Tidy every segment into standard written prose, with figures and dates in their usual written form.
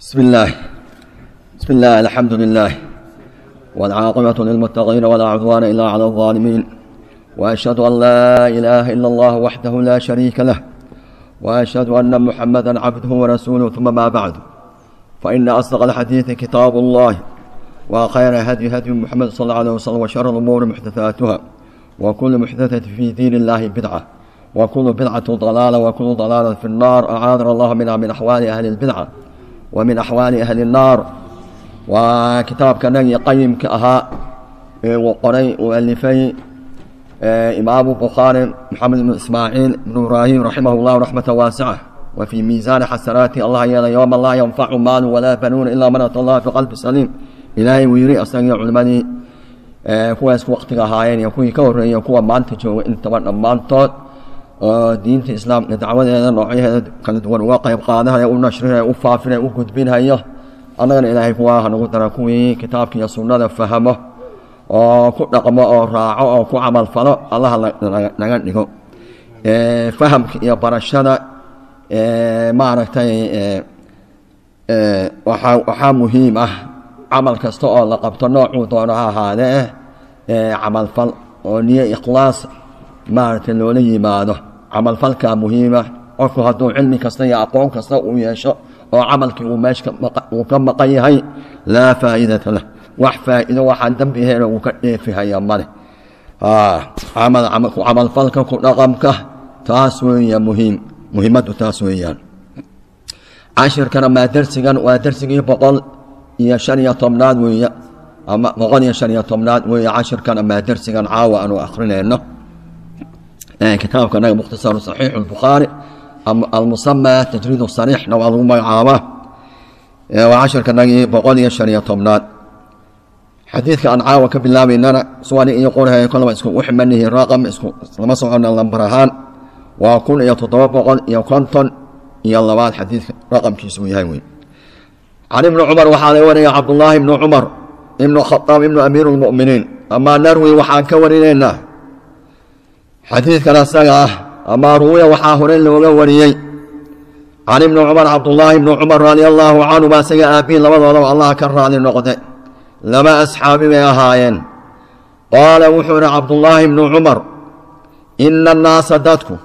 بسم الله، بسم الله، الحمد لله، والعاقبة للمتقين، ولا عدوان إلا على الظالمين، وأشهد أن لا إله إلا الله وحده لا شريك له، وأشهد أن محمدا عبده ورسوله، ثم ما بعد، فإن أصدق الحديث كتاب الله، وخير هدي هدي محمد صلى الله عليه وسلم، وشر الأمور محدثاتها، وكل محدثة في دين الله بدعة، وكل بدعة ضلالة، وكل ضلالة في النار، أعاذنا الله منها، من أحوال أهل البدعة ومن أحوال أهل النار. Waa kitaabkanagii qayimka ahaa ee uu qoray uu alifay Imaamu Bukhaari Maxamed ibnu Ismaaciil ibnu Ibraahim raximah llahu raxmata waasica wa fii miisaani xasanaati Allah yeela. Yowma laa yanfacu maalu walaa banuuna ilaa man ata Allah biqalbi saliim, Ilaahay uu yiri, asagii culimadii kuwaas waqtiga ahaayeen iyo kuwii ka horreeyey, kuwa maanta jooga intaba, dhammaantood oo diinta Islaamka dacwadeeda noocyaheeda kala duwan uga qayb qaadanaya, u nashrinaya, u faafinaya, u gudbinhayo. Annagana Ilaahay kuwaa hanagu dara, kuwii kitaabka iyo sunnada fahmo oo ku dhaqmo oo raaco oo ku camal falo Allaha naga dhigo. Fahamka iyo barashada, maaragtay, waxaa muhiim ah camal kasta oo la qabto, noocuu doono ha ahaadee, camalfal oo niyo ikhlaas, maaragtay, loola yimaado. Camalfalkaa muhiima. Qofku hadduu cilmi kasta iyo aqoon kasta uu yeesho oo camalkii uu meesha uu ka maqan yahay, laa faa'idata lah, wax faa'iido waxaan dembi ahayn uu ka dheefihaya male. Ku camalfalka, ku dhaqamka, taas weeya muhiim, muhiimaddu taas weeyaan. Cashirkana maa dersigan waa dersigii 115aad weeye, ama 115aad weeye cashirkan amaa dersigan caawa aanu akrinayno kitaabka naga Mukhtasaru Saxiixu Albukhaari almusamaa Tajriid Sariixna waa lagu magacaabaa. Waa cashirka nagii 115aad. Xadiidka aan caawa ka bilaabaynana suwani iyo qorhay kolaba isku uxmanihi raqam, isku lama socona lambar ahaan, waa 1752aad xadiidka raqamkiisu uu yahay wey. Can Ibni Cumar waxaa laga wariyay, Cabdullaahi ibnu Cumar ibnu Khadaab ibnu Amiir lmuminiin. Amaa narwi, waxaan ka warinaynaa xadiidkan asaga ah, amaa ruwiya, waxaa horey looga wariyey, can Ibni Cumar, Cabdullaahi ibni Cumar radia allaahu canhuma, isaga aabbihin labadoodaba Allah ka raali noqde, laba asxaabi bay ahaayeen. Qaala, wuxuu ihi Cabdullaahi ibnu Cumar: ina annaasa, dadku,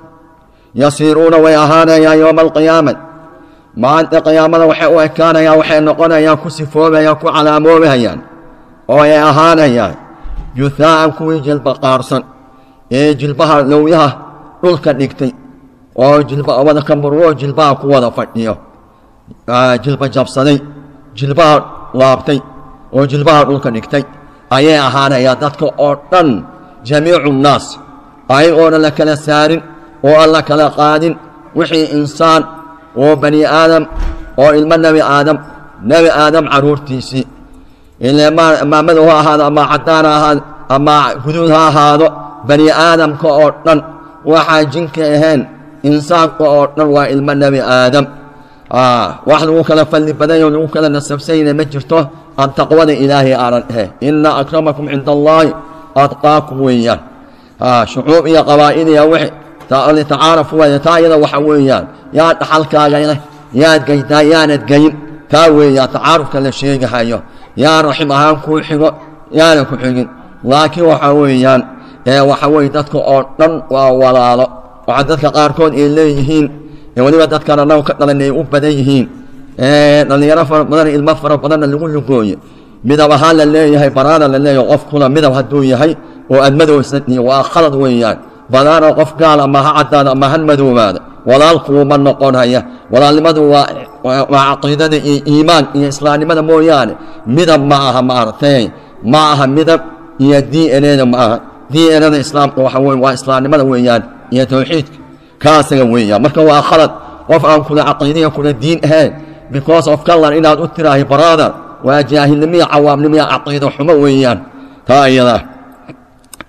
yasiiruuna, way ahaanayaan, yowma alqiyaama, maalinta qiyaamada, waxay u ekaanayaan, waxay noqonayaan, ku sifoobayaan, ku calaamoobahayaan oo ay ahaanayaan, juhaa'an, kuwii jilba qaarsan ee jilbaha lowyaha dhulka dhigtay oo jilba wada kamurwo, jilbaha ku wada fadhiyo, jilba jabsaday, jilbaha laabtay oo jilbaha dhulka dhigtay ayay ahaanayaan dadka oo dhan, jamiicu nnaas, ayagoona la kala saarin oo aan la kala qaadin wixii insaan oo bani aadam oo ilmo Nebi Aadam, Nebi Aadam caruurtiisii, ile ama madow ha ahaado ama caddaan ha ahaado ama guduud ha ahaado, bani aadamka oo dhan, waxaan jinka ahayn, insaanka oo dhan waa ilmo Nebi Aadam. Wax lagu kala fadli badanyo, lagu kala nasabsanyna ma jirto aan taqwada Ilaahay aanan ahayn. Ina akramakum cinda allaahi atqaakum weeyaan. Shucuub iyo qabaa'il iyo wixi litacaarafu waay, taa iyada waxa weeyaan yaa dhaxalkaaga leh, yaad geytaa, yaanad geyin, taa weeyaan tacaarufka la sheegahayo, yaa raxim ahaan kuu xigo, yaana ku xigin. Laakiin waxa weeyaan, waxa weye, dadka oo dhan waa walaalo. Waxaa dadka qaarkood ay leeyihiin, weliba dadkan annagu ka dhalan ay u badan yihiin, dhallinyaro fara badan, ilmo fara badanna lagu lugooye, midab ahaan la leeyahay, baraana la leeyahay, qofkuna midab hadduu yahay oo aad madowsan, waa khalad weeyaan. Badaana qof gaal ama ha caddaada ama ha madoobaada, walaalkuuma noqonaya. Walaalnimadu waa caqiidada iyo iimaan iyo islaamnimada mooyaane, midab ma aha, maaragtay, ma aha midab iyo DNA-da ma aha. DNA-da Islaamka waxa wey waa islaamnimada weeyaan iyo tawxiidka kaasaga weeyaan. Marka waa khalad qof aan kula caqiidiya, kula diin ahayn, because of color inaad u tiraahi brother, waa jaahilnimiya, cawaamnimiya, caqiido xumo weeyaan taa iyada.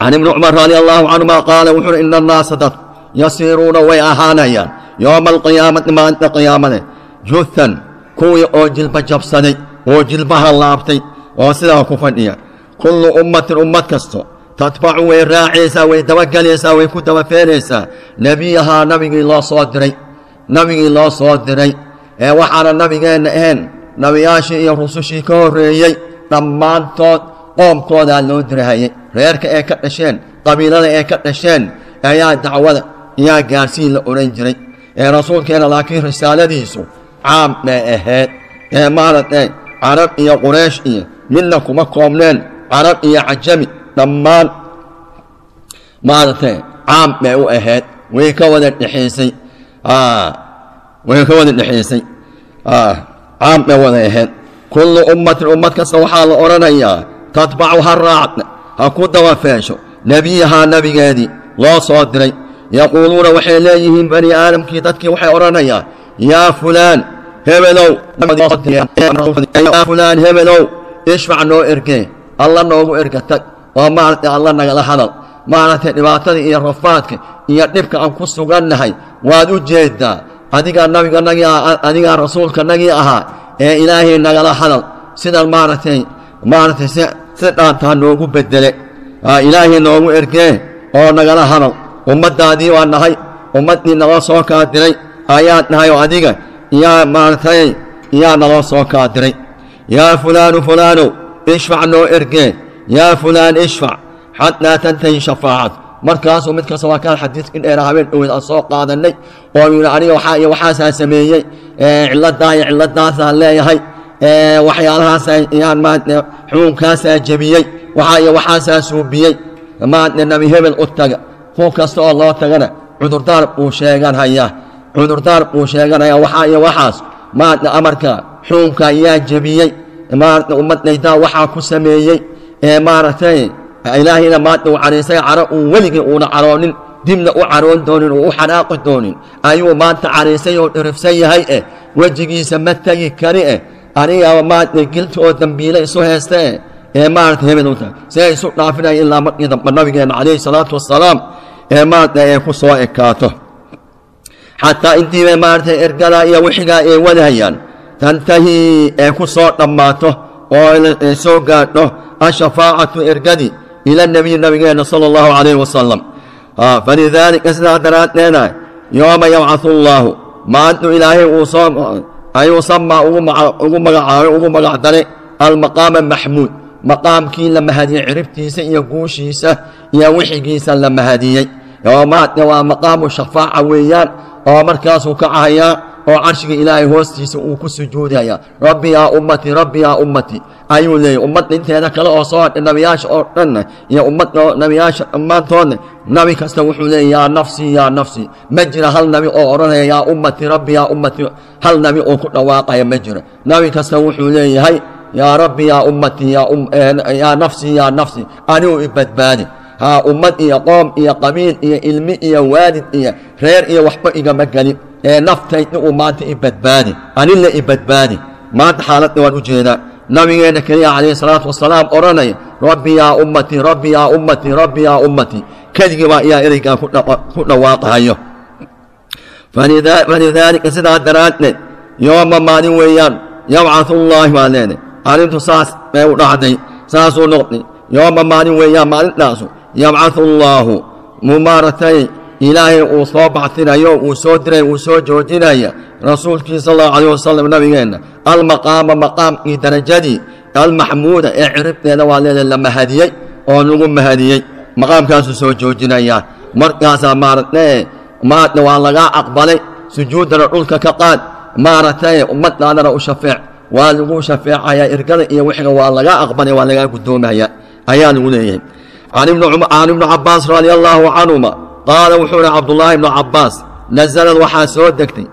Can Ibni Cumar radi allahu canhuma qaala, wuxuui: ina annaasa, dad, yasiiruuna, way ahaanayaan, yowma alqiyaamati, maalinta qiyaamade, juthan, kuwii oo jilba jabsaday oo jilbaha laabtay oo sidaa ku fadhiya. Kullu ummatin, ummad kasto, tatbacu, way raacaysaa, way dabagelaysaa, way ku dabafeenaysaa, nebiyahaa, nabigii loo soo diray, nabigii loo soo diray. Ee waxaana nabigeenna ahayn Nabiyaashii iyo rusushii ka horreeyey dhammaantood qoomkoodaa loo dirahayey, reerka ee ka dhasheen, qabiilada ee ka dhasheen ayaa dacwada iyaa gaarsiin la odhan jiray. Ee rasuulkeena laakiin risaaladiisu caam bay ahayd, ee maaragtay carab iyo quraysh iyo midna kuma koobneen, carab iyo cajami dhammaan maaragtay caam bay u ahayd, way ka wada dhexaysay, way ka wada dhexaysay, caam bay wada ahayd. Kullu ummatin, ummad kasta waxaa la odhanayaa tatbacu, ha raacda, ha ku dabafeesho nebiyahaa, nebigeedii loo soo diray. Yaquuluuna, waxay leeyihiin bani aadamkii, dadkii waxay odhanayaan yaa fulaan hebelow, yaa fulaan hebelow, ishfac noo ergee, alla noogu erga tag oo maaragtay alla nagala hadal, maaragtay dhibaatada iyo rafaadka iyo dhibka aan ku sugannahay waad u jeeddaa, adigaa nabiganagii, adigaa rasuulkanagii ahaa ee ilaahay nagala hadal, sidan maaragtay si dhaantaa noogu bedele, ilaahay noogu ergee oo nagala hadal, ummaddaadii waa nahay, ummaddii naloo soo kaa diray ayaad nahay oo adiga yaa maaragtay yaa naloo soo kaa diray. Yaa fulaanu fulaanow ishfac noo ergee, yaa fulaan ishfac, xataa tantahi shafaacad. Markaasuu mid kasta waa kaan xadiidkii dheera habeen dhoweed aan soo qaadannay oo yidhi aniga waxaa iyo waxaasaa sameeyey, cilladaa iyo cilladaasaa leeyahay, waxyaalahaasa yaan maarata xukunkaasaa jebiyey, waxaa iyo waxaasaa suubiyey, maarata nebi hebel u taga. Ku kasta oo loo tagana cudurdaar buu sheeganhayaa, cudurdaar buu sheeganayaa, waxaa iyo waxaas maarata amarka xukunka yaa jebiyey, maarata ummadaydaa waxaa ku sameeyey, ee maaragtay ilaahayna maanta uu caraysay, caro uu weligii uuna caroonin, dibna u caroon doonin oo u xanaaqi doonin ayuu maanta caraysay oo dhirifsan yahay, eh wejigiisa ma tegi kari, eh anigaaba maarata gilta oo dambiile isu haysta, eh ee maarata hebel u tahay see isu dhaafinaya, ilaa markii dambe nabigeenna calayhi salaatu wassalaam ee maarata ay ku soo ekaato. Xataa intiibay maaragtay ergadaa iyo wixigaa ay wadahayaan tantahii ee ku soo dhammaato oo ay soo gaadho ashafaacatu ergadii ila nebiyi, nabigeenna sala allahu calayhi wasalam. Falidaalika sidaa daraaddeeda yooma yabcahu allaahu, maalintuu ilaahay uu soo ayuu samaa ugu magacaabay, ugu magac daray almaqaama maxmuud, maqaamkii la mahadiyey, ciribtiisa iyo guushiisa iyo wixigiisa la mahadiyey, oo maarata waa maqaamu shafaaca weeyaan, oo markaasuu kacahayaa oo carshiga ilaahay hoostiisa uu ku sujuudaya, rabbi yaa ummatii, rabbi yaa ummatii ayuu leeyay. Ummadda inteeda kale oo soo hadhay nabiyaasha oo dhanna iyo ummadda nabiyaasha dhammaantoodna nabi kasta wuxuu leeyay yaa nafsii, yaa nafsii. Ma jira hal nabi oo odhanaya yaa ummatii, rabbi yaa ummatii, hal nabi oo ku dhawaaqaya ma jiro. Nabi kasta wuxuu leeyahay yaa rabbi yaa ummatii, yaa nafsii, yaa nafsii, anigu i badbaadi, haa ummad iyo qoom iyo qabiil iyo ilmi iyo waalid iyo reer iyo waxba igama gelin, ee naftayda uu maanta i badbaadi, anila i badbaadi. Maanta xaaladda waan u jeedaa, nabigeenna keliya calayhi salaatu wasalaam odhanaya rabbi yaa ummatii, rabbi yaa ummatii, rabbi yaa ummatii, keligii baa iyaa ereygaa ku dhawaaqahayo. Falidaalika sidaa daraaddeed yooma maalin weeyaan yabcahu llaahi baa leenay, arrintu saas bay u dhacday, saasuu noqday. Yooma maalin weeyaan maalintaasu yabcahu allaahu mu maaragtay ilaahay uu soo bactinayo, uu soo diray, uu soo joojinaya rasuulkii sal allahu calayh wasalam nabigeenna almaqaama, maqaamkii darajadii almaxmuuda ee ciribteeda waa leedahay la mahadiyey oo lagu mahadiyey, maqaamkaasuu soo joojinayaa. Markaasaa maaragtay maaragta waa lagaa aqbalay, sujuuddana dhulka ka qaad, maaragtay ummaddaadana u shafeec, waa lagu shafeecayaa, ergada iyo wixiga waa lagaa aqbalay, waa lagaa guddoomaya ayaa lagu leeyahay. Can ibni cabbaas radia allaahu canhuma qaala, wuxuu ihi cabdullaahi ibnu cabbaas, nasalad waxaa soo degtay,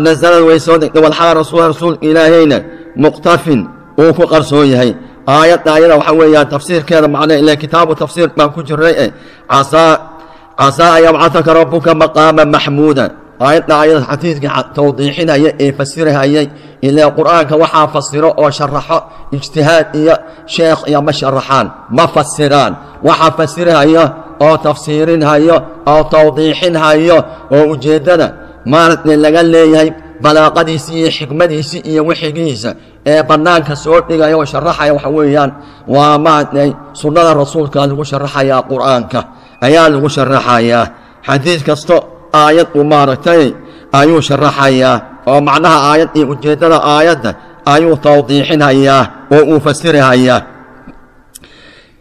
nasalad way soo degtay walxaal rasuul rasuulka ilaahayna muqtafin uu ku qarsoon yahay. Aayadda ayada waxa weeyaan tafsiirkeeda macne ile kitaabu tafsiir baan ku jirnay, e casaa an yabcataka rabbuka maqaama maxmuuda. Aayadda ayada xadiidka tawdiixinaya ee fasirahayay, ilaa qur'aanka waxaa fasiro oo sharaxo ijtihaad iyo sheekh iyo ma sharaxaan, ma fasiraan, waxa fasirhayo oo tafsiirinhayo oo tawdiixinhayo oo ujeeddada maaragtay laga leeyahay balaaqadiisi iyo xikmadiisi iyo wixigiisa ee bannaanka soo dhigaya oo sharaxaya waxa weeyaan waa maaragtay sunnada rasuulka lagu sharaxayaa, qur'aanka ayaa lagu sharaxayaa. Xadiid kasto aayad uu maaragtay ayuu sharaxayaa oo macnaha aayad iyo ujeeddada aayadda ayuu tawdiixinhayaa oo uu fasirihayaa.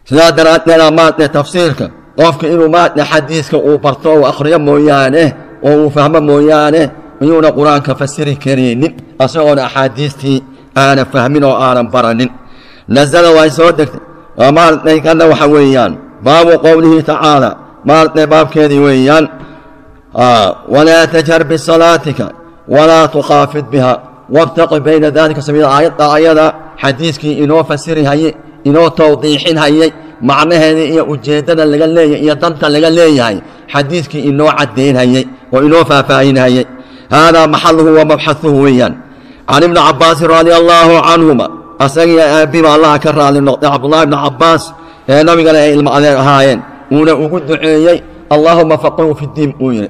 Sidaa daraaddeeda maaragtay tafsiirka qofka inuu maaragtay xadiiska uu barto oo akhriyo mooyaane oo uu fahmo mooyaane iyuuna qur-aanka fasiri karaynin asagoona axaadiistii aanan fahmin oo aanan baranin. Nasala way soo degtay maaragtay kana waxa weeyaan baabu qowlihi tacaala maaragtay baabkeedii weeyaan walaa tajhar bisalaatika walaa tukhaafid biha wabtaqi bayna dalika sabiila. Aayadda ayada xadiiskii inoo fasiri hayey inoo tawdiixin hayey macnaheeda iyo ujeeddada laga leeyahay iyo danta laga leeyahay xadiiskii inoo caddaynhayey oo inoo faahfaahinhayey. Haadaa maxaluhu wa mabxahuhu weeyaan. Can ibni cabbaasin radia allaahu canhuma, asagiyo aabbiba allaha ka raali noqday Cabdullahi ibni Cabbaas ee nabigana ay ilmo adeer ahaayeen, uuna ugu duceeyey allaahuma faqihu fi ddiin uu yidhi.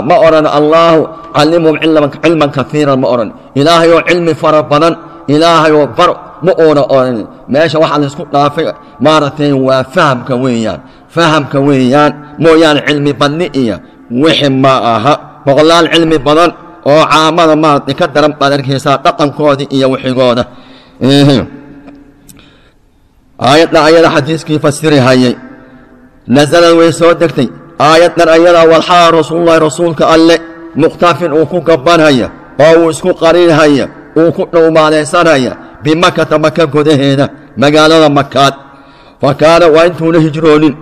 Ma odhan allaahu callimhum cilman kaiiran, ma odhan ilaahayoo cilmi fara badan ilaahayoo bar ma uuna odhan. Meesha waxaa laysku dhaafay maaragtay waa fahamka weeyaan, fahamka weeyaan mooyaane cilmi badni iyo wixi ma aha. Boqolaal cilmi badan oo caamada maaragtay ka daran baad arkaysaa dhaqankoodii iyo wixigooda. Aayadda ayada xadiiskii fasiri hayay. Nasalad way soo degtay aayaddan ayada walxaa rasuululahi rasuulka alle muqtafin uu ku gabanhaya oo uu isku qarinhaya uu ku dhowmaalaysanhaya bimakata maka gudaheeda magaalada Makaad. Fa kaana waa intuuna hijroonin.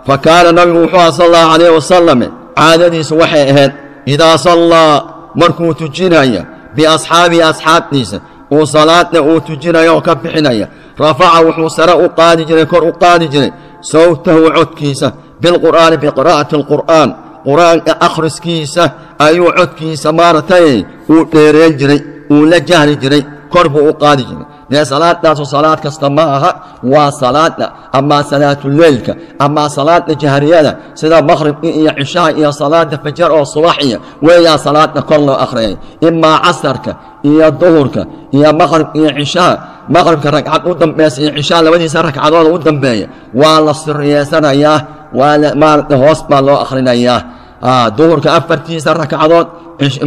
Fa kaana nabigu wuxuu aha sal allahu calayh wasalam caadadiisu waxay ahayd idaa sallaa markuu tujinaya biasxaabihi asxaabtiisa uu salaadna uu tujinaya oo ka bixinaya rafaca wuxuu sare u qaadi jiray kor u qaadi jiray sawtahu codkiisa bilqur'aani biqiraa'ati alqur'aan qur-aanka akhriskiisa ayuu codkiisa maaragtay uu dheereen jiray uu la jahri jiray kor buu u qaadi jiray. Dee salaadaasu salaad kasta ma aha, waa salaada amaa salaatuleylka amaa salaada jahriyada sida maqhribkii iyo cishaha iyo salaada fajar oo subaxiya weeyaa salaada kor loo akhriyay. Imaa casarka iyo duhurka iyo maqhribka iyo cishaha, maqhribka ragcad u dambaysa iyo cishaha labadiisa ragcadooda u dambeeya waa la siriyeysanayaa, waa maaragtay hoos baa loo akhrinayaa. Duhurka afartiisa ragcadood,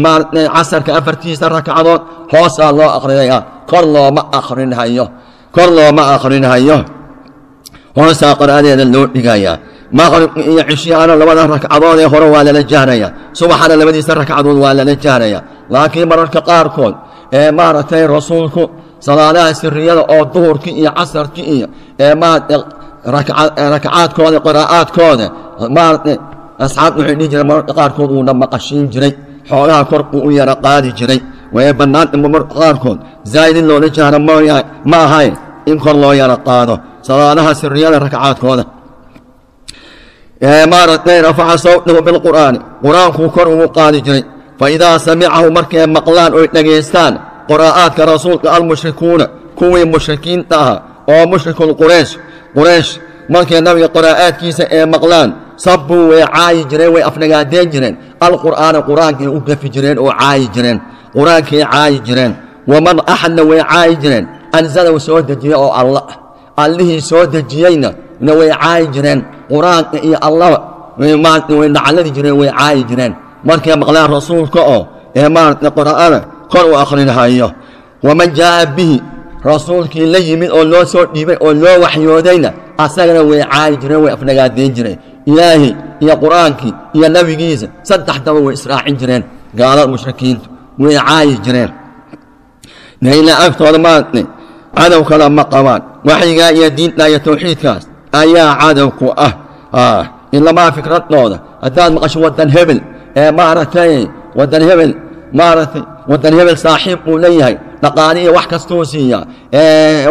maaragtay casarka afartiisa ragcadood hoosaa loo akhrinayaa, kor looma akhrinhayo, kor looma akhrinhayo, hoosaa qira'adeeda loo dhigayaa. Maqribka iyo cishihana labada ragcadood ee hore waa lala jahraya, subaxana labadiisa ragcadood waa lala jahraya. Laakiin mararka qaarkood ee maaragtay rasuulku salaadaha siriyada oo duhurkii iyo casarkii iyo ee maaragtay ragcaadkooda qiraa'aadkooda maaragtay asxaabtu waxay dhihi jireen mararka qaarkood uuna maqashiin jiray, xoogaha kor uu u yara qaadi jiray. Way bannaanta mararka qaarkood zaa'id in loola jahra ma ahayn in kor loo yara qaado salaadaha siriyada ragcaadkooda. Maaragtay rafaca sawtahu bilqur'aani qur-aankuu kor ugu qaadi jiray. Fa idaa samicahu markay maqlaan oy dhegaystaan qiraa'aadka rasuulka almushrikuuna kuwii mushrikiinta ahaa oo mushrikul quraysh quraysh markay nabiga qiraa'aadkiisa ee maqlaan sabbuu way caayi jireen, way afnagaadeen jireen alqur'aana qur-aankay u gafi jireen oo caayi jireen, qur-aankay caayi jireen. Waman axadna way caayi jireen anzalahu soo dejiyey oo alla allihii soo dejiyeyna na way caayi jireen. Qur-aanka iyo allaba maarata way nacladi jireen, way caayi jireen markay maqlaan rasuulka oo ee maarata qiraa'ada kor u akhrinhayo. Waman jaa'a bihi rasuulkii la yimid oo loo soo dhiibay oo loo waxyoodayna asagana way caayi jireen, way afnagaadeen jireen. Ilaahi iyo qur-aankii iyo nabigiisa saddexdaba way israacin jireen gaalada mushrikiintu, way caayi jireen. Ilaa agtooda maaragtay cadow kale ma qabaan, waxyigaa iyo diinta iyo tawxiidkaas ayaa cadow ku ah. Ilamaa fikradooda haddaad maqasho wadan hebel ee maaragtay wadan hebel maaragtay wadan hebel saaxiib buu leeyahay, dhaqaali iyo wax kastuu siiyaa,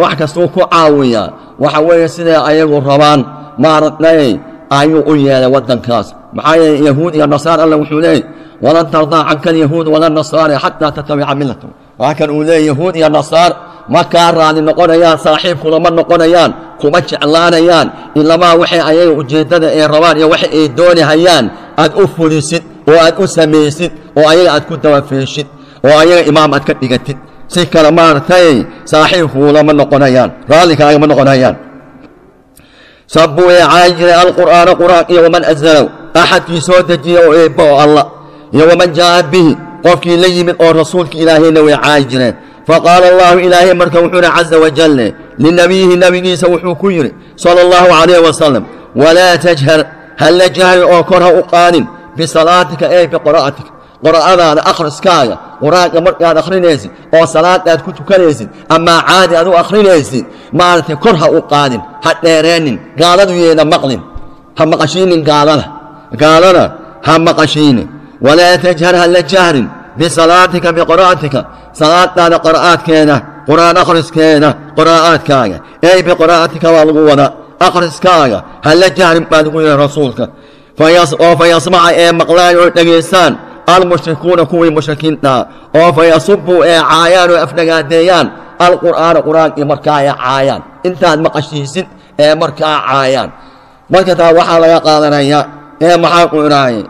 wax kastuu ku caawiyaa, waxa weeye siday ayagu rabaan maaragtay ayuu u yeelay waddankaas. Maxaa yeele yahuud iyo nasaar alla wuxuu leeyay walan tardaa canka alyahuud wala nasaara xataa tatabica millatahum. Waa kan uu leeyay yahuud iyo nasaar ma kaa raali noqonayaan, saaxiibkuna ma noqonayaan, kuma jeclaanayaan ilamaa waxay ayaga ujeeddada ay rabaan iyo waxa ay doonahayaan aad u fulisid oo aad u samaysid oo ayaga aad ku dabafeeshid oo ayaga imaam aad ka dhigatid. Si kale maaragtay saaxiibkuulama noqonayaan, raalli kaagama noqonayaan. Sabbuu ee caayi jiray alqur'aana qur'aan iyo waman anzalow axadkii soo dejiya oo eebba oo alla iyo waman jaa'a bihi qofkii la yimid oo rasuulka ilaahayna way caayi jireen. Faqaala Allahu, Ilaahay marka wuxuu yihi caza wajal linabiyihi, nabigiisa wuxuu ku yidhi sala Allahu calayh wasalam: walaa tajhar, hala jahri oo kor ha u qaadin, bisalaatika ey biqira'atika, qira'adaada, akhriskaaga, qur-aanka markaad akhrinaysid oo salaadaad ku tukanaysid amaa caadi aad u akhrinaysid, maaragtay, kor ha u qaadin, ha dheereenin, gaaladu yeeda maqlin, ha maqashiinin gaalada, gaalada ha maqashiinin. Walaa tajhar, hala jahrin, bisalaatika biqira'atika, salaadaada qira'aadkeeda, qur'aan akhriskeeda, qiraa'aadkaaga ey biqira'atika waa lagu wadaa, akhriskaaga hala jahrin baa lagu yihi rasuulka, oo fayasmaca ee maqlaan oo dhegaystaan almushrikuuna, kuwii mushrikiintaa, oo fayasubuu ee caayaan oo afnagaadeeyaan alqur'aana, qur-aankii markaa ee caayaan, intaad maqashiisid ee markaa caayaan. Marka taa waxaa laga qaadanayaa ee maxaa ku idhaaye,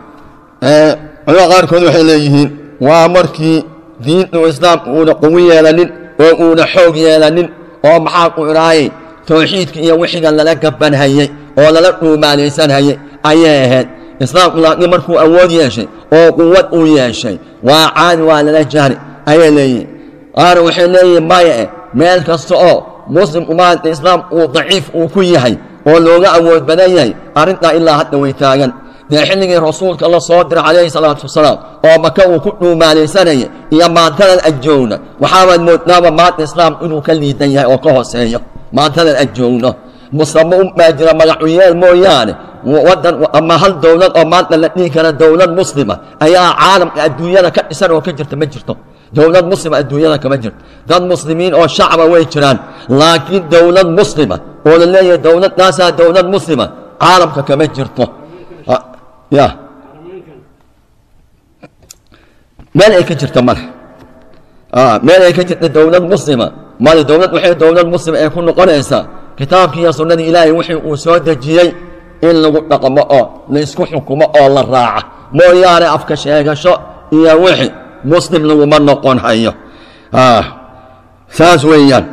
culamada qaarkood waxay leeyihiin waa markii diintu islaamku uuna quwi yeelanin oo uuna xoog yeelanin, oo maxaa ku idhaayey, towxiidka iyo wixiga lala gabanhayey oo lala dhuumaalaysanhayey ayay ahayd islaamku. Laakiin markuu awood yeeshay oo quwad uu yeeshay, waa caadi, waa lala jahri ayay leeyihiin. Qaar waxay leeyihiin maya, eh meel kasta oo muslimku maanta islaam uu daciif uu ku yahay oo looga awood badan yahay, arrintaa ilaa hadda way taagan. Dee xilligii rasuulka la soo diray calayhi salaatu wasalaam oo Maka uu ku dhuumaalaysanaya iyo maantadan adjoogna, waxaabaad moodnaaba maanta islaamku inuu ka liidan yahay oo ka hooseeyo maantadan adjoogno. Musamo un baa jira magacuyeel mooyaane, wadan ama hal dowlad oo maanta la dhihi kara dowlad muslima ayaa caalamka adduunyada ka dhisan oo ka jirta ma jirto. Dowlad muslima adduunyada kama jirto. Dad muslimiin oo shacba way jiraan, laakiin dowlad muslima oo la leeyahay dowladaasaa dowlad muslima caalamka kama jirto. Ya meel ay ka jirta male, meel ay ka jirta dowlad muslima male. Dowlad waxay dowlad muslima ee ku noqonaysaa kitaabkii iyo sunnadii Ilaahay wixii uu soo dejiyey in lagu dhaqmo oo laysku xukumo oo la raaca mooyaane, afka sheegasho iyo wixi muslim laguma noqon hayo. Saas weeyaan.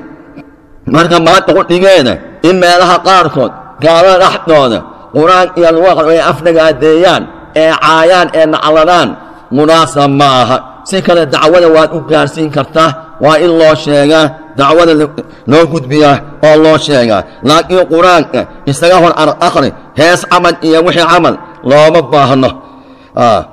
Marka maanta qudhigeeda in meelaha qaarkood gaalada dhexdooda qur-aan iyo lagu aqro ay afnagaadeeyaan ee caayaan ee nacladaan munaasab ma aha. Si kale dacwada waad u gaarsiin kartaa, waa in loo sheegaa, dacwada loo gudbiyaa oo loo sheegaa, laakiin qur-aanka isaga hor akhri hees camal iyo wixii camal looma baahno.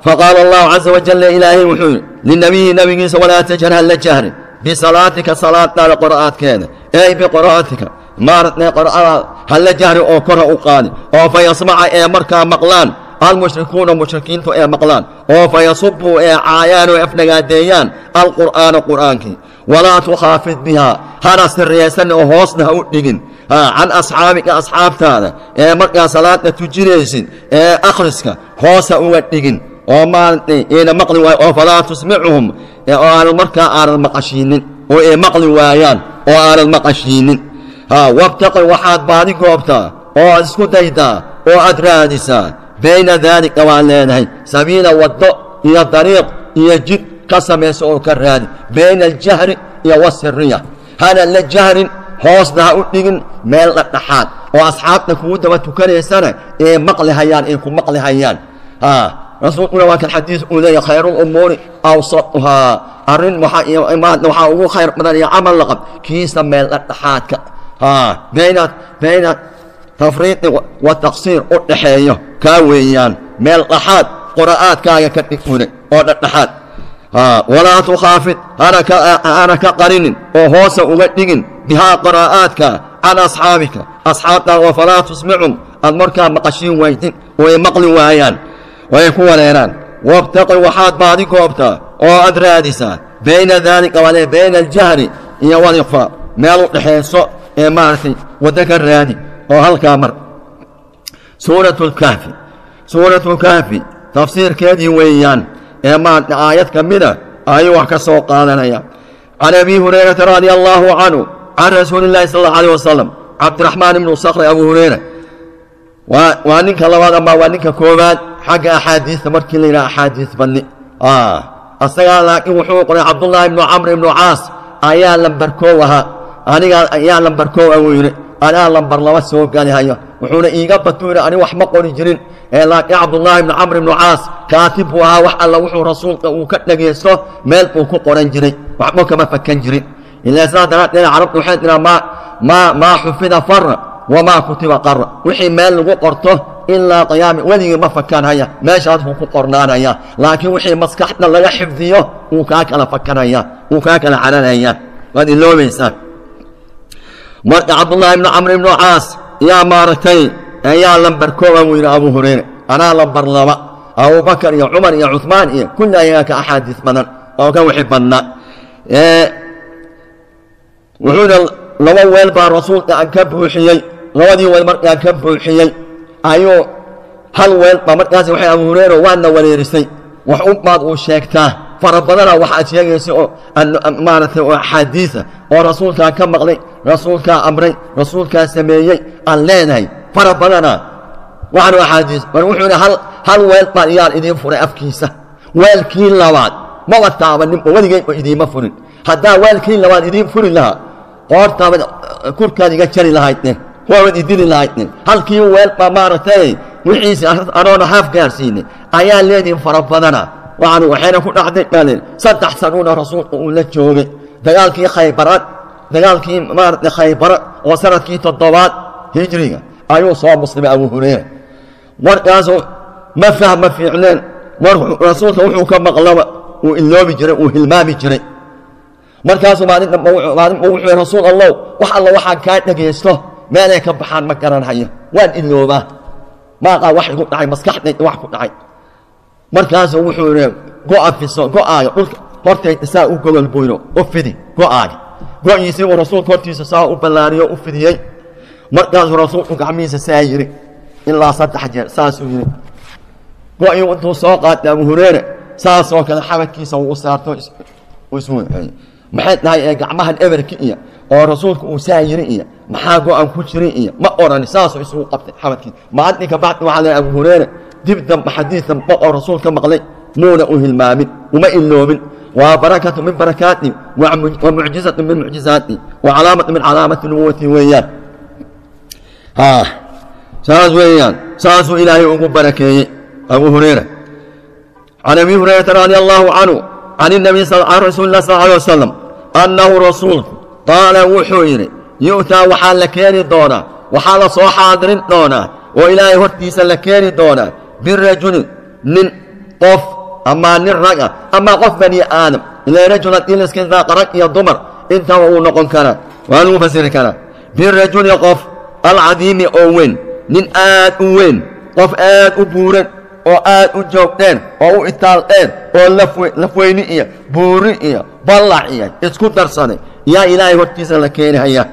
Faqaala Allahu caza wajal, Ilaahay wuxuu yidhi linabiyi, nabigiisa: walaa tajhar, hala jahrin, bisalaatika, salaadaada qira'aadkeeda ey biqira'atika, maaratnay, qira'adaada hala jahri oo kora u qaadi, oo fayasmaca ee markaa maqlaan almushrikuuna, mushrikiintu ee maqlaan, oo fayasubuu ee caayaan oo afnagaadeeyaan alqur'aana, qur'aankii. Walaa tukhaafid bihaa, hana siriyaysan oo hoosna ha u dhigin, can asxaabika, asxaabtaada ee markaa salaada tujinaysid ee akhriska hoos ha uga dhigin oo maaratay ayna maqli waayo, oo falaa tusmicuhum, oo aanad markaa aanad maqashiinin oo ay maqli waayaan oo aanad maqashiinin. Wabtaqi, waxaad baadi goobtaa oo aad isku daydaa oo aad raadisaa, bayna daalika waad leedahay, sabiila, waddo iyo dariiq iyo jid ka samayso oo ka raadi, bayna aljahri iyo wasiriya. Hana la jahrin, hoosna ha u dhigin, meel dhexdhexaad oo asxaabta kugu daba tukanaysana ee maqli hayaan, ay ku maqli hayaan. Rasuulkuna waa kan xadiis uu leeyahy: khayruulumuuri awsatuhaa. Arrin waxaa ugu khayr badan iyo camal laqab kiisa meel dhexdhexaadka, bayna tafriiqi wa taqsiir u dhaxeeyo, kaa weeyaan. Meel dhaxaad qura'aadkaaga ka dhig une oo dhexdhexaad. Walaa tukhaafid, hana ka qarinin oo hoosa uga dhigin, bihaa, qiraa'aadka, can asxaabika, asxaabtaa, oo falaa tusmicum, aad markaa maqashiin waydin oo ay maqli waayaan oo ay ku wareeraan. Wabtaqi, waxaad baadi goobtaa oo aad raadisaa, bayna daalika wale bayna aljahri iyo walikhfaa, meel u dhaxayso ee maaragtay waddo ka raadi oo halkaa mar. Suuratu Lkahfi, Suuratu Lkahfi tafsiirkeedii weeyaan ee maarata aayad ka mida ayuu wax ka soo qaadanaya. Can Abi Hurayrata radia allaahu canhu can rasuuli illahi sal allau alيh wasalam. Cabdiraxmaan ibnu Sakri, Abu Hureyra, waa ninka labaad ama waa ninka koowaad xagga axaadiista markii la yidhaha axaadiis badni asagaa, laakiin wuxuu qoray Cabdullaahi ibnu Camr ibnu Caas ayaa lambar koow ahaa. Anigaa ayaa lambar koow ah wuu yidhi, anaa lambar laba soo galihayo. Wuxuuna iiga batuu yidhi ani wax ma qori jirin, laakiin Cabdullaahi ibnu Camr ibnu Caas kaatib buu ahaa, wax alla wuxuu rasuulka uu ka dhegaysto meel buu ku qoran jiray, waxba kama fakan jirin. Ilaa sidaa daraaddeed Carabtu waxay tiraa maa xufida fara wamaa kutiba qara. Wixii meel lagu qorto ilaa qiyaami weligii ma fakanhaya, meeshaasuu ku qornaanaya. Laakiin wixii maskaxda laga xifdiyo wuu kaa kala fakanaya, wuu kaa kala cararaya, waad iloobaysaa. Marka Cabdullaahi ibnu Camr ibnu Caas yaa maaragtay ayaa lambar kooba buu yidhi Abu Hurayre, anaa lambar 2. Abubakar iyo Cumar iyo Cuثmaan iyo kulli ayagaa ka axaadiis badan oo ka wixi badnaa. Wuxuuna 2 weel baa rasuulka aan ka buuxiyey. Labadii weel markaan ka buuxiyey ayuu hal weel baa markaas waxay Abu Hurayra waadna wareerisay, wax u baad uu sheegtaa fara badana waxaad sheegaysa oo maaragtay oo axaadiisa oo rasuulkaa ka maqlay, rasuulkaa amray, rasuulkaa sameeyey aan leenahay fara badana waxaanu axaadiis. Mar wuxuu yidhi hal weel baan iyaan idiin furay afkiisa, weelkii labaad maba taabanin oo weligay oo idiima furin. Haddaa weelkii labaad idiin furi lahaa qoortaabad kurkaad iga jari lahaydne, waabad idili lahaydne. Halkii weel baa maaragtay wixiisi anoona haaf gaarsiinay ayaa leedihin fara badana. Waxaanu waxayna ku dhacday baa leeyihi 3 sanuuna rasuulku uu la joogay dagaalkii Khaybaraad, dagaalkii maaragtay Khaybara oo sanadkii 7aad hijriga ayuu soo muslimay Abu Hurayra. Markaasuu ma fahma fiicneen, mar rasuulka wuxuu ka maqlaba uu iloobi jiray, uu hilmaami jiray. Markaasuu maalin dambe maalin wuxuu rasuul Allow, wax alla waxaan kaa dhegaysto meelay ka baxaan ma garanhayo, waan iloobaa, maaqaa wax igu dhacay, maskaxdayda wax ku dhacay. Markaasuu wuxuu yidhi go'a fiso, go'aaga dhulka hortayda saa u gogol buyno u fidi go'aaga. Go'iisii uu rasuulka hortiisa saa u ballaariyo u fidiyey. Markaasuu rasuulku gacmihiisa saa yidhi ilaa 3 jeer saasuu yidhi. Go'ii intuu soo qaatay Abu Hurayra saasoo kale xabadkiisa uu u saarto isu waxeeyey. Maxay tahay ee gacmahan eberki iyo oo rasuulku uu saa yiri iyo maxaa go'an ku jiray iyo ma odhan, saasuu isugu qabtay xabadkiisa. Maalintii ka bacdi waxaa leeyahay Abu Hurayra dib dambe xadiis dambe oo rasuulka maqlay muuna u hilmaamin, uma iloobin. Waa barakatu min barakaati wa mucjizatu min mucjizaati wa calaamatu min calaamati nubuwati weeyaan. Saas weeyaan, saasuu Ilaahay ugu barakeeyey Abu Hurayra. Can Abi Hurayrata radia Allahu canhu can الnabiy can rasuuli lah sal alيه wasalam annahu rasuulku qaala wuxuu yidhi yu'taa waxaa la keeni doonaa, waxaa la soo xaadirin doonaa oo Ilaahay hortiisa la keeni doonaa birajulin nin qof amaa nin rag ah amaa qof bani aadam. Ilaa rajul haddii la iska idlaaqa rag iyo dumar intaba wuu noqon karaa, waa lagu fasiri karaa. Birajuli qof alcadiimi oo weyn, nin aad u weyn, qof aad u buuran oo aad u joogdheen oo u itaaldheen oo lafweyni iyo buuri iyo ballac iyo isku darsaday yaa Ilaahay hortiisa la keenihaya.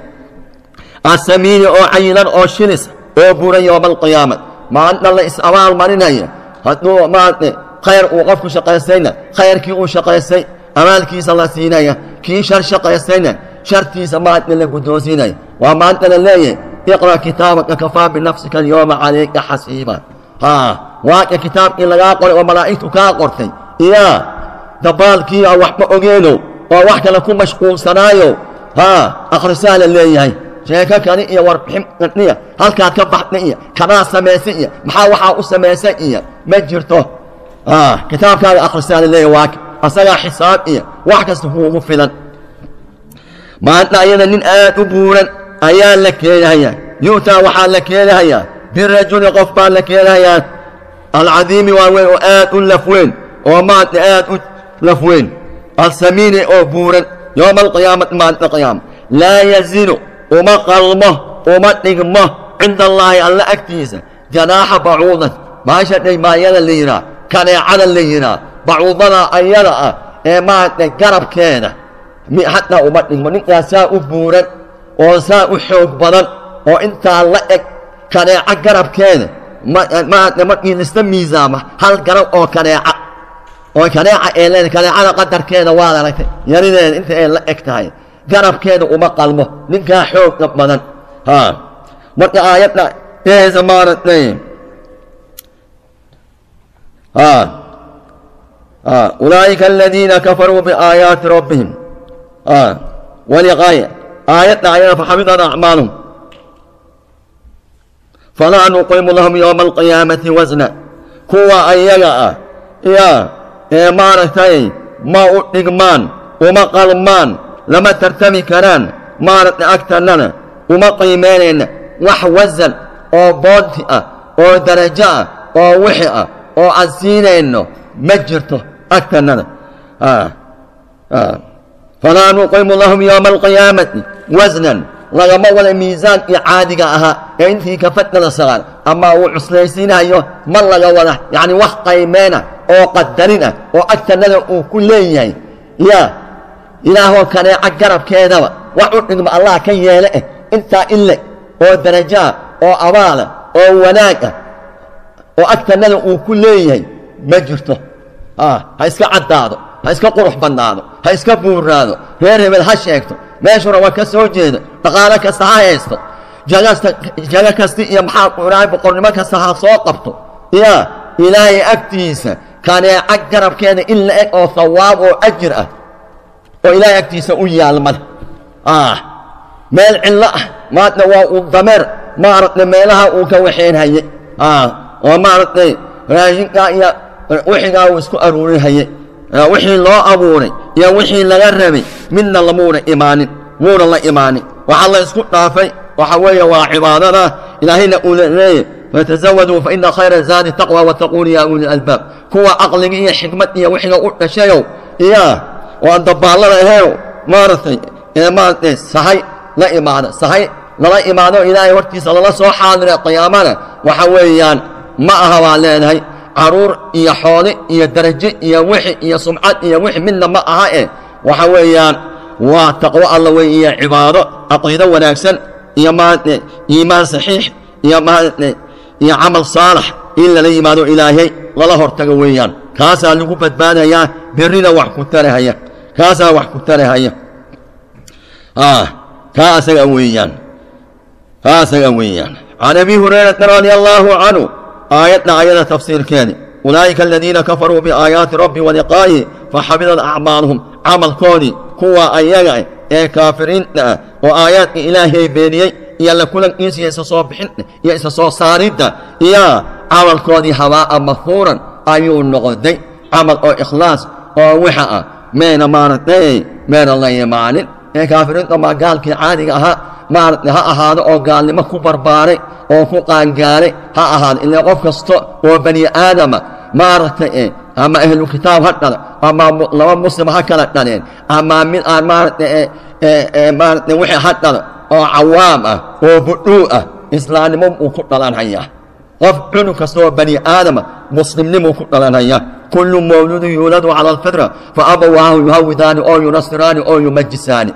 Asamiini oo cayilan oo shilis oo buuran yowma alqiyaama, maalinta la is abaal marinaya. Hadduu maaragtay khayr uu qofku shaqaystayna khayrkii uu shaqaystay abaalkiisa la siinaya, kii shar shaqaystayna shartiisa maalinta la guddoonsiinaya. Waa maalinta la leeyahay iqra' kitaabaka kafaa binafsika alyawma calayka xasiiba. Waaka kitaabkii lagaa qoray oo malaa'igtu kaa qortay iyaa dabaalkii aan waxba ogeenow oo wax kale ku mashquulsanaayo akhrisaa la leeyahay. Sheeko kale iyo warbixin iyo halkaad ka baxday iyo kanaa samaysay iyo maxaa waxaa u samaysay iyo ma jirto. Kitaabkaaga akhrisaa la leeyahay, waaka asagaa xisaab iyo wax kasta kuugu filan. Maalinta ayada nin aad u buuran ayaa la keenahayaa. Yu'taa waxaa la keenahayaa birajuli qof baa la keenahayaa alcadiimi waa weyn oo aad u laf weyn oo maanta aad u laf weyn, alsamiini oo buuran yowma alqiyaamati maalinta qiyaama. Laa yazinu uma qalmo uma dhigmo cinda allaahi alla agtiisa janaaxa bacuudan, baasha dhaymaayada la yidhaah, kaneecada la yidhaah, bacuudada ayada ah ee maaragtay garabkeeda xataa uma dhigmo. Ninkaas saa u buuran oo saa u xoog badan oo intaa la eg kaneeco garabkeeda maaragtay markii laisla miisaama hal garab oo kaneeca oo kaneeca ee leeda kaneecada qadarkeeda waad aragtay yarideeda inta ay la eg tahay garabkeeda uma qalmo ninkaa xoogga badan. Marka aayadda dhehaysa maaragtay ulaa'ika aladiina kafaruu biaayaati rabbihim waliqaa'i, aayadda ayada faxabidat acmaaluhum falaa nuqiimu lahum yowma alqiyaamati wasna. Kuwa ayaga ah ya ee maaragtay ma u dhigmaan uma qalmaan Lama tartami karaan maaragtay agtannana uma qiimeynayna wax wasan oo boonti ah oo darajo ah oo wixi ah oo aan siinayno ma jirto agtannada. Falaa nuqiimu lahum yowma alqiyaamati wasnan, lagama wada miisaankii caadiga ahaa ee intii kafadnada saqaan ama uu cuslaysiinayo ma laga wada, yacni wax qaymeyna oo qadarin ah oo agtannada uu ku leeyahay yaa ilaahoo kaneeca garabkeedaba wax u dhigma Allah ka yeele eh intaa in le oo darajaah oo abaala oo wanaag ah oo agtannada uu ku leeyahay ma jirto. Ha iska caddaado, ha iska qurux badnaado, ha iska buuraado, reer hebel ha sheegto, meeshuu raba ka soo jeedo, dhaqaalo kasta ha haysto, jago kasta iyo maxaa quraay boqornimo kasta ha soo qabto, yaa ilaahay agtiisa kaneeca garabkeeda in la eg oo hawaab oo ajir ah oo ilaahay agtiisa u yaalmada. Meel cillo ah maadna waa uu dameer maaragtay meelaha uu ka waxeenhaye oo maaragtay raashinkaa iyo wixigaa uu isku aruurinhaye, wixii loo abuuray iyo wixii laga rabay midna lamuuna imaanin, wuuna la imaanin. Waxaa la isku dhaafay waxa weeye waa cibaadada ilaahayna uu leeyahy fatazawaduu fa ina khayra zaadi taqwa wattaquuni yaa uli albaab. Kuwa caqliga iyo xikmad iyo wixiga u dhashayow iya oo aan dabaallada aheew maaragtay ee maaragtay sahay la imaada, sahay lala imaado ilaahay hortiisa lala soo xaadira qiyaamana waxa weeyaan ma aha baan leenahay caruur iyo xoole iyo darajo iyo wixi iyo sumcad iyo wixi midna ma aha e waxa weeyaan waa taqwo alla wey iyo cibaado, caqiido wanaagsan iyo maaragtay iimaan saxiix iyo maaragtay iyo camal saalax in lala yimaado ilaahay lala hortago weeyaan. Kaasaa lagu badbaadayaa, berrina wax ku tarahaya, kaasaa wax ku tarahaya, kaa asaga weeyaan, kaa asaga weeyaan. Can Abi Hurayrata radia allaahu canhu, aayadda ayada tafsiirkeedi, ulaa'ika aladiina kafaruu biaayaati rabbi wa liqaa'ihi faxabidat acmaaluhum, camalkoodii kuwa ayaga ee kaafiriinta ah oo aayaadka ilaahay beeniyey iyo la kulankiisa iyo isa soo bixin iyo isa soo saaridda iyo camalkoodii habaa'a mahuuran ayuu noqday, camal oo ikhlaas oo wixa ah mayna maaragtay mayna la imaanin. Ee kaafiriinta maa gaalkii caadiga ahaa maaragtay ha ahaado oo gaalnimo ku barbaaray oo ku qaangaaray ha ahaado, ilaa qof kasta oo bani aadama maaragtay ama ahlu kitaab ha dhala ama laba muslim ha kala dhaleen ama mid aan maaragtay maaragtay wixii ha dhalo oo cawaam ah oo budhuu ah, islaamnimo uu ku dhalanhayaa. Qof cunug kasta oo bani aadama muslimnimuu ku dhalanhayaa. Kullu mawluudin yuuladu cala alfitra fa abawaahu yuhawidaani oo yunasiraani oo yumajisaani.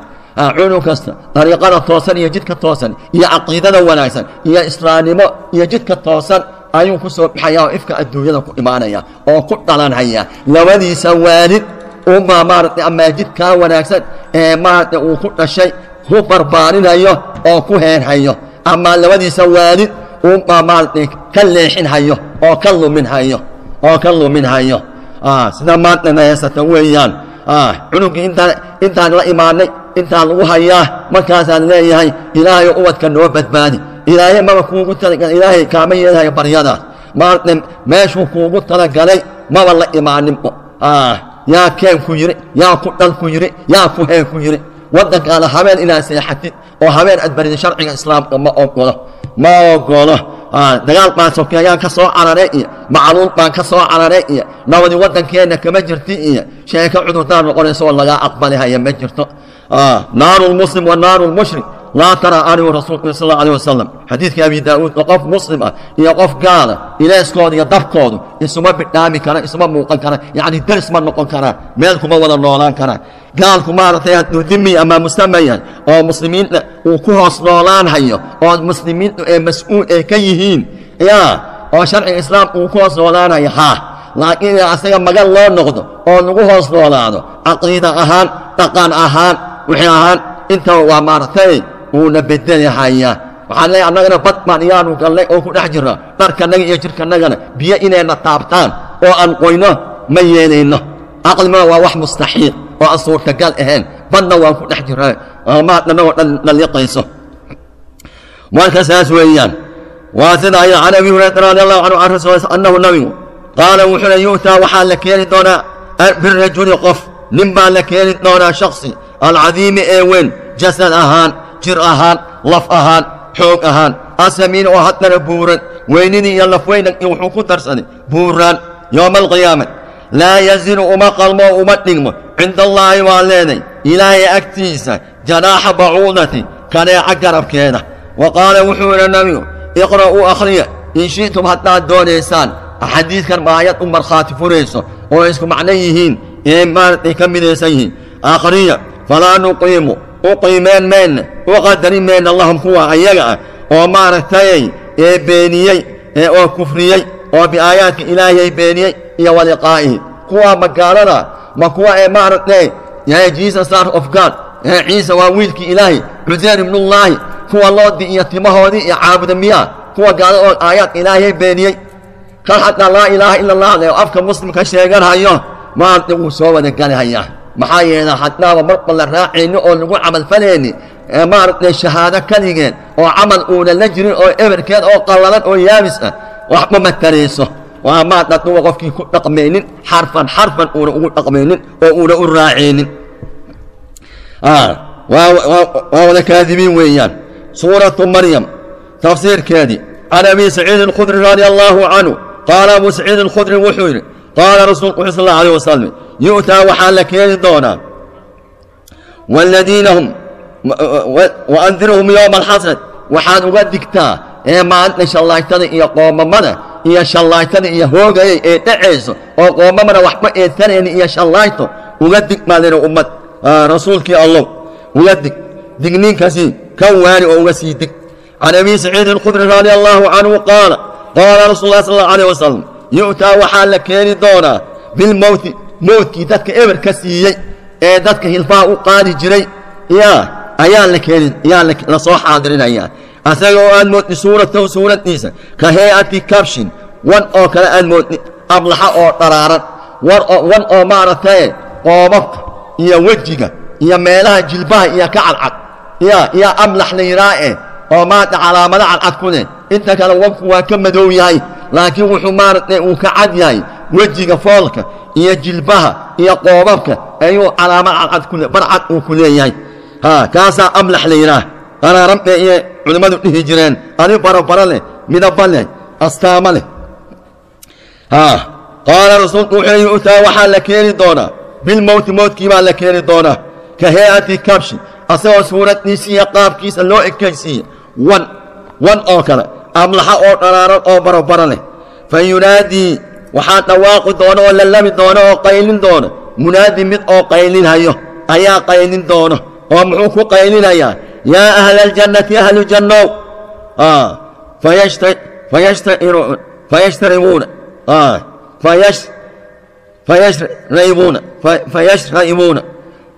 Cunug kasta dariiqada toosan iyo jidka toosan iyo caqiidada wanaagsan iyo islaamnimo iyo jidka toosan ayuu ku soo baxaya oo ifka adduunyada ku imaanaya oo ku dhalanhaya. Labadiisa waalid unbaa maaragtay amaa jidkaa wanaagsan ee maaragtay uu ku dhashay ku barbaarinayo oo ku heerhayo, ama labadiisa waalid unbaa maaragtay ka leexinhayo oo ka luminhayo oo ka luminhayo. Sida maanta na haysata weeyaan, cunugii intaan la imaanay intaan lagu hayaa, markaasaan leeyahay ilaahay ubadka noo badbaadi. Ilaahay maba kuugu talagalay, ilaahay kaama yeelhayo baryadaas, maaragtay meeshuu kuugu talagalay maba la imaaninbo. Yaa keen ku yidhi, yaa ku dhal ku yidhi, yaa ku heen ku yidhi waddankaana habeen inaad seexatid oo habeen aad baridid sharciga islaamka ma ogolo, ma ogolo. Dagaal baan sokeeyaan ka soo cararay iyo macluul baan ka soo cararay iyo nabadi waddankeenna kama jirti iyo sheeko cudurdaar noqonaysa oo lagaa aqbalihaya ma jirto. Naaru lmuslim wa naaru lmushrik laa tara anigu rasuulku sal alla alih wasalam, xadiidka Abi Daa'uud, oo qof muslim ah iyo qof gaala ilayskooda iyo dabkoodu isuma bidhaami kara, isuma muuqan kara, yacni deris ma noqon karaan, meel kuma wada noolaan karaan. Gaalku maaragtay hadduu dimi ama mustama yahay oo muslimiinta uu ku hoos noolaan hayo oo muslimiintu ee mas-uul ay ka yihiin ya oo sharciga islaamka uu ku hoos noolaanayo haa, laakiin asaga magan loo noqdo oo lagu hoos noolaado caqiida ahaan, dhaqan ahaan, wixii ahaan intaba waa maaragtay uuna bedelahayaa. Waxaan leeyahay annagana bad baan iyaanu galnay oo ku dhex jirna, dharkanaga iyo jirkanagana biyo inayna taabtaan oo aan qoyno ma yeelayno. Caqlimana waa wax mustaxiil oo aan suurtagal ahayn, badna waan ku dhex jirnaa maadnanagoo dhan naliiqayso. Marka saas weeyaan waa sida ay. Can Abi Hurayrata radi allahu canhu can rasul annahu nabigu qaala wuxuuna yu'taa waxaa la keeni doonaa birajuli qof, nin baa la keeni doonaa shaksi Alcadiimi ee weyn, jasad ahaan, jir ahaan, laf ahaan, xoog ahaan, asamiin oo haddana buuran. Weynidii iyo lafweynankii wuxuu ku darsaday buuraan yowma alqiyaama. Laa yazinu, uma qalmo, uma dhigmo, cinda allaahi waa leenay Ilaahay agtiisa, janaaxa bacuudati, kaneeca garabkeeda. Wa qaala, wuxuu yidhi nabigu: iqra'uu, akhriya, in shi'tum, haddaad doonaysaan. Xadiidkan aayad u markhaati furayso oo isku macno yihiin ee maaragtay ka midaysan yihiin. Akhriya. Falaa nuqiimu, u qiimeen mayna, u qadarin mayna, lahum, kuwa ayaga ah oo maaragtay ee beeniyey ee oo kufriyey oo biaayaadka Ilaahay beeniyey iyo waliqaa'ihi. Kuwa magaalada ma kuwa ee maaragtay "Jesus son of God", Ciise waa wiilkii Ilaahay, Cuseyr ibnullaahi, kuwa loodii iyo timahoodii iyo caabuda miyaa? Kuwa gaalada oo aayaadka Ilaahay beeniyey, kan xataa laa ilaaha ila Allah le afka muslimka sheeganhayo, maaragtay wuu soo wada galahayaa. Maxaa yeele, haddaaba marba la raacayni oo lagu camalfalayni maaragtay shahaado keligeed oo camal uuna la jirin oo eberkeed oo qallalan oo yaabis ah, waxba ma tarayso. Waa maad haduuba qofkii ku dhaqmaynin, xarfan xarfan uuna ugu dhaqmaynin oo uuna u raacaynin, waa wada kaadibiin weeyaan. Suuratu Maryam tafsiirkeedii. Can Abi Saciid Alkhudri radia Allaahu canhu qaala, Abu Saciid Alkhudri wuxuu yidhi: qaala rasuulku wuxuu sal allahu alayh wasalam: yu'taa, waxaa la keeni doonaa waaladiina hum, waandirhum yowma alxasrad, waxaad uga digtaa ee maalinta shallaaytada iyo qoomamada iyo shallaaytada iyo hoogayay ee dhacayso oo qoomamana waxba eetanayni iyo shallayto uga dig baa lina ummad rasuulkii Allow, uga dig, digniinkasii ka waani oo uga sii dig. Can Abi Saciid Alkhudri radia Allaahu canhu qaala, qaala rasuul lah sal allau alayh wasalam: yu'taa, waxaa la keeni doonaa, bilmowti, mowtkii dadka eber ka siiyey ee dadka hilfaha u qaadi jiray ya ayaa la keeni, yaa la soo xaadirinayaa, asaga oo aad moodni suuratahu, suuraddiisa, ka hay'ati kabshin, wan oo kale aad moodni, ablaxa oo dharaaran, wan oo maaragtay qoobabka iyo wejiga iyo meelaha jilbaha iyo ka cadcad ya iyo amlax la yidhaa eh oo maarata calaamado cadcad ku leh. Inta kale wanku waa ka madow yahay, laakiin wuxuu maaragtay uu ka cad yahay wejiga, foolka iyo jilbaha iyo qoobabka ayuu calaamad cadcad ku barcad uu ku leeyahay. Ha kaasaa amlax la yidhaah, qaraaran bay iyo culimmadu dhihi jireen, adi barobaro leh, midaba leh, astaamo leh. Ha qaala rasuulku wuxuu: yu'taa, waxaa la keeni doonaa, bilmowti, mowtkii baa la keeni doonaa, ka hay'ati kabshi, asagoo suuraddiisa iyo qaabkiisa loo ekaysiiye wan oo kale, amlaxa oo dharaaran oo barobaro leh. Fa yunaadii, waxaa dhawaaqi doono oo lallami doono oo qaylin doono, munaadi, mid oo qaylinhayo ayaa qaylin doono. Oo muxuu ku qaylinayaa? Yaa ahla aljannati, ahlu jannow. Fayashtaribuuna, fayashraybuuna, fayashraybuuna,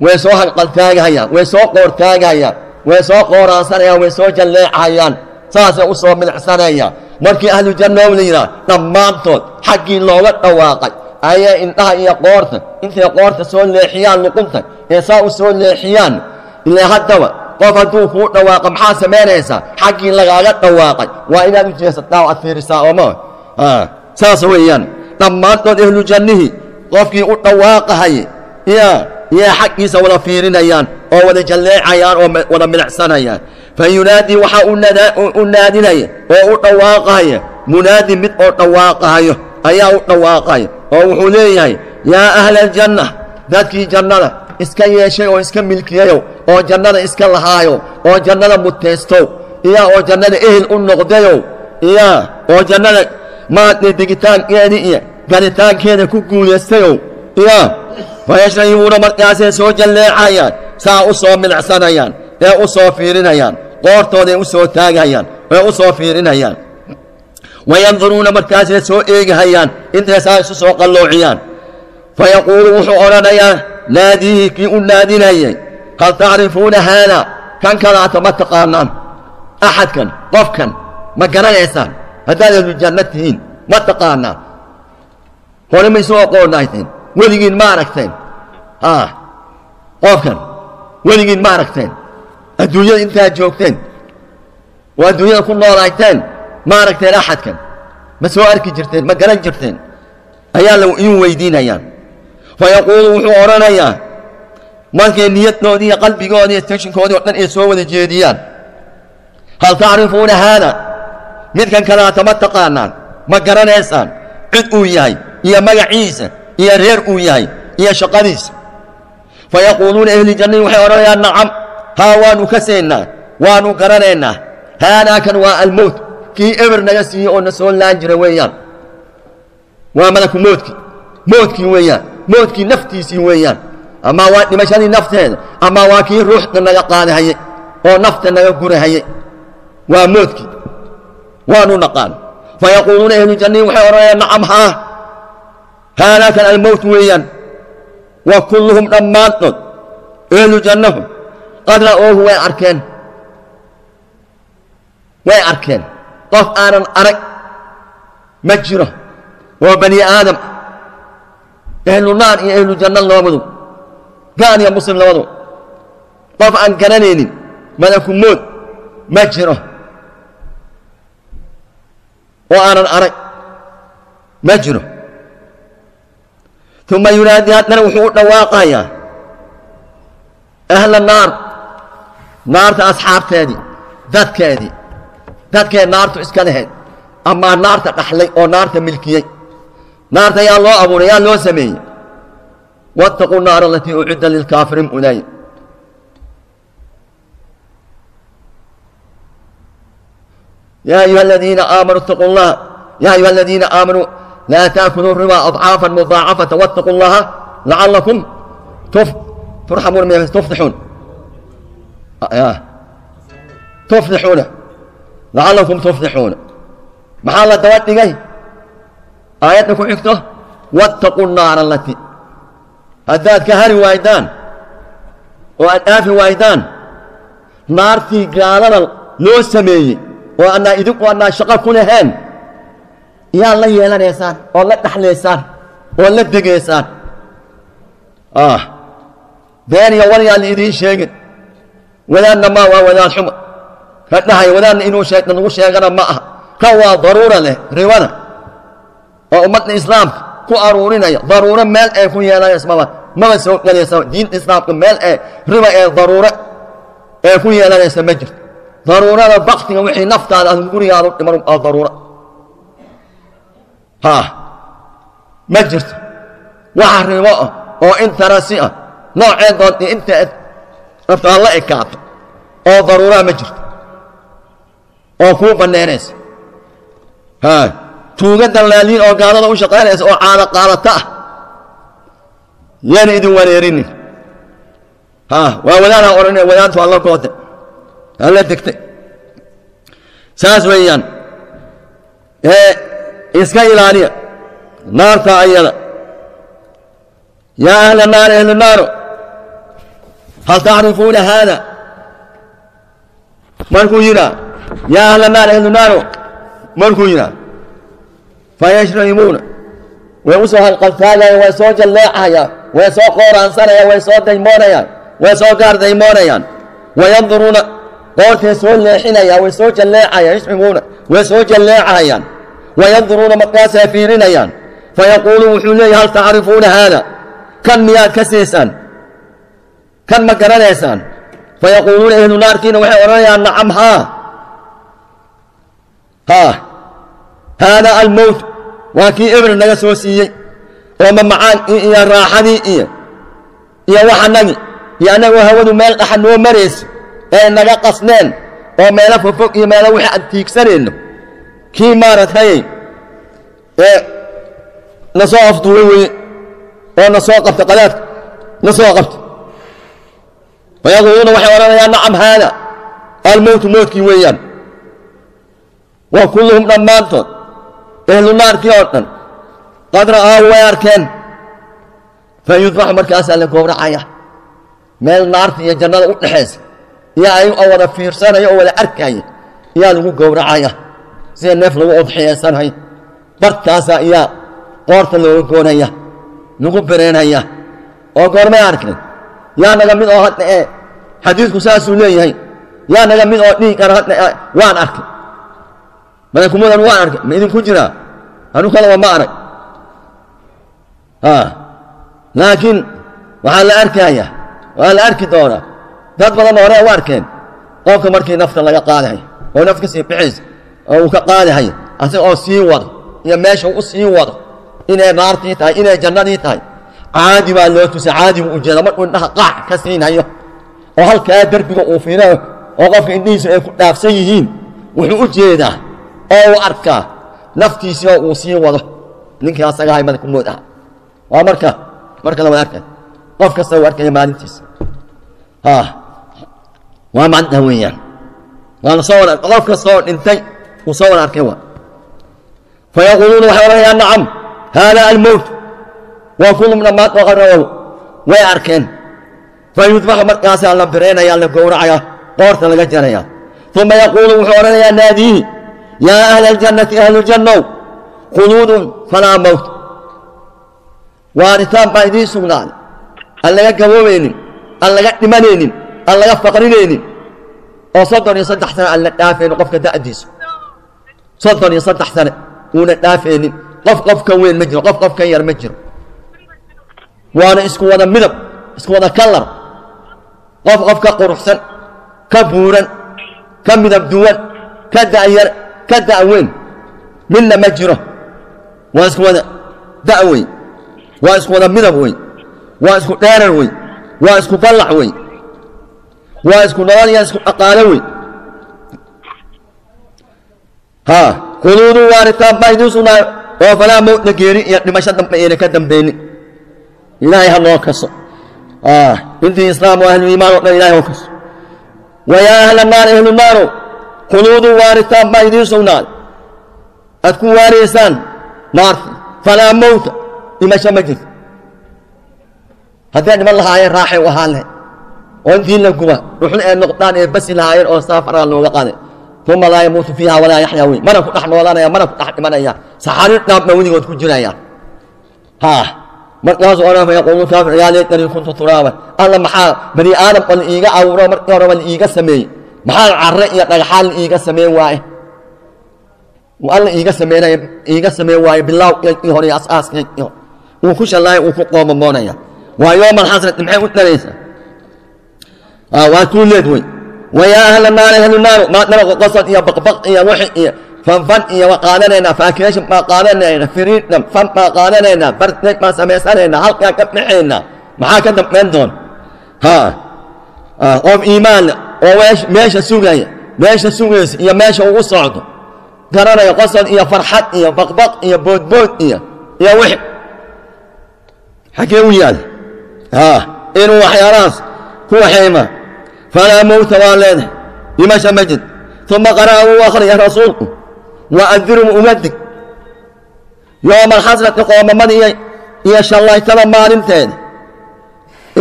way soo hanqaltaagahayaan, way soo qoortaagahayaan, way soo qooraansanayaan, way soo jalleecahayaan, saasay u soo milicsanayaan. Markii ahlu jannow la yidhaah, dhammaantood xaggii looga dhawaaqay ayay indhaha iyo qoorta intay qoorta soo leexiyaan, luqunta ee saa u soo leexiyaan. Ilaa haddaba qof hadduu kuu dhawaaqa, maxaa samaynaysaa? Xaggii lagaaga dhawaaqay waa inaad u jeesataa oo aad fiirisaa, ooma saas weeyaan? Dhammaantood ehlu jannihii qofkii u dhawaaqahay ya yaa xaggiisa wada fiirinayaan oo wada jalleecayaan oo wada milicsanayaan. Fa yunaadii, waxaa u naadinaya oo u dhawaaqahaya, munaadi, mid oo dhawaaqahayo ayaa u dhawaaqaya oo wuxuu leeyahay: yaa ahla aljanna, dadkii jannada iska yeeshay oo iska milkiyayow oo jannada iska lahaayo oo jannada mutaystow iya oo jannada ehel u noqdayow iya oo jannada maadne degitaankeedii iyo galitaankeeda ku guulaystayow iya. Fayashrayibuuna, markaasay soo jalleecayaan, saa u soo milicsanayaan ee u soo fiirinayaan, qoortooday u soo taagayaan ee u soo fiirinayaan. Wayanduruuna, markaasay soo eegahayaan intay saa isu soo qalloociyaan. Fayaquulu, wuxuu odhanayaa naadiihi, kii u naadinayay: hal tacrifuuna haada, kan kalaata ma taqaanaan? Axadkan, qofkan ma garanaysaan? Haddaad ahlu janno tihiin, ma taqaanaan? Hore ma isu aqoonayteen? Weligiin ma aragteen qofkan? Weligiin ma aragteen adduunyada intaad joogteen oo adduunyada ku noolaayteen? Ma aragteen axadkan? Ma soo arki jirteen? Ma garan jirteen? Ayaa la iin weydiinayaan. Fayaquulu, wuxuu odhanayaa Markay niyaddoodii iyo qalbigoodii iyo tensionkoodii oo dhan ay soo wada jeediyaan, hal tacrifuuna haada, midkan kalaata ma taqaanaan, ma garanaysaan cid uu yahay iyo magaciisa iyo reer uu yahay iyo shaqadiisa? Fayaquuluuna ehli jannihii waxay odhanayaan nacam, haa, waanu kasaynaa, waanu garanaynaa. Haadaa kan waa almowt, kii eber naga siiyey oo na soo laan jira weeyaan, waa malaku moodkii, moodkii weeyaan, moodkii naftiisii weeyaan, ama waa dhimashadii nafteeda, ama waa kii ruuxda naga qaadahayey oo nafta naga gurahayey, waa moodkii, waanu naqaan. Fayaquuluuna ehlu jannihii waxay odhanayaan nacam, haa, haadaa kan almowt weeyaan. Wa kulluhum dhammaantood ehlu jannahu qad ra'oohu way arkeen, way arkeen. Qof aanan arag ma jiro oo bani aadam, ehlu naar iyo ehlu janno labadu, gaal iyo muslim labadu, qof aan garanaynin malaku mood ma jiro oo aanan arag ma jiro. Uma yunaadi, haddana wuxuu u dhawaaqayaa ahla naar, naarta asxaabteedii, dadkeedii, dadkee naartu iska lahayd amaa naarta dhaxlay oo naarta milkiyey. Naarta yaa loo abuuray, yaa loo sameeyey? Wattaquu naara alatii ucidda lilkaafiriin ulaayi. Yaa ayuha aladiina aamanuu ittaquu llaha, yaa ayuha aladiina aamanuu laa taakuluu riba adcaafan mudaacafata wattaquu llaha lacalakum turxamuuna, tuflixuun, tuflixuuna, lacalakum tuflixuuna. Maxaa la daba dhigay aayadda ku xigto? Wattaquu naara alatii, haddaad ka hari waydaan oo aad dhaafi waydaan naartii gaalada loo sameeyey oo annaa idinku annaa shaqo ku lahayn, iyaad la yeelanaysaan oo la dhexlaysaan oo la degaysaan. Been iyo war yaan la idiin sheegin. Wadaadna maa waa wadaad xuma ka dhahay, wadaadna inuu lagu sheegana ma aha. Kan waa daruura leh ribada oo ummadda islaamka ku aruurinaya, daruuro meel ay ku yeelanayso maba soo gelaysa diinta islaamka. Meel ee riba ee daruuro ee ku yeelanaysa ma jirto. Daruurada baktiga wixii naftaada aad gurigaada u dhiman aa daruuro ha ma jirto. Waxa ribo ah oo intarasi ah noocee doonta inta naftaa la ekaato oo daruuraa ma jirto oo kuu bannaynaysa. Ha tuuga dallaaliin oo gaalada u shaqaynaysa oo caado qaadata ah yaana idin wareerinin. Ha waa wadaanaa odhanaya, wadaantu alla goote alla degtay, saas weeyaan. Ee iska ilaaliya naarta ayada. Yaa ahla naar, ahlu naaro, hal tacrifuuna haada? Markuu yidhaa yaa ahla naar, ahlu naaro markuu yidhaa, fayashrahimuuna, way u soo halqaltaagayaan, way soo jalleecayaan, way soo qooraansanayaan, way soo daymoonayaan, way soo gaar daymoonayaan. Wayanduruuna, qoortay soo leexinayaan, way soo jalleecayaan, yashrimuuna, way soo jalleecayaan. Wayanduruuna, markaasay fiirinayaan. Fayaquulu, wuxuu leeyahy, hal tacrifuuna haada, kan miyaad ka siisaan, kan ma garanaysaan? Fayaquuluuna ehlu naarkiina waxay odhanayaan nacam, haa haa, haada almowt, waa kii ebr naga soo siiyey oo mamacaankii iyo raaxadii iyo waxanagi iyo annagoo hawadu meel dhaxa noo marayso ee naga qasneen oo meelo fofog iyo meelo wixii aan tiigsanayno, kii maaragtay ee na soo afduubay weye oo na soo qabta, qadaadka na soo qabta. Fayaquuluuna, waxay odhanayaan nacam, haada almowtu, mowtkii weeyaan. Wa kulluhum dhammaantood ehlu naarkii oo dhan qad ra'aahu way arkeen. Fayudbaxu, markaasaa la gowracaya meel naarta iyo jannada u dhexaysa iyo ay oo wada fiirsanaya oo wada arkaya iyaa lagu gowracaya sida neef lagu udxiyaysanhayo. Bartaasaa iyaa qoorta looga goonaya, lagu bireynaya. Oo goormay arkeen? Yaa naga mid oo hadda ee xadiidku saasuu leeyahay, yaa naga mid oo dhihi kara hadda waan arkay malakumudan, waan arkay? Ma idinku jiraa? Anu kalaba ma arag. Laakiin waxaa la arkaya Waa la arki doonaa. Dad badan hore u arkeen qofka markii nafta laga qaadahay oo naf ka sii bixaysa oo uu ka qaadahay asaga oo sii wado iyo meesha uu sii wado inay naartii tahay, inay jannadii tahay. Caadi baa loo tusay, caadi buu ujeeda markuu indhaha qaac ka siinhayo oo halkaa derbiga uu fiirayo oo qofka indhihiisu ay ku dhaafsan yihiin, wuxuu u jeedaa oo uu arkaa naftiisii oo uu sii wado ninkii asaga ahay madaku mood aha. Waa marka la wada arkay, qof kasta uu arkaya maalintiisa. Waa maalinta weeyaan, waa la soo wada, qof kasta oo dhintay uu soo wada arkay. Waa fayaquuluuna, waxay odhanayaan: nacam, haada almowt. Waa kulum dhammaad oo qarawow way arkeen. Fayudbaxu, markaasaa la bireynaya, la gowracaya, qoorta laga jaraya. Uma yaquulu, wuxuu odhanayaa naadiihi: yaa ahla aljannati, ahlujannow, khuluudun falaa mowt, waaritaan baa idiin sugnaaday aan laga gaboobaynin, aan laga dhimanaynin, aan laga faqrinaynin, oo 33 sano aan la dhaafaynin. Qofka da'diisu 33 sano uuna dhaafaynin, qof qof ka weyn ma jiro, qof qof ka yar ma jiro. Waana isku wada midab, isku wada kalar. Qof qof ka quruxsan, ka buuran, ka midab duwan, ka da'yar, ka da'weyn midna ma jiro. Waa isku wada da' wey, waa isku wada midab wey, waa isku dheerar wey, waa isku ballac wey, waa isku nolol iyo isku dhaqaalo wey. Ha khuluudu, waaritaan baa idiin sugnaayo oo falaa mowtna, geeri iyo dhimasho dambe ayna ka dambaynin. Ilaahay ha noo kaso intii islaam oo ahlu iimaan oo dhan, ilahay hoo kaso. Wayaa ahla naari, ahlu naaro, khuluudu, waaritaan baa idiin sugnaaday aad ku waaraysaan naarti, falaa mowta, dhimasho ma jirto. Hadday dhiman lahaayeen raaxay u ahaan lahayd oo intii la guba dhuxul ee noqdaan ee basi lahaayeen oo saafaraa looga qaaday. Uma laa yamuutu fiiha walaa yaxyaa wey, mana ku dhex noolanaya, mana ku dhex dhimanaya, saxariir dhaabna weligood ku jiraya. Ha markaasuu odhan fa yaquulu kaafir: yaa laytanii kuntu turaaban. Alla, maxaa bani aadam oo la iiga abuuro markii horeba la iiga sameeyey? Maxaa carre iyo dhagaxaan la iiga sameyn waaye? Alla iiga sameynaya, iiga sameyn waaye bilaaw ii hore iyo asaaskii uu ku shallaaya, uu ku qoomamoonaya. Waa yooma alxasrati, maxay u dhalaysaa? Waa tuuleed wey. Wayaa ahla naari, ahlu naaru, maadnaba qosol iyo baqbaq iyo wixi iyo fanfan iyo waa qaadanaynaa, faakiyeeshin baa qaadanayna, firiidham fan baa qaadanaynaa, bartneeg baan samaysanaynaa, halkaa ka bixaynaa. Maxaa ka dambayn doona? Ha qof iimaan leh oo meesha sugaya, meesha sugaysa iyo meesha uu u socdo garanaya, qosol iyo farxad iyo baqbaq iyo boodbood iyo wixi xaggee u yaal? Ha inuu waxyaalahaas ku waxayma. Falaa mowta waa leedahay, dhimasha ma jid. Uma qara'a, wuu akhriya rasuulku: wa andirhum, uga dig, yooma alxasrati, qoomamada iyo shallaytada maalinteeda,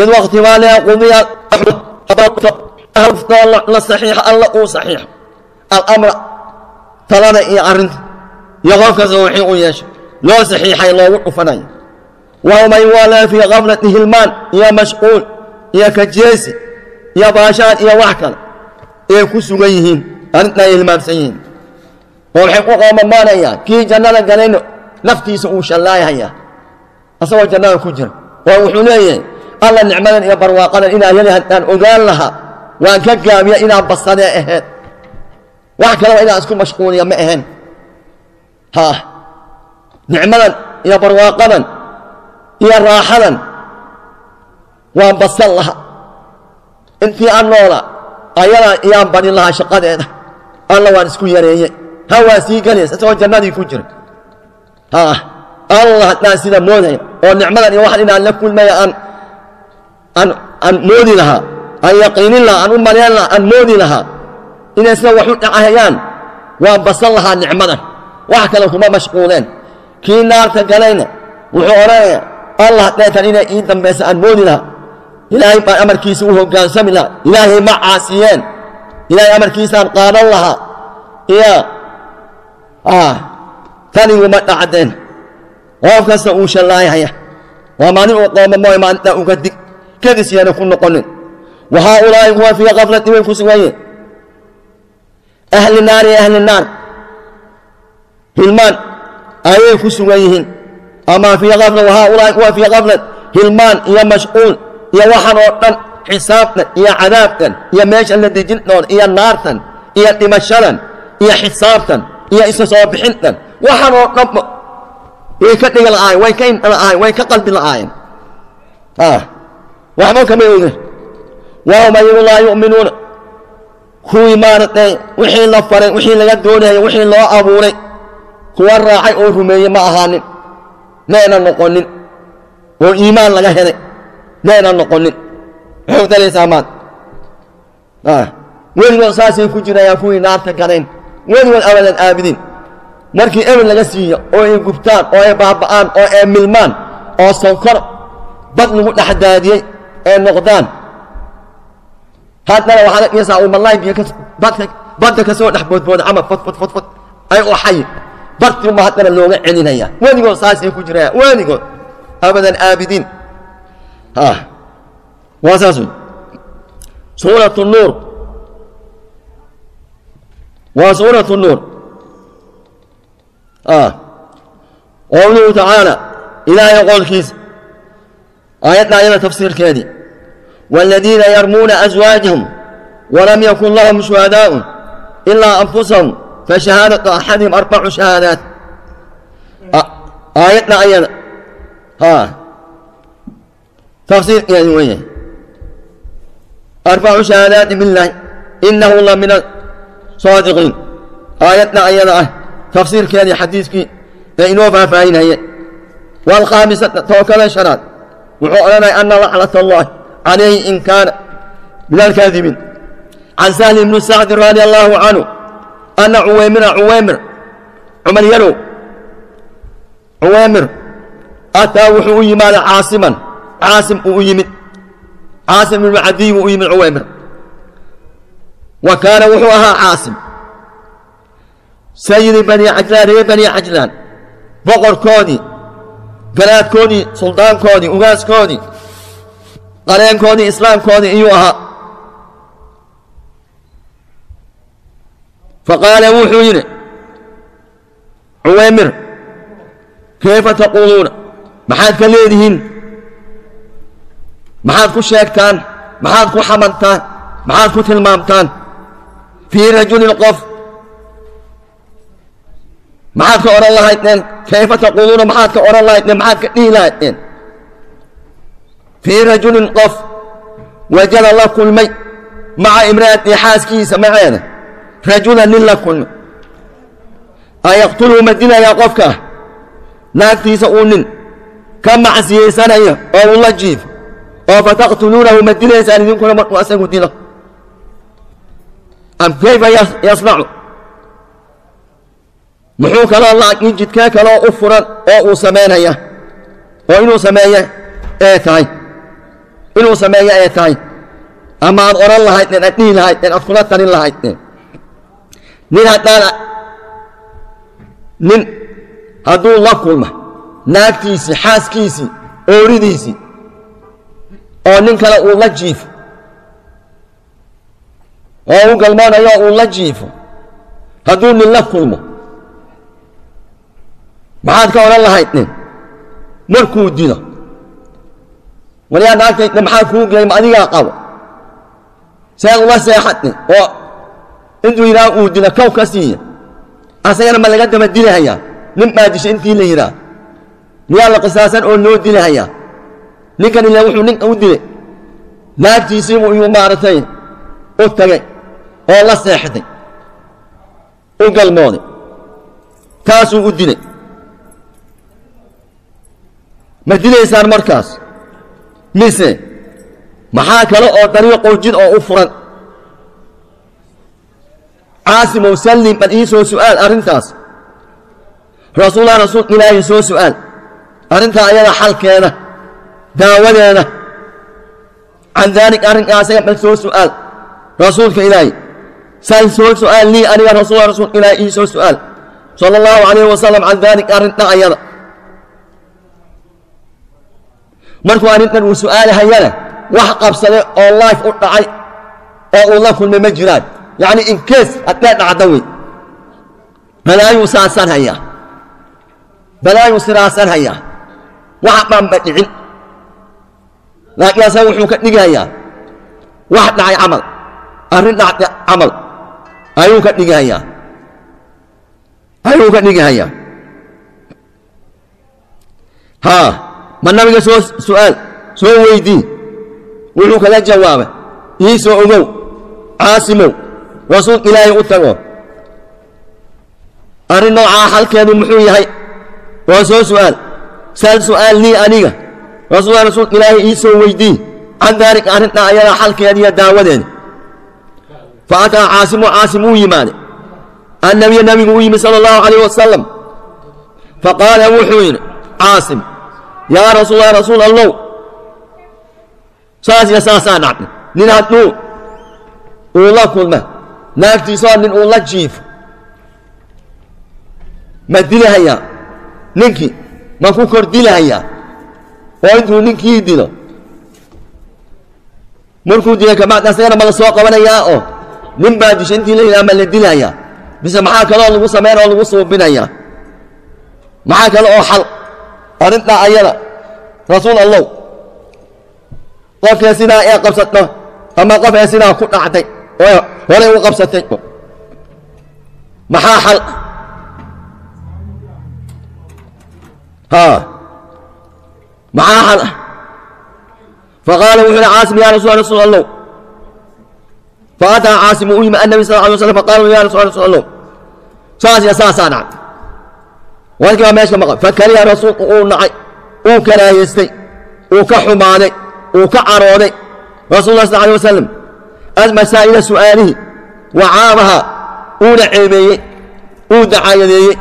id waqti baa leeha qudiya la saxiixo, alla uu saxiixo alamra, talada iyo arrinta iyo qof kasta wixii u yeesho loo saxiixay, loogu dhufanayo. Wahum ay waa fii kaflati, hilmaan iyo mashquul iyo kajeesi iyo baashaan iyo wax kale ay ku sugan yihiin, arrintan ay hilmaamsan yihiin oo waxay ku qoomamaanayaan. Kii jannada galayna naftiisa uu shallaayhayaa asagoo jannada ku jira oo wuxuu leeyahay: alla, nicmadan iyo barwaaqadan inaan heli haddaan ogaan lahaa, waan ka gaabiya inaan basadee ahayd, wax kaleba inaan isku mashquuliya ma ahayn. Ha nicmadan iyo barwaaqadan iyo raaxadan waan basan lahaa intii aan noolaa, ayadaa iyaan badin lahaa shaqadeeda. Alla, waan isku yareeyey, ha waa sii gelaysa isagoo jannadii ku jira. Ha alla, haddaan sida moodaya oo nicmadan iyo waxan inaan la kulmaya aan moodi lahaa, aan yaqiinin lahaa, aan u malayn lahaa, aan moodi lahaa inay sida wax u dhacayaan, waan basan lahaa nicmadan, wax kale kuma mashquuleen. Kii naarta galayna wuxuu odhanayaa: allah, hadday inay ii dambaysa aan moodi lahaa, ilaahay baan amarkiisa u hoggaansami lahaa, ilaahay ma caasiyeen, ilaahay amarkiisaan qaadan lahaa iyo taniguma dhacdeen. Qof kasta uu shallaayhaya waa maalin uu qoomamooy, maalintaa uga dig kedis yaana ku noqonin. Wa haaulaa'i kuwa fii kaflati way ku sugan yihiin, ahli naari, ahli naar hilmaan ayay ku sugan yihiin ama fii kafla. Wa haaulaa'i kuwa fii kaflat, hilmaan iyo mashquul iyo waxan oo dhan xisaabtan iyo cadaabtan iyo meeshan la dejin doon iyo naartan iyo dhimashadan iyo xisaabtan iyo isa soo bixintan waxaan oo dhanba way ka dhiga la'aayeen, way ka indha la'aayeen, way ka qalbi la'aayeen. Waxba kama ogin. Wahum ayagu laa yu'minuuna, kuwii maaragtay wixii la faray, wixii laga doonayay, wixii loo abuuray kuwa raacay oo rumeeyey ma ahaanin, mayna noqonin, oo iimaan laga helay mayna noqonin. Maxay u talaysaa maanta? Weligood saasay ku jirayaan kuwii naarta galeen, weligood abadan aabidiin. Markii ebel laga siiyo oo ay gubtaan oo ay baaba'aan oo ay milmaan oo sonkor bad lagu dhex daadiyey ay noqdaan, haddana waxaad arkaysaa uu malaay biyo badda ka soo dhex boodbooda camal, fod fod fod fod ay u xayi bartii uma haddana looga celinaya. Weligood saasay ku jirayaan, weligood abadan aabidiin. Waa saas wey. Suuratu Nuur waa suuratu Nuur. Qowluhu tacaala, ilaahay qowlkiisa, aayadda ayada tafsiirkeedii: waaladiina yarmuuna aswaajahum walam yakun lahum shuhadaa'un ilaa anfusahum fashahaadatu axadihim 4 shahaadaat. Aayadda ayada tafsiirkeedii weeye. 4 shahaadaati billaahi inahu la min asaadiqiin. Aayadda ayada ah tafsiirkeedii xadiiskii ee inoo faahfaahinhaye. Waalkhaamisata, tookada shanaad, wuxuu odhanaya ana lacnat allahi calayhi in kaana min alkaadibiin. Can Sahli ibni Sacdin radia allaahu canhu ana Cuwaymira, Cuwaymir Cumar Yarow, Cuwaymir ataa wuxuu u yimaaday Caasiman, Caasim uu u yimid, Caasim ibnu Cadiy buu u yimid Cuwaymir. Wa kaana wuxuu ahaa Caasim sayidi Bani Cajlaan, reer Bani Cajlaan boqorkoodii, garaadkoodii, suldaankoodii, ugaaskoodii, qareenkoodii, islaamkoodii iyuu ahaa. Faqaala wuxuu yidhi Cuwaymir: kayfa taquuluuna, maxaad ka leedihiin, maxaad ku sheegtaan, maxaad ku xamantaan, maxaad ku tilmaamtaan fii rajulin qof, maxaad ka odhan lahaydeen? Kayfa taquuluuna, maxaad ka odhan lahaydeen, maxaad ka dhihi lahaydeen fii rajulin qof wajada la kulmay maca imra'atii, xaaskiisa maceeda, rajulan nin la kulmay? Ayaqtuluhu, ma dilayaa qofka naagtiisa uu nin ka macsiyaysanaya oo uu la jiifo, oo fataqtuluunahu, ma dilaysaan idinkuna markuu asagu dilo? Am kayfa yasnacu, muxuu kaloo laakiin jidkee kaloo u furan oo uu samaynaya oo inuu sameeye ee tahay, inuu sameeyo ee tahay, ama aad odhan lahaydeen, aad dhihi lahaydeen, aad kula talin lahaydeen nin haddaan nin hadduu la kulma naagtiisii, xaaskiisii, ooridiisii oo nin kale uu la jiifo oo u galmoonayo uu la jiifo, hadduu nin la kulmo maxaad ka odhan lahaydeen markuu dilo? Waryaa naagtaydna maxaa kuu gelay? Ma adigaa qabo? Seed ula seexatay? Oo intuu yidhaha uu dilo kow ka siiya, asagana ma laga daba dilahayaa? Nin baa dishay intii la yidhaah miyaa la qisaasan oo loo dilahayaa ninkan? Ila wuxuu ninka u dilay naagtiisiibuu iyuu maaragtay u tagay oo la seexday, u galmooday, taasuu u dilay. Ma dilaysaan markaas mise maxaa kale oo dariiqoo jid oo u furan? Caasimow, sallim, bal ii soo su'aal arrintaas rasuullah, rasuul Ilaahay soo su'aal arrintaa ayada xalkeeda, daawadeeda. Can daalik, arrinkaa asaga bal soo su'aal rasuulka Ilaahay. Sal, soo su'aal lii aniga rasuula, rasuulka Ilaahay ii soo su'aal sala allahu calayhi wasalam can daalik, arrinta ayada. Markuu arrintan uu su'aalahayana wax qabsaday oo life u dhacay oo uu la kulmay ma jiraan, yacni in case haddee dhacda wey. Balaayuu saasaan hayaa, balaayuu siraasan hayaa, wax baanba dhicin, laakiin asaga wuxuu ka dhigayaa Wax dhacay camal, arrin dhacday camal ayuu ka dhigahayaa, ayuu ka dhigahayaa. Haa, ma nabiga soo su'aal soo weydii, wuxuu kaga jawaabay ii soo ogow Caasimow, rasuulka Ilaahay u tago, arrin noocaa xalkeedu muxuu yahay? Waa soo su'aal, sal su'aal lii aniga rasuul, rasuulka Ilaahay ii soo weydii can daalika arrintaa ayadaa xalkeeda iyo daawadeeda. Fa ataa Caasimu, Caasim uu yimaaday annabiya, nabigu u yimi sala allahu calayh wasalam. Faqaala wuxuu yidhi Caasim: yaa rasuul, rasuul Allow, saas iyo saasaa dhacday. Nin hadduu uu la kulma naagtiisoo nin uu la jiifo, ma dilahayaa ninkii? Ma ku kor dilahayaa? Oo intuu ninkii dilo, markuu dila kabacdi asagana ma la soo qabanayaa oo nin baa dishay intii la yidhaha ma la dilahayaa, mise maxaa kaloo lagu samayn oo lagu suubinayaa? Maxaa kale oo xal arrintaa ayada, rasuul Allow? Qofkee sidaa ee qabsato ama qofkee sidaa ku dhacday oo horay u qabsatay, maxaa xal? Haa, maxaa xal? Faqaala wuxuu yihi Caasim: ya rasul, rasuul Allow. Faataa Caasim uu yimi annabi sal alay waslam, faqaala: ya rasul, rasuul Allow, saas iyo saasaa dhacday, warkii baa meesha maqan. Fakariha rasuulku uu nacay, uu karaahiystay, uu ka xumaaday, uu ka carooday rasul lah sal alay wasalam almasaa'ila su'aalihi, wa caabaha uuna ceebeeyey, uu dacaayadeeyey,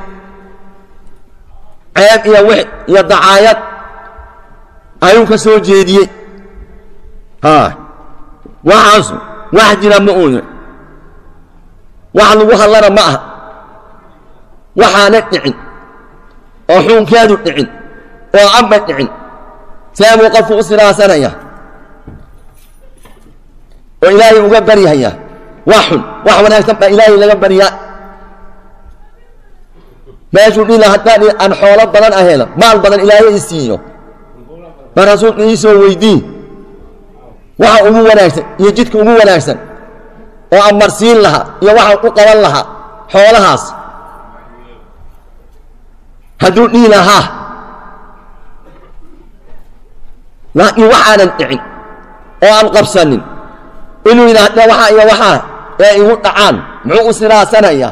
ceeb iyo wix iyo dacaayad ayuu ka soo jeediyey. Waxaasu wax jira ma uuna, wax lagu hadlana ma aha, waxaana dhicin oo xuunkeedu dhicin oo amba dhicin, see buu qofku u sidaasanaya oo Ilaahay uga baryahaya wax xun? Wax wanaagsan baa Ilaahay laga baryaa. Meeshuu dhihi laha haddaan aan xoolo badan ahelo, maal badan Ilaahay i siiyo, ma rasuulka ii soo weydii waxa ugu wanaagsan iyo jidka ugu wanaagsan oo aan marsiin lahaa iyo waxaan u qaban lahaa xoolahaas, hadduu dhihi lahaa. Laakiin waxaanan dhicin oo aan qabsanin inuu yidhaahda waxaa iyo waxaa ee igu dhacaan, muxuu u siraasanaya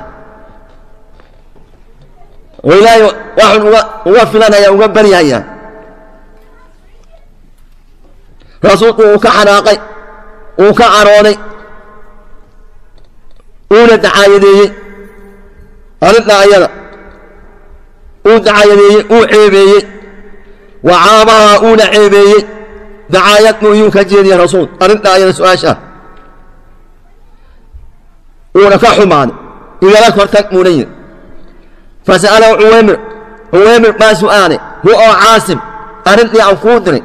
oo Ilaahay waxun uga filanaya, uga baryahaya? Rasuulku uu ka xanaaqay, uu ka carooday, uuna dacaayadeeyey arrintaa ayada, uu dacaayadeeyey, uu ceebeeyey, wa caabahaa uuna ceebeeyey, dacaayad buu iyuu ka jeediyey rasuul arrintaa ayada su-aasha, uuna ka xumaaday. Igala kortag buuna yidhi. Fasa'alahu Cuwaymir, Cuwaymir baa su'aalay hu oo Caasim: arrintii aan kuu diray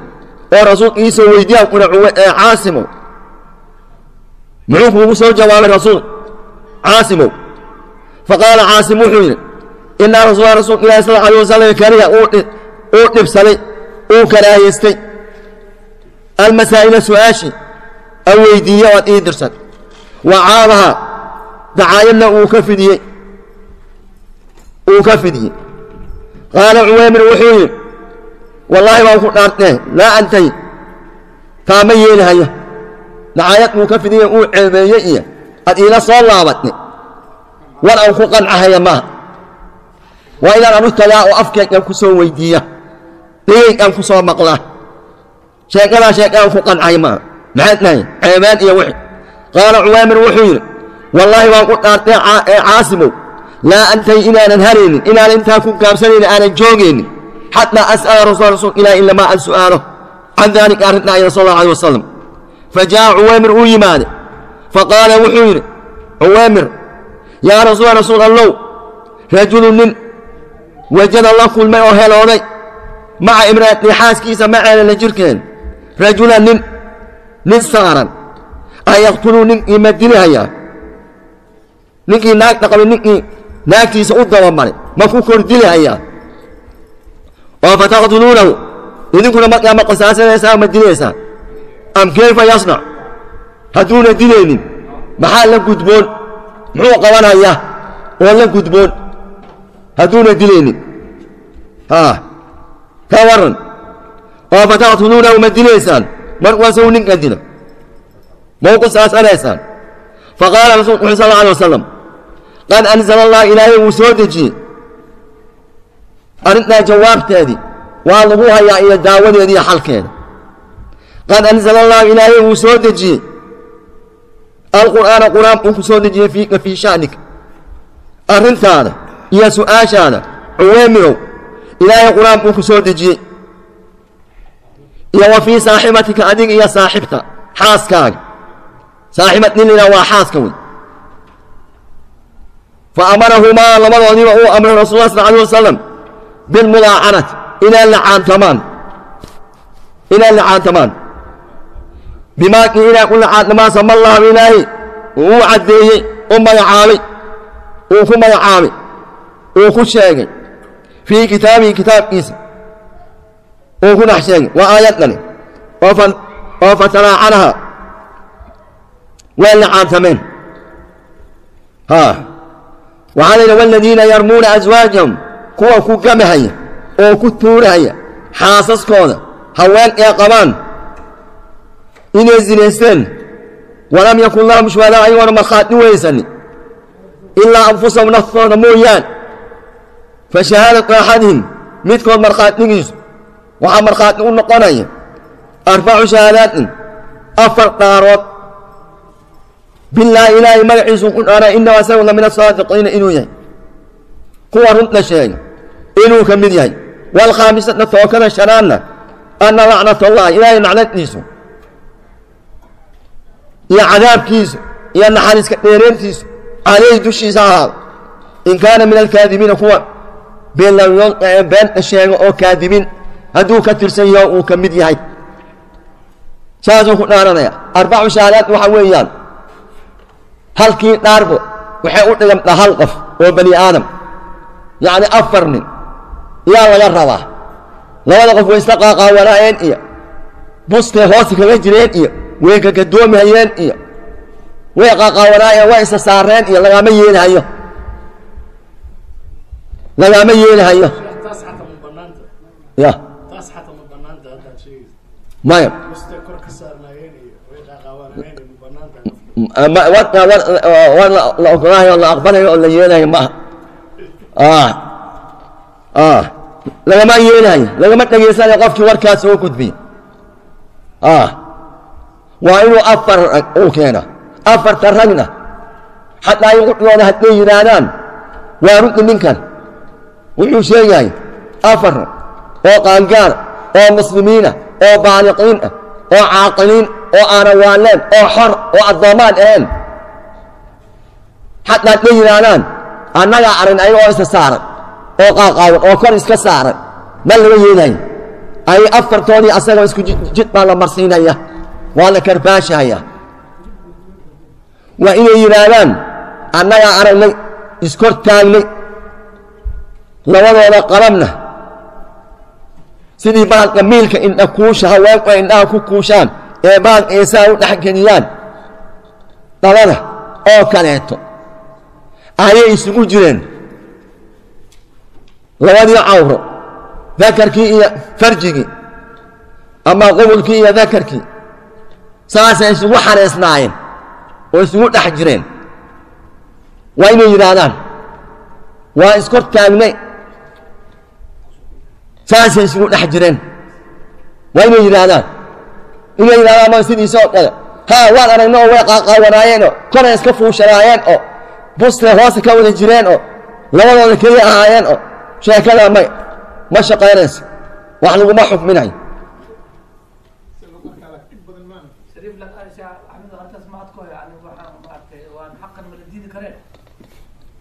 oo rasuulka iisoo weydiiyaan kuna Caasimow, muxuu kuugu soo jawaabay rasuul, Caasimow? Faqaala Caasim wuxuu yidhi: inaa rasuula, rasuulka Ilahi sal alay wasalam kariha uu dhibsaday, uu karaahiystay almasaa'ila su'aashii an weydiiye oad ii dirsan, wa caabaha dacaayadna uu ka fidiyey, uu ka fidiyey. Qaala Cuwaymir wuxuu yidhi: wallaahi baan ku dhaartee, laa antahi, taa ma yeelhayo. Dacaayad uu ka fidiyey, uu ceebeeyey iyo ad iila soo laabatay war aan ku qancahaya maaha. Waa inaan anu tagaa oo afkaygan ku soo weydiiya, dhegaygaan ku soo maqlaa. Sheekadaa sheeka aan ku qancaya maaha. Maxaad dhahay ceebaan iyo wixi? Qaala Cuwaymir wuxuu yidhi: wallaahi baan ku dhaartee Caasimow, laa antahi, inaanan haraynin, inaanan intaa ku gaabsanaynin, aanan joogaynin xataa as'ala rasul, rasuul Ilahi ilamaa an su'aalo can daalika arrintaa ila sal allahu alay wasalam. Fa jaa'a Cuwaymir uu yimaade, faqaala wuxuu yidhi Cuwaymir: yaa rasuula, rasuul Allow, rajulu nin wajada la kulmay oo helooday maca imra'ati xaaskiisa maceeda la jirkeen rajulan nin saaran, ayaqtuluu ninkii ma dilahayaa? Ninkii naagta qabay, ninkii naagtiisa u dabamaray ma ku kor dilahayaa? Oo fataqtuluunahu idinkuna markaa ma qisaasanaysaa, ma dilaysaa, am kayfa yasnac? Hadduuna dilaynin maxaa la gudboon? Muxuu qabanayaa oo la gudboon hadduuna dilaynin? Ka waran oo fataqtuluunahu ma dilaysaan markuu asagu ninka dilo ma u qisaasanaysaan? Faqaala rasuulku wuxuu sal alla alay wasalam qad anzala allah ilaahay wuu soo dejiyey arrintaa jawaabteedii waa lagu hayaa iyo daawadeedi iyo xalkeeda. Qad anzala allahu ilaahay wuu soo dejiyey alqur'aana qur'aan buu ku soo dejiyey fiika fii sha'nika arrintaada iyo su'aashaada cuweemirow ilaahay qur'aan buu ku soo dejiyey iyo wa fii saaxibatika adiga iyo saaxibta xaaskaaga. Saaxibad ninina waa xaaska wey. Fa amarahumaa labadoodiiba uu amray rasuulullah sal alay wasalam bilmulaacanati inay lacaantamaan, inay lacaantamaan bimaakii inay ku lacaantamaan samallahu ilaahay uu caddeeyey u magacaabay uu ku magacaabay uu ku sheegay fii kitaabihi kitaabkiisa uu ku dhex sheegay waa aayad dhani oo fatalaacanaha way lacaantameen. Waxaa la yidhi waladiina yarmuuna aswaajahum kuwa ku gamahaya oo ku tuurahaya xaasaskooda haween ee qabaan inay zinaysteen walam yakun lahum shuhadaa ayagoona markhaati weysanin ilaa anfusahum naftooda mooyaan fa shahaadatu axadihim midkood markhaatigiisu waxaa markhaati u noqonaya 4 shahaadaatin 4 dhaarood bilaahi ilaahay magaciisu ku dhaaray innahu asagu la min asaadiqiina inuu yahay kuwa runta sheega inuu ka mid yahay. Waalkhaamisata tookada shanaadna anna lacnatullahi ilaahay lacnadiisu iyo cadaabkiisu iyo naxariiska dheereyntiisu caleyhi dushiisa ahaado in kaana min alkaadibiina kuwa beenta sheega oo kaadibiin hadduu ka tirsan yaho uu ka mid yahay saasuu ku dhaaranaya. 4 shahaadaad waxa weeyaan halkii dhaarbo waxay u dhigantaa hal qof oo bani aadam, yacni 4 nin yaa laga rabaa. Labada qof way isla qaaqaawanaayeen iyo bustay hoose kaga jireen iyo way kagadoomihayeen iyo way qaaqaawanaayeen way isa saareen iyo lagama yeelhayo, lagama yeelhayo. Ya maya war la ogolaayo la aqbalayo oo la yeelayo maaha. Lagama yeelayo, lagama dhegaysanayo qofkii warkaas soo gudbiya. Waa inuu 4 rag uu keena. 4 ragna xataa ay qudhooda hadday yidhaahdaan waa runti ninkan wuxuu sheegaya 4 rag oo qaangaar oo muslimiina oo baaliqiin ah oo caaqiliin oo aana waaleen oo xor oo addoomaan ahayn xataa hadday yidhaahdaan annagaa arrin ayagoo isa saaran oo qaaqaawan oo kor iska saaran ma laga yeelayo. Ay 4toodii asagoo isku jid baa la marsiinaya, waa la karbaashahaya. Waa inay yidhaahdaan annagaa aragnay iskor taagnay labadooda qalabna sidii bahalka miilka indha kuusha haweenku ay indhaha ku kuushaan ee bahalka eesaha u dhexgeliyaan dhalada oo kaleeto ayay isugu jireen labadii cawro, dakarkii iyo farjigii ama qubulkii iyo dakarkii, saasay isugu xareysnaayeen oo isugu dhex jireen. Waa inay yidhaahdaan waa iskor taagnay saasay isugu dhex jireen. Waa inay yidhaahdaan, inay yidhahdaan ma sidiisa oo kale haa waan aragna oo way qaaqaawanaayeen oo koray iska fuushanaayeen oo bustay hoose ka wada jireen oo labadooda keliya ahaayeen oo sheekada ma shaqaynayso, wax laguma xukminayo.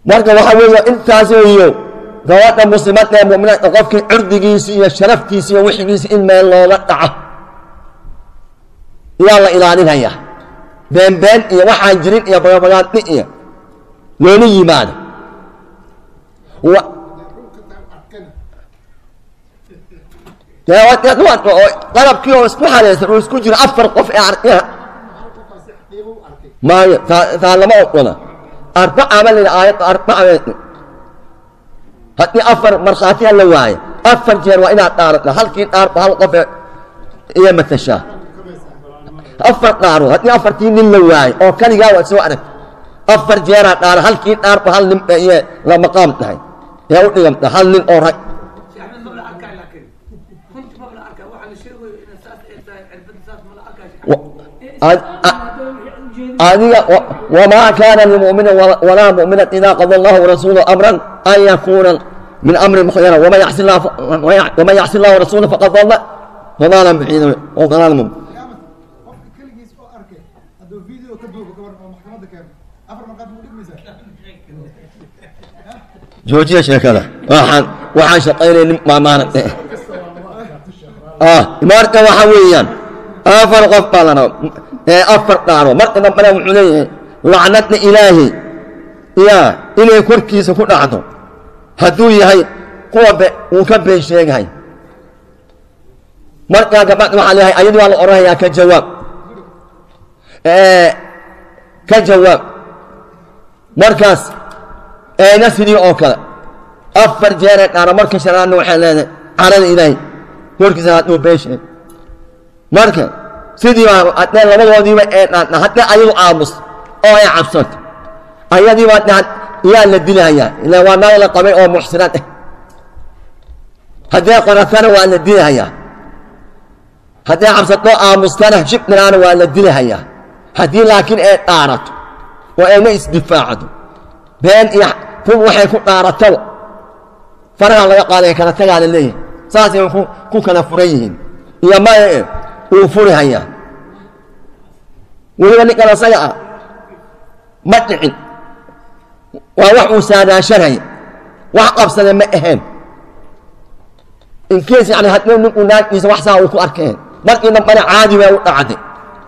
Marka waxa weeye intaas weeyo gabadha muslimadda ee mu'minaadka qofkii cirdigiisi iyo sharaftiisi iyo wixigiisi in meel looga dhaco yaa la ilaalinaya. Beenbeen iyo waxaan jirin iyo bagabagaadhi iyo looma yimaado. Qalabkii oo isku xareysan oo isku jira 4 qof ee arkiya. Maayo, taa lama ogola. Arbaca ba layidhi aayadda, arbaca haddii 4 markhaatiya la waayo, 4 jeer waa inaad dhaarata. Halkii dhaarba hal qof iyo matashaa 4 dhaarood. Haddii 4tii nin la waayo oo kaligaa waad soo aragta, 4 jeeraa dhaara, halkii dhaarba hal nin ba iyo la maqaam tahay ee u dhigamta hal nin oo rag. Adiga wamaa kaana limuminin walaa muminat idaa qada allahu warasuuluhu amran an yakuuna min amri mukhyara, waman yacsi allah warasuulahu faqad dalla dalaalan baciida oo dalaalan mubin. Joojiya sheekada, waxaan shaqaynay nin maamaanate. Marka waxa weeyaan 4 qof baa la raba ee 4 dhaaro. Marka dambena wuxuu leeyahay lacnadna ilaahay yaa inay korkiisa ku dhacdo hadduu yahay kuwa uu ka been sheegahay. Markaa gabadh waxaa leeyahay ayadii waa la odhanayaa ka jawaab, ka jawaab. Markaas eena sidii oo kale 4 jeeree dhaaro. Marka shanaadna waxay leedahay carada ilaahay korkiisa hadduu been sheego. Marka sidii baa haddee labadoodiiba ee dhaadna, haddee ayadu aamus oo ay cabsato, ayadii baa dhahan yaa la dilahayaa, ilaa waa naag la qabay oo muxsinaad ah. Haddee qoratana waa la dilahayaa, haddee cabsato aamustana shibdinaana waa la dilahayaa. Haddii laakiin ay dhaarato oo ayna isdifaacdo, been iyo run waxay ku dhaarataba faraha laga qaadaya, kala tagaa la leeyahay. Saasay ku kala furan yihiin iyo maya uu furi hayaa. Weliba ninkan asaga ah ma dhicin, waa wax uu saadaashanaya, wax qabsada ma ahayn. Inkees yani haddii ninku naagtiisa wax saa uu ku arkeen, markii dambena caadi baa u dhacday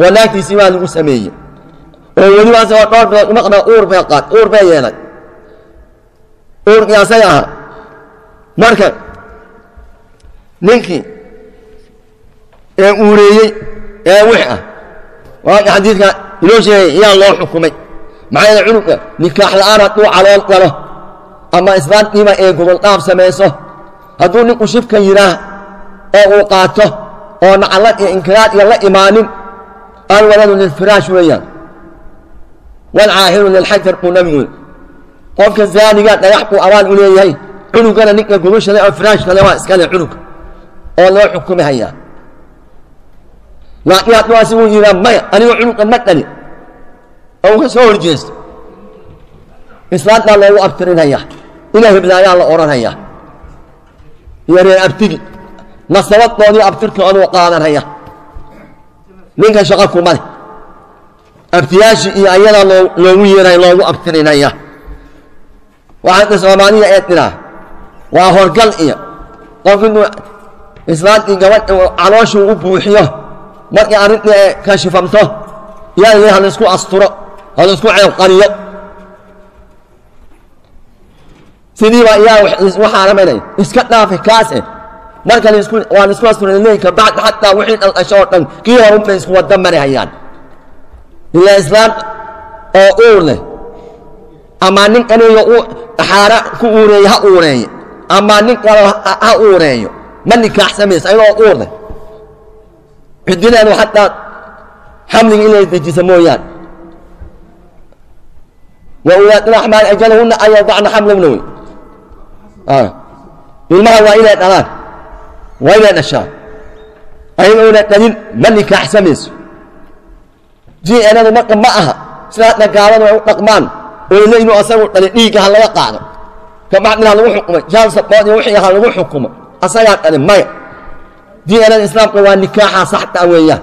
oo naagtiisii baa lagu sameeyey, oo weliba asagoo dhowr bilood umaqna uur bay qaad, uur bay yeelay, uurkii asaga ahaa. Marka ninkii ee uureeyey ee wix ah waa xadiidka inoo sheegay yaa loo xukumay. Maxaa yeele cunuga nikaax la'aan hadduu calool galo ama islaantiiba ee gobol dhaaf samayso, hadduu ninku shifka yidhaah oo uu qaato oo nacallad iyo inkiraad iyo la imaanin, alwaladu lilfiraash weeyaan, walcaahiru lilxajar buu nabigu yidhi. Qofka zaaniga dhagax buu abaal u leeyahay, cunugana ninka gobashale oo firaashkale waa iskale cunuga oo loo xukumi hayaa. Laakiin hadduu asigu yidhaa maya aniga cunuga ma dhali oo uu ka soo horjeesto, islaantaa loogu abtirinhayaa, ina hiblaayaa la odhanhayaa, iyo reer abtigi nasabadoodii abtirkooduu qaadanhaya. Ninka shaqo kuma leh, abtiyaashii iyo ayadaa loogu yeeray loogu abtirinaya. Waxaa soomaaliya ee tiraa waa horgal iyo qof inuu islaantii gabadh calooshuu u buuxiyo, markii arrintii ay kashifamto yaa la halaysku asturo, halaysku ceeb qariyo, sidiiba yaa isku xaaramanay iska dhaafi kaas eh. Marka waa laisku asturay leeyahay, kabacdi xataa wixii dhaldhasho oo dhan kii horun bay isku wada marihayaan. Ilaa islaam oo uur leh ama nin kaniyo uu xaara ku uureeye ha uureeye ama nin kale ha uureeyo, ma nikaaxsamayso ayadoo uur leh. Ciddideedu xataa xamliga inay dejisa mooyaane. Wa ulaati axmaali ajalahunna an yadacna xamlahunna wey. Ilmaha waa inay dhalaan, waa inay dhashaan, ayagoona dhalin ma nikaaxsamayso. J-nadu marka ma aha sidaa gaaladu ay u dhaqmaan oo le inuu asagu dhalin dhiigga ha laga qaado, kabacdina ha lagu xukumay jaalsabood iyo wixii ha lagu xukumo asagaa dhalin, maya. D-nada islaamka waa nikaaxa saxta weeyaan,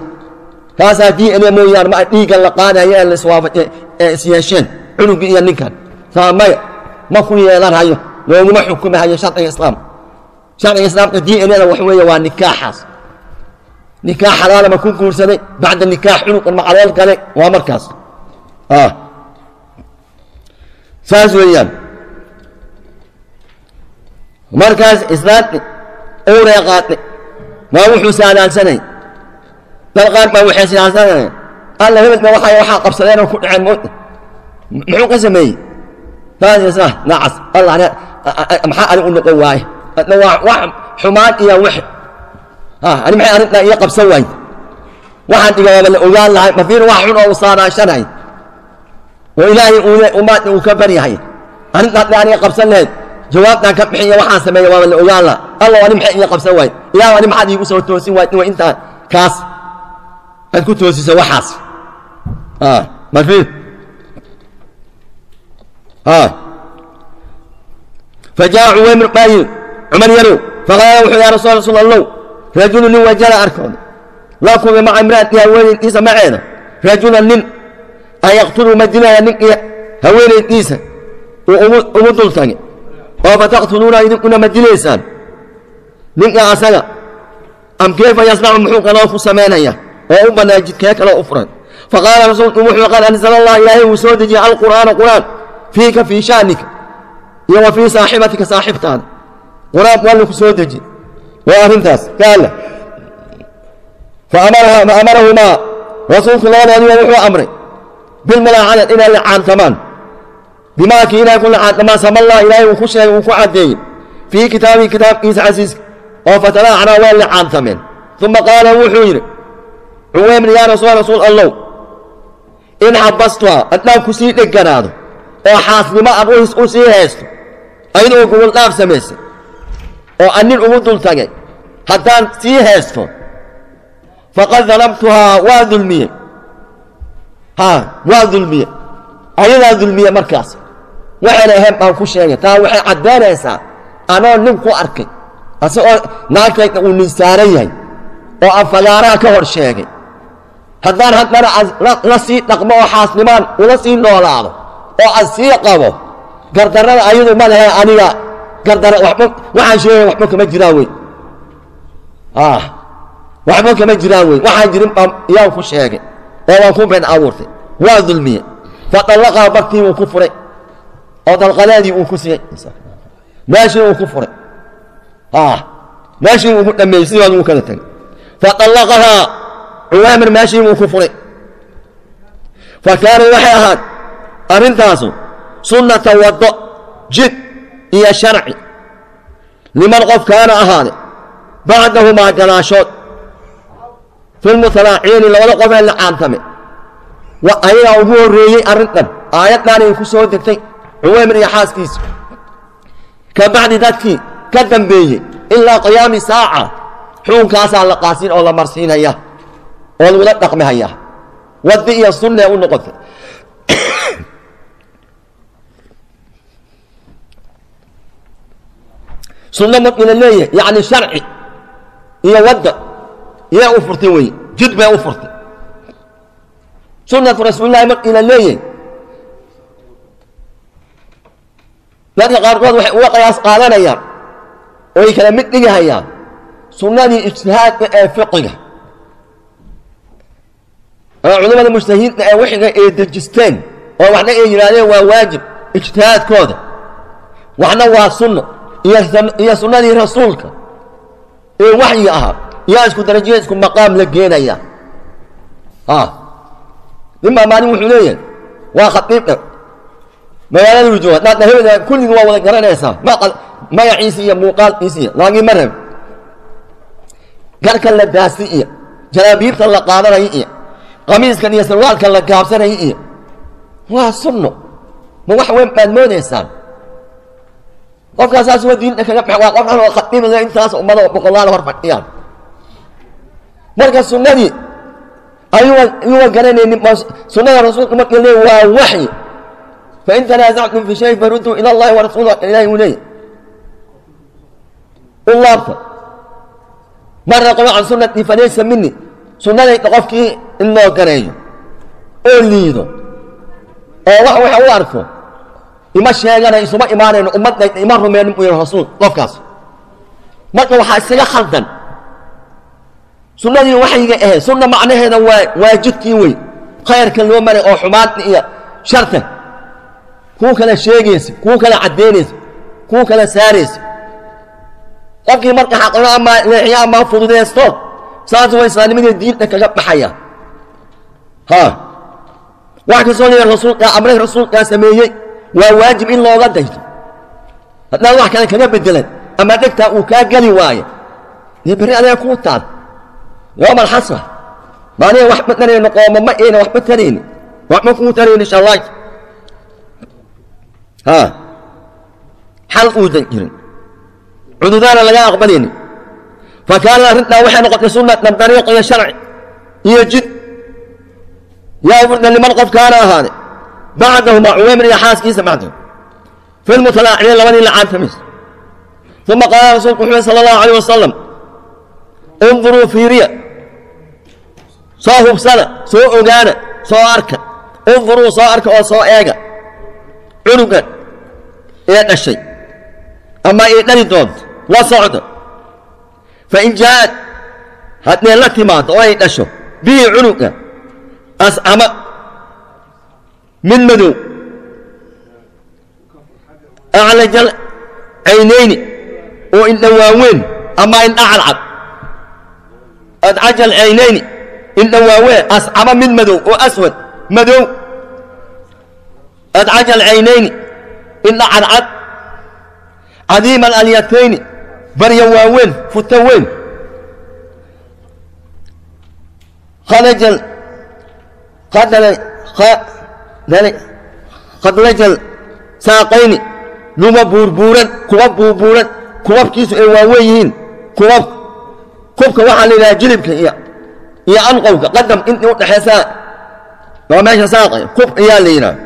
kaasaa d n a mooyaan ma dhiigga la qaadayo ee laiswaafaje ee isyeesheen cunugii iyo ninkan saa maya, ma ku yeelanhayo, looguma xukumahayo sharciga islaamka. Sharciga islaamka d n a-da wax weeye waa nikaaxaas, nikaax xalaala ma ku guursaday, bacda nikaax cunugan ma calool gale, waa markaas saas weeyaan. Markaas islaanti uuree qaatay, waa wuxuu saadaansanay. Dad qaar baa waxay saadaansanaya Alla hebel ma waxaa qabsadeen oo ku dhaceen moodta muxuu ka sameeyey taasna nacas Allah maxaa ani u noqon waaye adna waa wax xumaan iyo wax ani maxay arrintaa iyo qabsan waaye waxaan dhiga waaba la ogaan lahay mafiir wax xun oo u saanaashanay oo ilaahay umaadna uu ka baryahay arrintaadna aniga qabsan lahayd jawaabtaan ka bixiya waxaan sameeya waaba la ogaan laha Allah ani maxay iga qabsan waaye ilaah ani maxaad iigu soo toosin waay waa intaa kaas aad ku toosisa waxaas mafiir فجاء عويمر قايل عمر يرو فقال يا رسول الله رجل وجل أركض لا كوم مع امرأة هوين إيسا معنا رجلا نن أيقتل مدينة نن هوين إيسا وأمدل ثاني فتقتلون إذن كنا مدينة إيسان نن أسلا أم كيف يصنع محوك الله سمانية وأمنا يجد كيك لا أفرد فقال رسول الله قال أنزل الله إلهي وسودجي على القرآن قرآن فيك في شأنك وفي صاحبتك صاحبتان قرآن والله سودجي وأرنتاس قال فأمرهما رسول الله عليه وسلم أمره بالملاعنة إلى اللعان ثمان بما كينا كل عام ما سمى الله إلهي وخشى وكعدين في كتابه كتاب إيس عزيز وفتلاعنا واللعان ثمان ثم قال وحير عويمر يا رسول الله إن حبستها أتنا كسيت لك oo xaasnimo aan u sii haysto ayadoo gobol dhaaf samaysay oo aan nin ugu dul tagay haddaan sii haysto faqad dalamtuhaa waa dulmiye waa dulmiye ayadaa dulmiye markaas waxayna ahayn baan ku sheegay taa waxay caddaynaysaa anoo nin ku arkay asagoo naagtayda uu nin saaran yahay oo aan fagaaraha ka hor sheegay haddaan haddana la sii dhaqmo oo xaasnimaan ula sii noolaado oo aan sii qabo gardarrada ayadu ma lehe aniga gardara waxba waxaan sheegay waxba kama jiraan wey waxba kama jiraan wey waxaan jirin baan iyaan ku sheegay oo waan ku been abuurtay waa dulmiye fadallaqaa bartii wuu ku furay oo dalqadaadii uu ku siiyey meeshii uu ku furay meeshii uu ku dhameeyey sidaas uu kala tagay fadallaqahaa cuwaamir meeshii uu ku furay fa kaana waxay ahaad arintaasu sunnata waddo jid iyo sharci liman qof kaana ahaade bacdahumaa gadaashood filmutalaaciini labada qof ee la caantame ayagaa ugu horreeyey arrintan aayaddaanay ku soo degtay cuwaymir iyo xaaskiisa ka bacdi dadkii ka dambeeyey ilaa qiyaami saaca xuunkaasaa la qaasiin oo la marsiinaya oo lagula dhaqmihaya waddi iyo sunnae u noqotay sunno markii la leeyahay yacni sharci iyo wadda yaa u furtay weye jid bay u furtay sunnatu rasuulillahi markii la leeyahay dadka qaarkood waxay uga qiyaas qaadanayaan oo ay kala mid dhigahayaan sunnadii ijtihaadka ee fiqiga oo culimmada mujtahiidna ee wixiga ay dejisteen oo waxna ay yidhaahdeen waa waajib ijtihaadkooda waxna waa sunno iyo sunnadii rasuulka ee waxyiga ahaa yaa isku darajiya isku maqaam la geenaya ninbaa maalin wuxuu leeyahay waa khatiibka magaalada jooga haddaad hebel kulligii waa wada garanaysaa magaciisi iyo muuqaalkiisi iyo laakiin ma rab garka la daasi iyo jalaabiibta la qaadanayo iyo qamiiskan iyo sarwaalka la gaabsanayo iyo waa sunno ma wax weyn baad moodaysaan qofkaasaas waa diinta kaga bax waa qof xun oo khatiibaya intaas ummada boqolaal hor fadhiyaan marka sunnadii ayuuba garanaynin sunnada rasuulka markii leey waa waxyi fain tanaasactum fi shay farudduu ila allahi wa rasuulah ilaahi uu leeyahy u laabta man raqaba can sunnatii falaysa mini sunnadayda qofkii in loo gareeyo oo liido oo wax waxa u arko ima sheegana isuma imaanayno ummadayda ima rumeenin buu yihi rasuul qofkaas marka waxaa isaga khaldan sunnadii waxyiga ahayd sunna macnaheeda waa jidkii wey khayrka loo maray oo xumaanta iyo sharta kuu kala sheegaysa kuu kala caddaynaysa kuu kala saaraysa qofkii marka xaqlo ama leexiyo ama fududeysto saas waa islaamnimadii diinta kaga baxaya. Ha wax kastoo la rasuulka amray, rasuulkaa sameeyey, waa waajib in looga dayto. Haddaan wax kale kaga bedelan ama dhegtaa uu kaa geli waayo, dee berri adiga kuu taal yooma alxasra, maaniga wax ma tarayno, qooma ma ayna waxba tarayni, waxma kuu tarayni shallaay. Ha xal uusan jirin, cududaana laga aqbalaynin. Fa kaana arrintaa waxay noqotay sunnatan, dariiq iyo sharci iyo jid yaa furda liman qof kaana ahaade bacdahumaa, Cuwaymir iyo xaaskiisa bacdahu, fi lmutalaaciniin, labadii lacaantamaysa. Uma qaala rasuulku wuxuu sala allahu alayh wasalam: unduruu, fiiriya, soo hubsada, soo ogaana, soo arka. Unduruu, soo arka oo soo eega cunugan ee dhashay ama ay dhali doonto, la socda. Fain jaa'ad, haddee la timaado oo ay dhasho, bihi cunuga, ascama, mid madow, aclajal caynayni, oo indha waaweyn ama indha cadcad, adcajal caynayni, indha waaweyn, ascama mid madow oo aswad madow, adcajal caynayni, indha cadcad, cadiima alyatayni, barya waaweyn, futo weyn, khalajal khadlajal saaqayni, luma buurbuuran, kuba buurbuuran, kubabkiisu ay waaweyn yihiin. Kubab, kubka waxaa la yidhaha jilibka iyo anqowga qadam intii udhaxaysaa waa meesha saaqay, kub ayaa la yidhaha.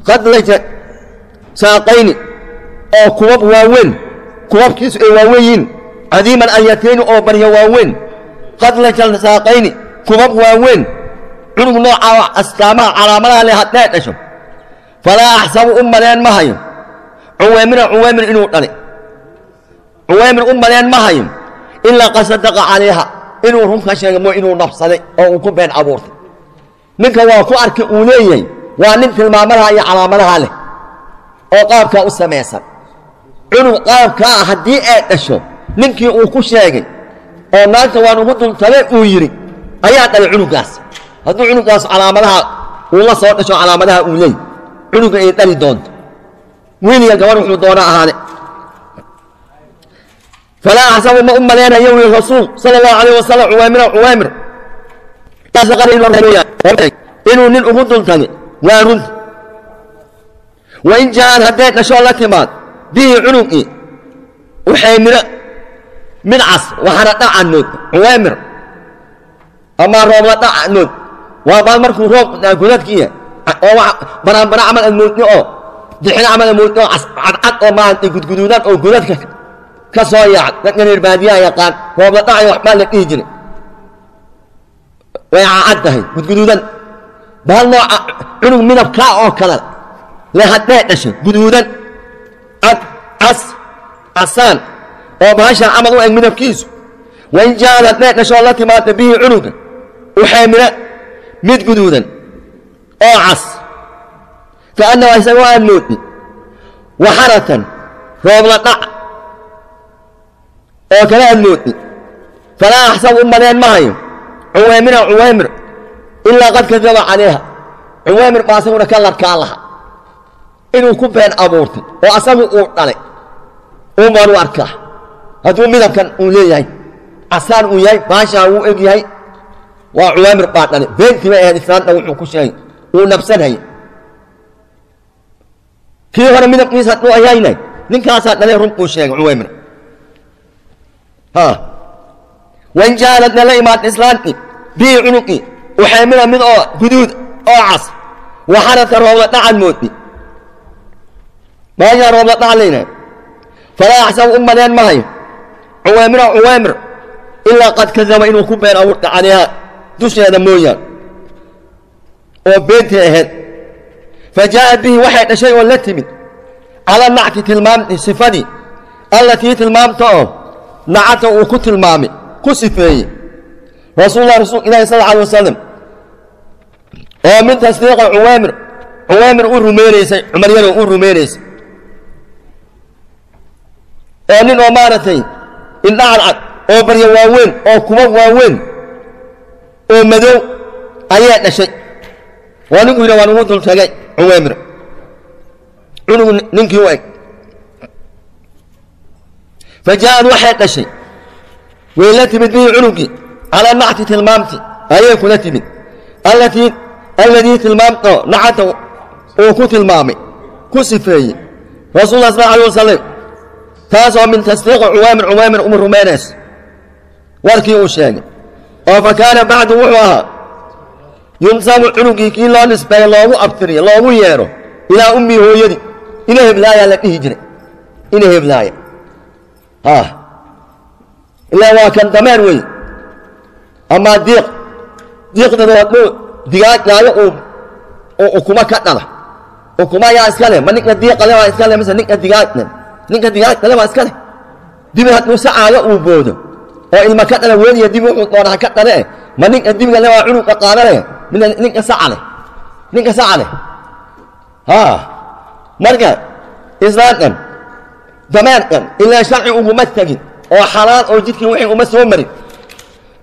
Khadlaja saaqayni, oo kubab waaweyn, kubabkiisu ay waaweyn yihiin, cadiiman alyatayni, oo barya waaweyn, khadlajal saaqayni, kubab waaweyn, cunug noocaa astaamaha calaamadaha leh hadday dhasho, falaa axsabu, u maleen ma hayo, Cuwaymira, Cuwaymir inuu dhalay. Cuwaymir u maleen ma hayo, ilaa qad sadaqa calayha, inuu run ka sheegay mo inuu nabsaday oo uu ku been abuurtay. Ninka waa ku arkay uu leeyahay waa nin tilmaamadaha iyo calaamadaha leh oo qaabkaa u samaysan. Cunug qaabkaa haddii ay dhasho, ninkii uu ku sheegay oo naagta waan ugu dultabay uu yidhi ayaa dhalay cunugaas. Hadduu cunugaas calaamadaha uu la soo dhasho, calaamadaha uu leeyahy, cunuga ay dhali doonto, wiil iyo gabar wuxuu doona ahaane, falaa axsabu, ma u malaynayo wi rasuul sala allahu alayh wasalam, Cuwaymira, Cuwaymir inuu nin ugu dultagay, waa runta. Wain jaa-ad, hadday dhashoo la timaad, bihi cunugii, uxaymiro, mid cas, waxaana dhacanood Cuwaymir ama roobla dhacanood, waa baal markuu roob godadkiiya oo baraanbara camal aad moodni oo dixin camal aad moodni oo cadcad oo maaragtay gudguduudan oo godadka ka soo yaac. Dadka reer baadiyaha yaqaan roobla dhacayo waxbaa la dhihi jiray, way cacad tahay, gudguduudan. Bahal nooca cunug midabkaa oo kale le hadday dhashay, guduudan, cad, cas, casaan oo bahashaa camal u eg midabkiisu, wain jaad hadday dhashoo la timaada, bihi cunuga, uxaymira, mid guduudan oo cas, kaannahu isagoo aad moodni waxaratan, roobla dhac oo kale aad moodni, falaa axsabu, u maleen ma hayo, Cuwaymira, Cuwaymir, ilaa qad kadaba calayha, Cuwaymir baa asaguna ka larkaa laha inuu ku been abuurtay oo asagu uu dhalay un baan u arkaa. Hadduu midabkan uu leeyahay, casaan uu yahay, baashaa wuu eg yahay, waa Cuwaymir baa dhalay. Beentii bay ahayd islaanta wuxuu ku sheegay, uu nabsanhayay. Kii hore midabkiisa hadduu ayaynay, ninkaasaa dhalay, run buu sheegay Cuwaymir. Ha wain jaaladna, la imaad islaantii, bii cunuqii, uxaymida, mid oo guduud oo cas, waxarata, roobla dhacan moodni, baashaa roobla dhacan laynahay, falaa axsabu, u maleen ma hayo, Cuwaymira, Cuwaymir, ilaa qad kadaba, inuu ku been abuurta, calayha, dusheeda mooyaan, oo beentii ahayd. Fa jaaءat bihi, waxay dhashay oo la timid, cala nacti, tilmaamti, sifadii, allatii, tilmaamta oo, nacata, uu ku tilmaamay, ku sifeeyey, rasuullah, rasuulka ilahi sal alay wasalam, oo min tasdiiqa Cuwaymir, Cuwaymir u rumaynaysay, Cumaryano u rumaynaysay, oo nin oo maaragtay indha cadcad oo barya waaweyn oo kuwa waaweyn oo madow ayaa dhashay. Waa ninku yidhi waan ugu dul tagay Cuwaymir cunugu ninkii u eg. Fa jaa'ad waxay dhashay way la timid bihi cunugii calaa nacti tilmaamti ayay kula timid allatii alladii tilmaamto nacata uu ku tilmaamay ku sifeeyey rasuulullah sal alay wasalam, taasoo min tasdiiqi Cuwaymir Cuwaymir uma rumaynayso warkii uu sheegay. Oo fa kaana bacdu wuxuu ahaa yunsabu cunugii kii loo nisbeeyo loogu abtiriyo loogu yeedho ilaa ummii hooyadii ina heblaayaa la dhihi jiray ina heblaaya. Ilaa waa kan dameer wey amaa diiq diiqdada hadduu digaagaayo uu ukuma ka dhala ukuma yaa iska leh, ma ninka diiqa le waa iska leh mise ninka digaag leh? Ninka digaagta le waa iska leh. Dibi hadduu sacaayo uu boodo oo ilma ka dhala weliya dibi wuxuu doona ha ka dhale eh, ma ninka dibiga le waa cunuga qaadanaya mina ninka saca leh? Ninka saca leh. Marka islaamkan dameerkan ilaa sharci uguma tegin oo xalaal oo jidkii wixii uma soo marin,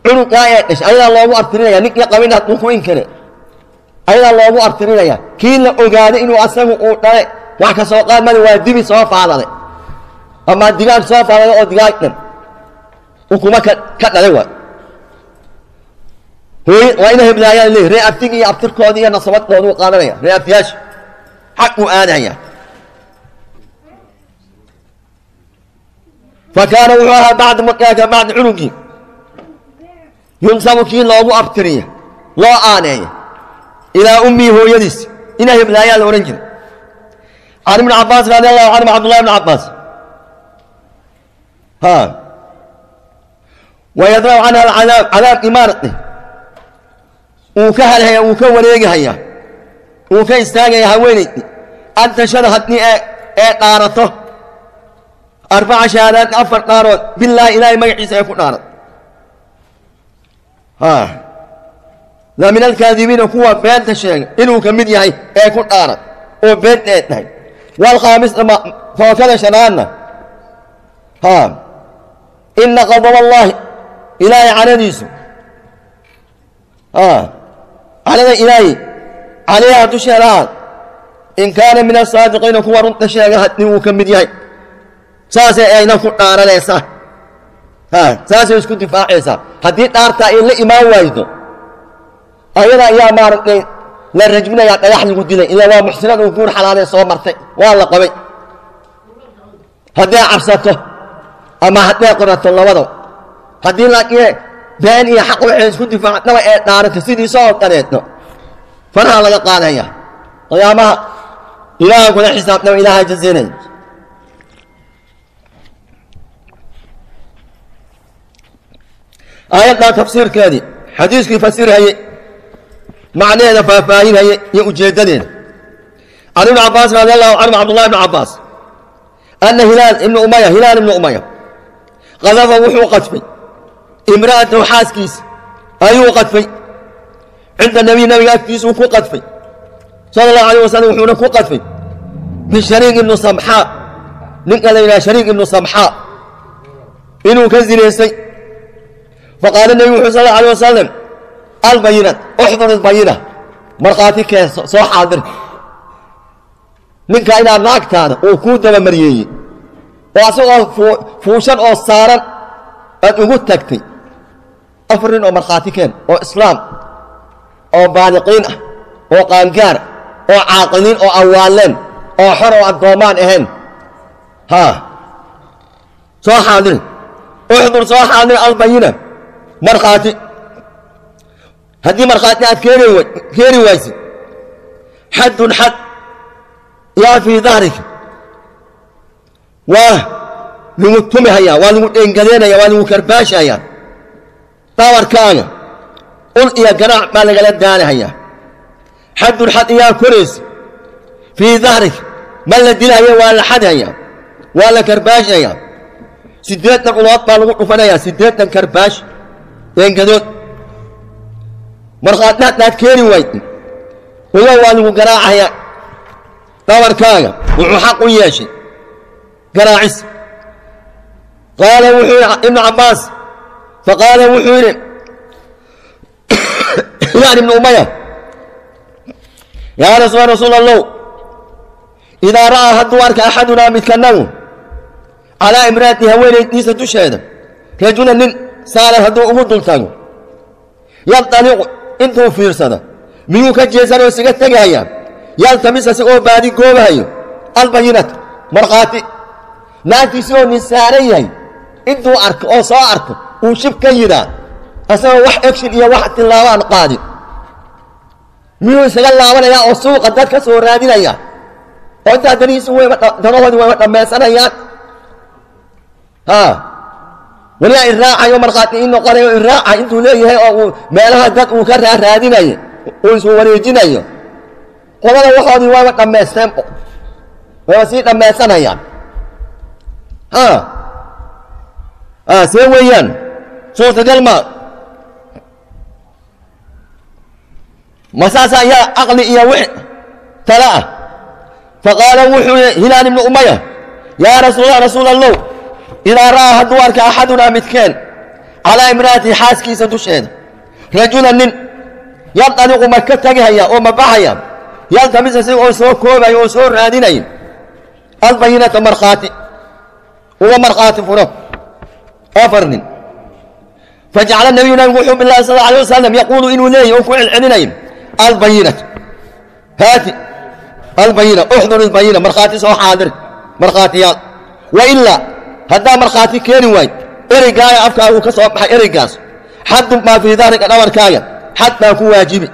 cunugaa ee dhashay ayadaa loogu abtirinaya. Ninkii qabin hadduu ku inkire ayadaa loogu abtirinaya. Kii la ogaaday inuu asagu uu dhale wax ka soo qaad mali, waa dibi soo faalale ama digaag soo faalale oo digaag dhan ukuma ka dhalay waay. Hooy waa ina heblaayaan leey ree abtigi iyo abtirkoodii iyo nasabadkooduu qaadanaya, ree abtiyaasha xaq uu aadaya. Fa kaana wuxuu ahaa bacda markaa ka bacdi cunugii yunsabu kii loogu abtiriya loo aaneeya ilaa ummii hooyadiis ina heblaayaa la odhan jiray. Can ibni Cabbaas radi allahu canhum, Cabdullahi ibni Cabbaas wayadra'u canha alcadaab, cadaabkii maaragtay uu ka halhaya uu ka wareegahaya uu ka istaagaya haweenaydii an tashhada haddii ee dhaarato 4 shahaadaat 4 dhaarood billaahi ilaahay magaciisa ee ku dhaarat la min alkaadibiina kuwa beenta sheegay inuu ka mid yahay ee ku dhaarat oo been ee tahay. Waalkhaamisna tookada shanaadna ina qadab allaahi ilaahay canadiisu canada ilaahay calayha dusheeda ahaad in kaana min asaadiqiina kuwa runta sheega haddii uu ka mid yahay. Saasay ayna ku dhaaranaysaa, saasay isku difaacaysaa. Haddii dhaartaa ay la imaan waydo ayada ayaa maaragtay la rajminayaa, dhagax lagu dilay, ilaa waa muxsinad uu guur xalaalee soo martay waa la qabay. Hadday cabsato ama hadday qorato labadaba, haddii laakiin been iyo xaq waxay isku difaacdaba ee dhaarato sidiisa oo kaleeto faraha laga qaadaya, qiyaamaha ilaaha kula xisaabtama, ilaaha jazinaya. Aayaddaa tafsiirkeedii xadiiskii fasirhaye macnaheeda faahfaahinhaye iyo ujeeddadeeda. Can ibni Cabbaas radi allahu canhu, Cabdullahi ibni Cabbaas, ana Hilaal ibnu Umaya, Hilaal ibnu Umaya qadafa wuxuu qadfay imra'atahu xaaskiisa ayuu qadfay cinda nabiy, nabiga agtiisuu ku qadfay sala allahu alayh wasalam. Wuxuuna ku qadfay bishariik ibnu Samxaa, ninka la yidhaha Shariik ibnu Samxaa inuu ka zinaystay. Faqaala nebigu wuxuu sal alla alay wasalam albayinat uxdur albayina, markhaati keenso soo xaadir ninka inaad naagtaada uu kuu dabamariyeeyey oo asagoo fuushan oo saaran aad ugu tagtay. 4 nin oo markhaati keen oo islaam oo baaliqiin ah oo qaangaar oo caaqiliin oo awaaleen oo xor oo addoomaan ahayn soo xaadir, uxdur soo xaadir albayina markhaati. Haddii markhaati aad keeni waysid xaddun xad yaa fii dahrika, waa lagu tumihayaa, waa lagu dheengadeenaya, waa lagu karbaashayaa dawarkaaga, ul iyo garaac baa lagala daalahayaa. Xaddun xad iyaa koraysa fii dahrika, ma la dilahaya, waa la xadhayaa, waa la karbaashayaa. 80 ulood baa lagu dhufanayaa, 80 karbaash dheengadood. Markhaati haddaad keeni wayd uga waa lagu garaacayaa dabarkaaga. Wuxuu xaq u yeeshay garaacis. Qaala wuxuu yidhi Ibnu Cabbaas Faqaala wuxuu yidhi Hilaal ibnu Umaya, yaa rasuul allow, idaa ra'aa hadduu arka axadunaa midkanagu calaa imraati haweenaydiisa dusheeda rajula nin saalan hadduu ugu dul tago, yaldaliqu intuu fiirsada miyuu ka jeesanoo isaga tegahayaa, yaltamisa isagoo baadi goobahayo albayinata markhaati, naagtiisi oo nin saaran yahay intuu arko oo soo arko uu shib ka yidhaa asagoo wax egshin iyo wax tillaabaan qaadin, miyuu isaga laabanayaa oo suuqa dad ka soo raadinaya oo intaa danihiisu wayba danahoodii wayba dhammaysanayaan? Ha weligaa iraacayo markhaati ii noqonayo iraaca intuu leeyahay oo uu meelaha dad uu ka raaraadinayo uu isu wareejinayo, qolada waxoodii wayba dhammaysteen, wayba sii dhammaysanayaan. Ha see weeyaan, suurtagal ma ma saasa ayaa caqli iyo wix tala ah? Faqaala wuxuu yihi Hilaal ibnu Umaya, yaa rasuul rasuul allow, idaa ra'aa hadduu arka axadunaa midkeen calaa imra'atihi xaaskiisa dusheeda rajulan nin, yaldaliqu ma ka tegahaya oo ma baxaya, yaltamisa si oo soo koobayo oo soo raadinayo albayinata markhaati uga markhaati furo afar nin? Fajacala nabiyu nabigu wuxuu bilaabay sal alay wasalam yaquulu inuu leeyahy oo ku celcelinayo albayinatu, haati albayina, uxdur albayina, markhaati soo xaadir, markhaatiyaal. Wa ilaa haddaa markhaati keeni waay, ereygaaga afkaagu ka soo baxay ereygaas xaddun baa fii dahrika dhabarkaaga xad baa ku waajibi.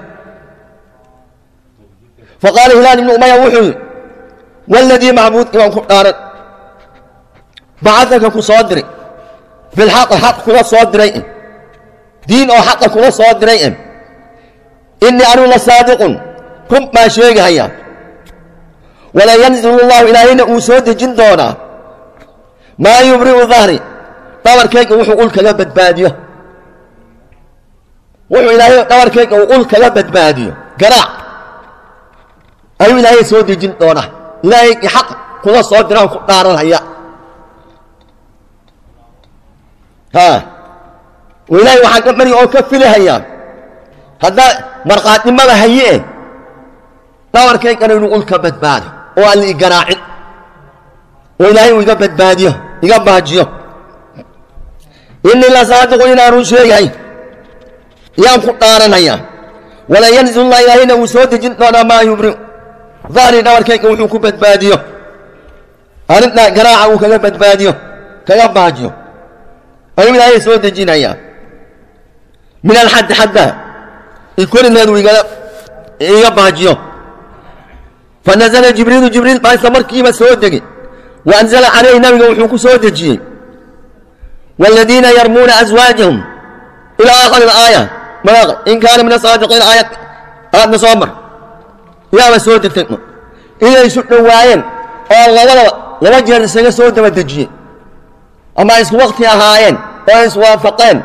Faqaala Hilaal ibnu Umaya wuxuu yidhi, waladii macbuudkii baan ku dhaaran bacadaka ku soo diray bilxaqi xaq kula soo diray, diin oo xaqa kula soo diray, innii anigu la saadiqun run baan sheegahayaa, walaa yanzilu allahu ilaahayna uu soo dejin doonaa maa yubri'u dahri dhabarkayga wuxuu ul kaga badbaadiyo, wuxuu ilaahay dhabarkayga uu ul kaga badbaadiyo garaac ayuu ilaahay soo dejin doonaa, ilaahay xaq kula soo diraan ku dhaaranhaya. Ha ilaahay waxaan ka bari oo ka filahayaa haddaa markhaatnimada haye eh dhabarkaygana inuu ul ka badbaado oo aan la i garaacin oo ilaahay uu iga badbaadiyo iga baajiyo. Innii la saadiqu inaan run sheegahay yaan ku dhaaranayaa, walaa yanzilullah ilaahayna uu soo dejin doonaa maa yubriu dahri dhabarkayga wuxuu ku badbaadiyo arrintaa garaaca uu kaga badbaadiyo kaga baajiyo ayuu ilaahay soo dejinayaa min alxaddi xaddaha ikorineedu iga baajiyo. Fanazala Jibriilu, Jibriil baa isla markiiba soo degay, wa anzala calayhi nabiga wuxuu ku soo dejiyey waaladiina yarmuuna aswaajahum ilaa aakhiri alaaya, in kaana min asaadiqiin aayad aadna soo mar yaaba soo degtay inay isu dhowaayeen oo labadaba laba jeer isaga soo daba dejiyey ama ay isku wakti ahaayeen oo ay iswaafaqeen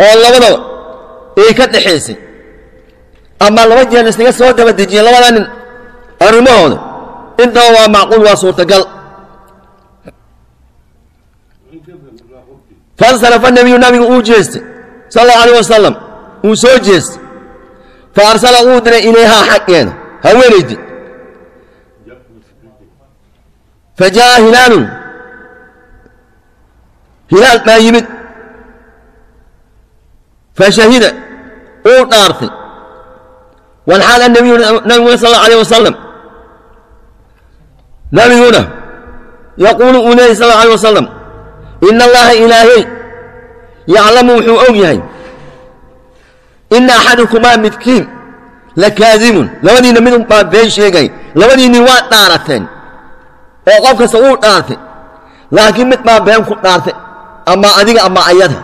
oo labadaba ay ka dhexaysay ama laba jeer isaga soo daba dejiyey labada nin arrimahooda, intaba waa macquul, waa suurtagal. Fansarafa nabiyu nabigu uu jeestay sal allahu alayh wasalam, uu soo jeestay, fa arsala uu diray ilayhaa xaggeeda haweenaydii. Fa jaa'a hilaalun, hilaal baa yimid, fa shahida uu dhaartay, walxaal annabiyu nabiguna sal allahu alayh wasalam nabiguna yaquulu uu leeyay sal allahu alayh wasalam, ina allaha ilaahay yaclamu wuxuu og yahay ina axadakumaa midkiin lakaadibun, labadiinna midun baa been sheegay, labadiinni waa dhaarateen oo qof kasta uu dhaartay, laakiin mid baa been ku dhaartay, ama adiga ama ayada,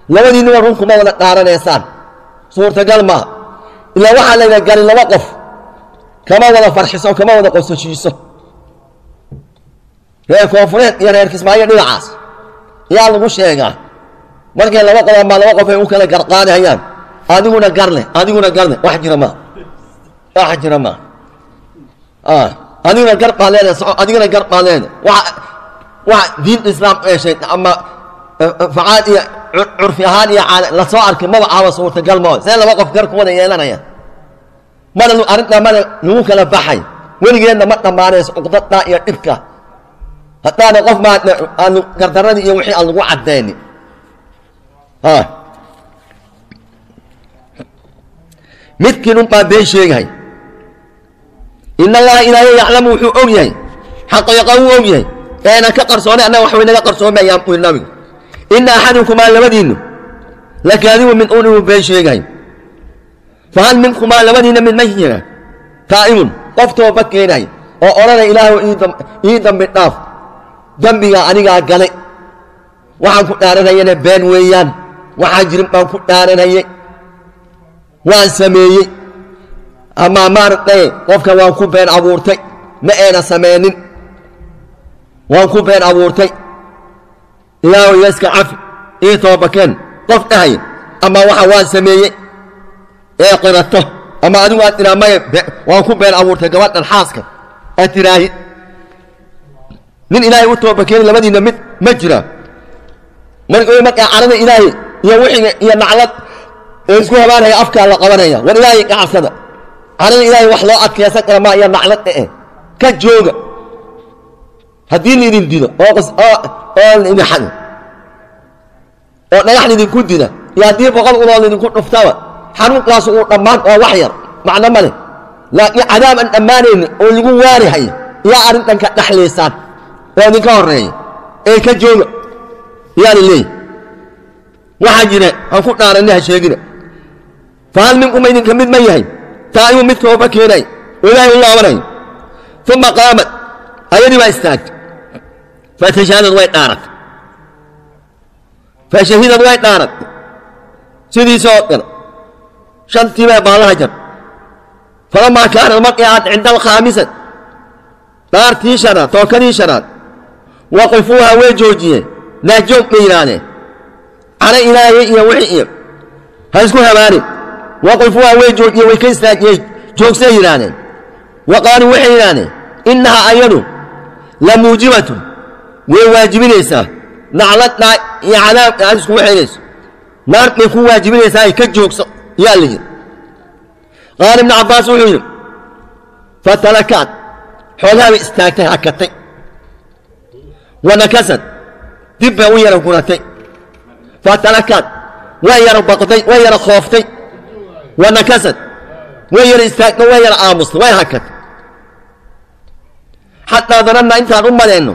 labadiinni waa run kuma wada dhaaranaysaan, suurtagal maaha, ilaa waxaa layidhaha gari laba qof kama wada farxiso kama wada qososhiiso. Reer Koonfureed iyo reer Kismaayo dhinacaas yaa lagu sheegaa markay laba qof ama laba qof ay u kala garqaadahayaan, adiguna garleh adiguna garleh, wax jira maa, wax jira maa, adiguna gar baa leedahay soco, adiguna gar baa leedahay, wax wax diin islaam eeshay ama facaal iyo Curfi ahaan iyo la soo arkay maba ahaba, suurtagal mao. See laba qof gar ku wada yeelanaya? Mana arrintaa mana lagu kala baxay, weligeedna ma dhammaanayso cuqdadaa iyo dhibka haddaana qof maa aanu gardaradii iyo wixii aan lagu caddaynin. Midkiin unbaa been sheegahay. In Allaha Ilaahay yaclamu, wuxuu og yahay, xaqiiqa wuu og yahay eena ka qarsoonay, annaga wax way naga qarsoomayaan buu nabigu. Ina axadukumaa, labadiinnu, lakaadibu mid un inuu been sheegahay. Fahal minkumaa, labadiinna mid ma jira, taa'ibun, qof toobad keenay oo odhanay: "Ilaahu, ii dambi dhaaf, dembiga anigaa galay, waxaan ku dhaaranayana been weeyaan, waxaan jirin baan ku dhaaranayay, waan sameeyey ama maaragtay qofka waan ku been abuurtay, ma ayna sameynin, waan ku been abuurtay, Ilaahu iga iska cafi, ii toobakeen," qof dhahaya, ama waxa waan sameeyey ee qirato, ama adigu aad tiraa: "Maya, waan ku been abuurtay gabadhan xaaska," aad tiraahid, nin Ilaahay u toobakeeni labadiinna mid ma jira? Markaa carada Ilaahay iyo wixiga iyo naclad ee isku habaanaya afkaa la qabanaya. War Ilaahay ka cabsada, carada Ilaahay wax loo adkaysan kara maa iyo naclad eh, ka jooga. Haddii laidin dilo oo laidin xado oo dhagax laidinku dila iyo haddii 100 ulood laidinku dhuftaba, xanuunkaas uu dhammaan oo wax yar macno ma leh, laakiin cadaab aan dhammaanaynin oo lagu waari haya yaa arrintan ka dhexlaysaan oo idinka horreeya ee ka jooga yaa la leeyahy. Waxaa jira ha ku dhaaranni, ha sheegina. Fahal minkum, idinka mid ma yahay, taa'ibun, mid tooba keenay oo Ilaahay u laabanay? Uma qaamat, ayadii baa istaagtay. Fatashahadad, way dhaaratay. Fashahidad, way dhaaratay sidiisoo kale, shantii bay baalaha jar. Falamaa kaanad, markay aad, cinda alkhaamisa, dhaartii shanaad, tookadii shanaad, waqifuuha, way joojiyeen. Naajoog bay yidhaahdeen, cana Ilaahay iyo wixii iyo ha isku habaanin. Waqifuuha, way joojiyeen, way ka istaajiyeen, joogsay yidhaahdeen. Wa qaaluu, waxay yidhaahdeen: "Innahaa, ayadu, la muujibatun, way waajibinaysaa nacladdaa iyo cadaabka aad isku waxaynayso, naar bay ku waajibinaysaa, ay ka joogso," yaa la yidhi. Qaala Ibnu Cabbaas wuxuu yidhi: fatalakaad, xoogaa bay istaagtay, hakatay. Wanakasad, dib bay u yara guratay. Fatalakaad, way yara baqday, way yara khooftay. Wanakasad, way yara istaagtay, way yara aamustay, way hakatay. Xataa dananna, intaan u malayno,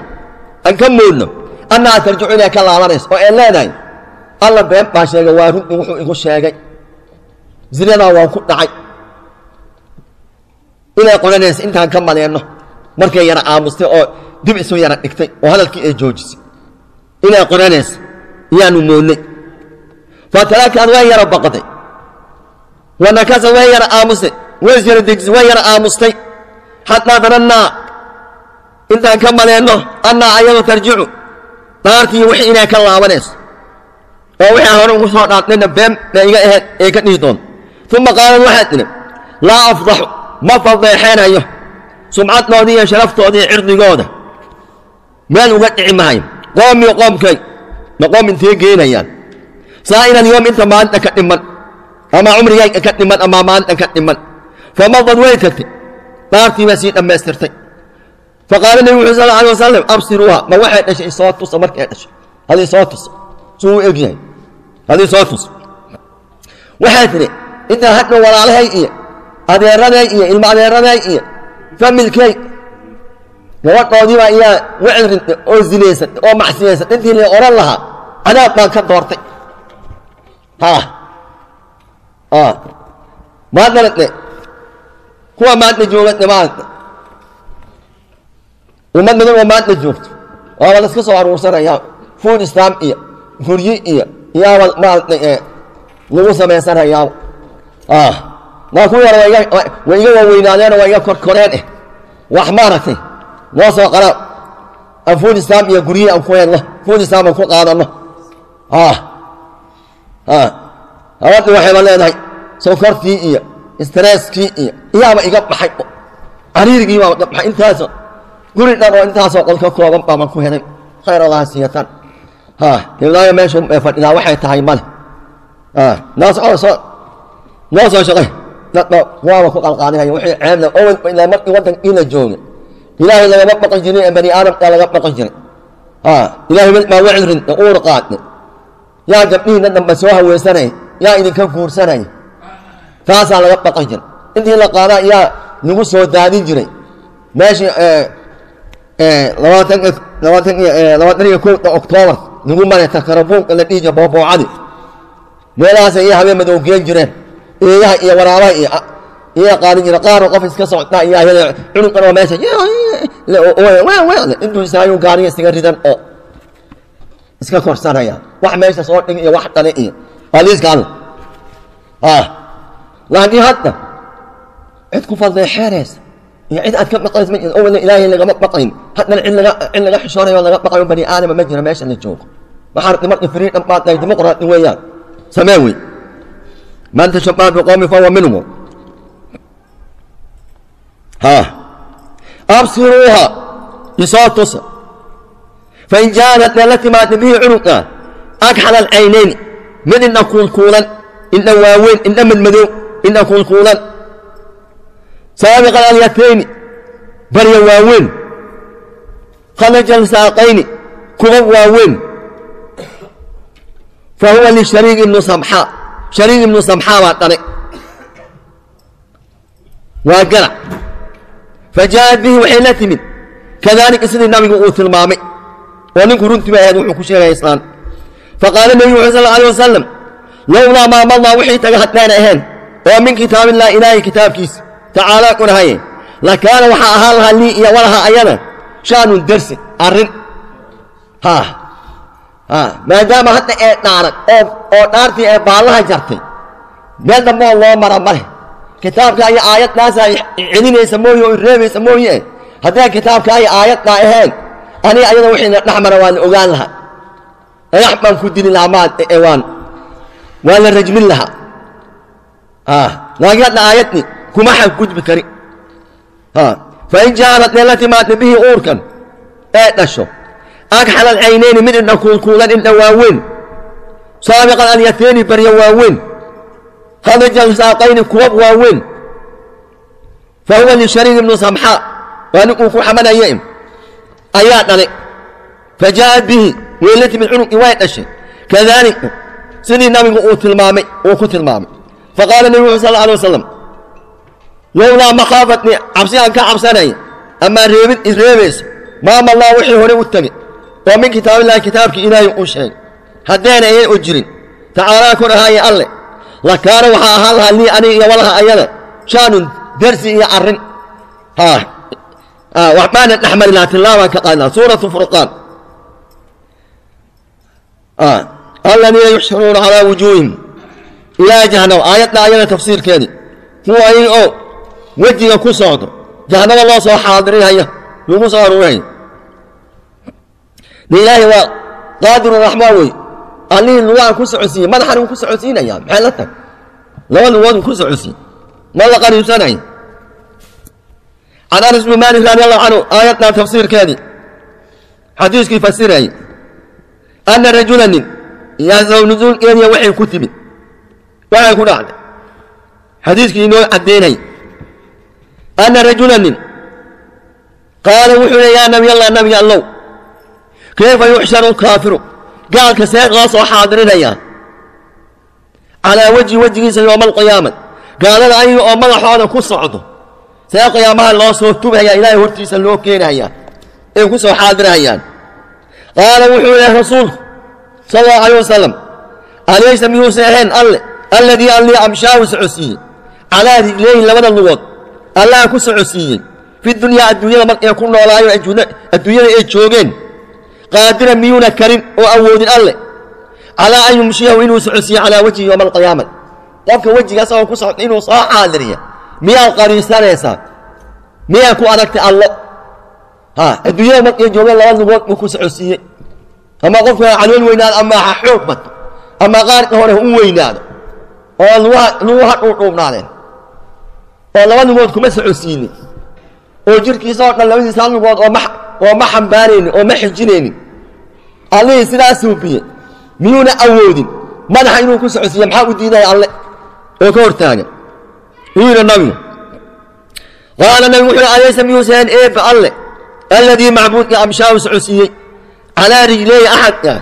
aan ka moodno, annaha tarjicu, inay ka laabanayso oo ay leedahay: "Alla been baa sheegay, waa runtii wuxuu igu sheegay, zinadaa waan ku dhacay," inay qoranayso intaan ka maleenno, markay yara aamustay oo dib isu yara dhigtay oo hadalkii ay joojisay, inay qoranayso iyaanu moodnay. Fatalakaad, way yara baqday. Wanakasad, way yara aamustay, way is yara dejisay, way yara aamustay. Xataa danannaa, intaan ka maleenno, annaa ayadu tarjicu, dhaartii wixii inay ka laabanayso oo wixii hore ugu soo dhaartayna been bay iga ahayd ee ka dhihi doonto. Uma qaalad, waxaad tidhi: "Laa afdaxu, ma fadeexeenayo sumcaddoodii iyo sharaftoodii, cirdigooda meel uga dhici maayo, qoomii, qoomkay ma qoom intee geynayaan, saa'ira alyoom, inta maalinta ka dhiman ama cumrigayga ka dhiman ama maalinta ka dhiman." Famadad, way tagtay, dhaartii baa sii dhammaystirtay. Faqaala nebigu wuxuu sal alay wasalam: "Absiruuha, ma waxay dhashay isoo tusa, markay dhashay hal isoo tusa, suu u egyahay hal isoo tusa." Waxay tidhi: "Intaa hadhow walaalahay iyo adeeraday iyo ilmo adeeraday iyo familkay gabadhoodiibaa iyaa wicil rintay oo zinaysan oo macsiyaysan intii la odhan lahaa, cadaab baan ka doortay." Ha maadnana dhe kuwa maanta jooga dhe, maaragta ummad badan oo maanta joogto waaba laska soo aruursanayaa, food stamp iyo guryi iyo iyaaba maaragtay lagu samaysanayaa. Maa kuwii hore way iga waaweynaadeenoo waa iga korkoreen wax maaragtay noo soo qaraan, aan food stamp iyo guryihi aan ku helno, food stamp aan ku qaadano. Habadhi waxayba leedahay sonkortii iyo stresskii iyo iyaaba iga baxay, cariirigii baaba iga baxay, intaasoo guri dhan oo intaasoo qol ka kooban baaban ku helay, khayr Allaha siiyatan. Ha hiblaayo meesha fadhidaa waxay tahay male. Noo soo noo soo shaqay dadba waaba ku qalqaalinaya wixii ceebna owel ilaa markii waddankii la joogay ilaahay lagama baqan jirin ee bani aadamkaa laga baqan jiray. Ilaahay mid baa wacid rin uur qaadnay, yaa gabdhihiina dambe soo haweysanaya, yaa idinka guursanaya, taasaa laga baqan jiray. Intii la qaadaa yaa lagu soo daadin jiray meeshii 21 Oktoobar lagu maray takarabuunka la dhihi jiray booboocadi, meelahaas iyo habeen madow geen jireen eeyaha iyo waraabaha iyo iyaa qaadin jira. Qaar qof iska socdaa iyo ayada cunugan oo meesha intuu isaayu gaariga iskaga ridan oo iska korsanaya, wax meesha soo dhig iyo wax dhale iyo aliiska alla. Laakiin hadda cid ku faldeexeenaysa iyo cid aad ka baqaysa ma jiro. Awalna ilaahay lagama baqayn, haddana cid laga xishoonayo laga baqayo bani aadama ma jiro meesha la joogo. Waxaa rabtay markii freedom baad tahay, dimuqraadi weeyaan, samee wey. Man tashabbaha biqawmi fahuwa minhum. Ha absiruuha isoo tusa, fain jaanat la timaadna bihi cunuga agxal alcaynayni, mid indha kuulkuulan, indha waaweyn, indha madmadow, indha kuulkuulan, saabiqa alyatayni barya waaweyn, khalaja alsaaqayni kuba waaweyn, fahuwa lishariik ibnu samxaa. Shariik ibnu samxaa baa dhalay, waa garac. Fajaءat bihi waxay la timid kadalika sidii nabigu uu tilmaamay oo ninku runtii bay ahayd wuxuu ku sheegaya islaan. Faqaala nebigu wuxuu sal alay wasalam lowlaa maa madaa wixii taga haddaan ahayn oo min kitaabillah ilaahay kitaabkiisa tacaalaa ku dhahaye lakaana waxaa ahaan lahaa lii iyo walaha ayada shaanun dersi arrin. Ha ha maadaama hadda ee dhaaran oo dhaartii ee baallaha jartay, meel dambe oo loo mara male. Kitaabka iyo aayadaasaa celinaysa mooye oo reebaysa mooye, haddaan kitaabka iyo aayaddaa ahayn aniga ayada wixiina dhex mara waan ogaan lahaa, dhagax baan ku dili lahaa, maan waan la rajmin lahaa. Laakiin hadda aayadni kuma xadgudbi kari. Fain jaalat la timaadna bihi uurkan ee dhasho agxal alcaynayni mid indha kuulkuulan, indha waaweyn, saabiqan alyatayni barya waaweyn, khadaja alsaaqayni kuwab waaweyn, fahuwa lishariik ibnu samxaa, waa ninkuu ku xamanaye ayaa dhalay. Fajaءat bihi way la timid cunugii way dhashay kadalika sidii nabigu uu tilmaamay uu ku tilmaamay. Faqaala nebigu wuxu sal alay wasalam lowlaa makhaafatni cabsi aan ka cabsanaya amaa reebid isreebaysa maama allah wixii hore u tegey oo min kitaabillahi kitaabkii ilaahay uu sheegay haddaana ayan u jirin tacaalaa kor ahaaye alle lakaana waxaa ahaan lahaa lii aniga iyo walaha ayada shaanun dersi iyo arrin. Waxbaana dhex mari lahaa, tillaabaan ka qaadi lahaa. Suuratu furqaan aladiina yuxsharuuna calaa wujuuhihim ilaa jahannama, aayadda ayada tafsiirkeedii kuwa ayaga oo wejiga ku socdo jahannama loo soo xaadirinhaya lagu soo aruurinaya. De ilaahay waa qaadiru raxmaan wey, allihii lugahan ku socodsiiyey madaxan wuu ku socodsiinaya, maxay la tahay laba lugood uu ku socodsiiyey, ma la qariibsanaya. Can Anas bni Maalik radi allahu canhu aayaddan tafsiirkeedii xadiiskii fasirayay ana rajula nin yaa nuzuulkeediya waxay ku timid waxay ku dhacday xadiiskii inoo caddaynay ana rajula nin qaala wuxuu leey yaa nabiy allah, nabiga allow, kayfa yuxsharu kaafiru, gaalka see loo soo xaadirinayaa calaa wajhi wejigiisa yooma alqiyaama, gaalada ayaga oo madaxooda ku socdo see qiyaamaha loo soo tubhaya ilaahay hortiisa loo keenaya ay ku soo xaadirahayaan? Qaala wuxuu lehy rasuulku sal allahu alayh wasalam alaysa miyuusan ahayn alle alladii allii amshaahu socodsiiyey calaa rijlayhi labada lugood allaha ku socodsiiyey fi dunyaa adduunyada markay ku noolaayo adduunyada ay joogeen qaadira miyuuna karin oo awoodin alle calaa an yumshiyahu inuu socodsiiyo calaa wajhi yooma alqiyaama? Qofka wejiga asagoo ku socda inuu soo xaadiriya miyaad qariisanaysaa? Miyaa ku adagtay allo? Ha adduunyada markay joogeen laba lugood buu ku socodsiiyey. Ama qofka ha calool weynaado ama ha xoog bato ama qaarka hore ha u weynaado oo luguha dhuudhuubnaadeen oo laba lugood kuma socodsiinin oo jirkiisa oo dhan labadiisa lugood oo ma xambaaraynin oo ma xijinaynin. Allihii sidaa suubiyey miyuuna awoodin madaxa inuu ku socodsiiye? Maxaa u diidaya alle oo ka hortaagan? Uu yidhi nabigu, qaala nabigu wuxuu: alaysa miyuusan eebba alle alladii macbuudka amshaahu socodsiiyey calaa rijlayhi axadka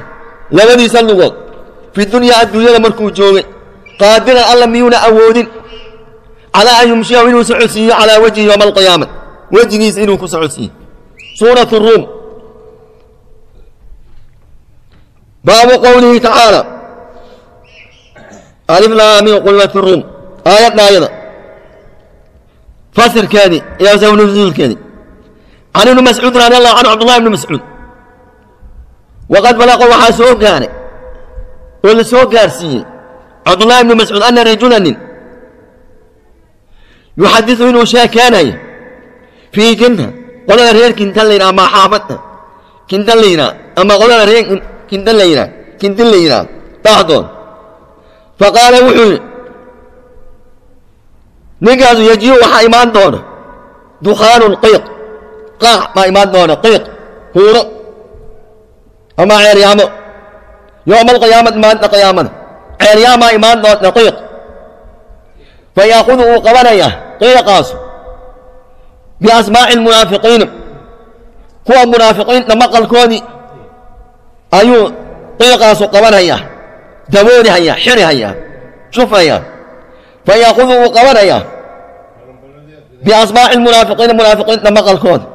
labadiisa lugood fi dunyaa adduunyada markuu joogay qaadiran alla miyuuna awoodin calaa an yumshiyahu inuu socodsiiyo calaa wajhi yowma alqiyaama wejigiisa inuu ku socodsiiyo? Suurat Ruum. Baabu qowlihi tacaala alif laam miim qulibat ruum, aayadda ayada fasirkeedii iyo sabab nuzuulkeedii. Can Ibni Mascuud radi allahu canhu, Cabdullahi ibni Mascuud, waqad balaqa waxaa soo gaaray oo la soo gaarsiiyey Cabdullahi ibni Mascuud ana rajula nin yuxadiثu inuu sheekeenayo fii Kinta, qolada reer Kinta la yidhaha ama xaafadda Kinta la yidhaha ama qolada reer Kinta la yidhaha, Kinti la yidhaha dhexdood. Faqaala wuxuu yidhi ninkaasu: yajiu waxaa imaan doona dukhaanun qiiq, qaac baa imaan doona, qiiq, huuro ama ceeryaamo, yowma alqiyaamati maalinta qiyaamada ceeryaamaa imaan doonta, qiiq. Fa yaakudu uu qabanayaa qiiqaasu biasmaaci almunaafiqiina, kuwa munaafiqiinta maqalkoodii ayuu qiiqaasu qabanayaa, daboolihayaa, xirihayaa, shufayaa. Fa yaakudu uu qabanayaa biasmaaci almunaafiqiina, munaafiqiinta maqalkooda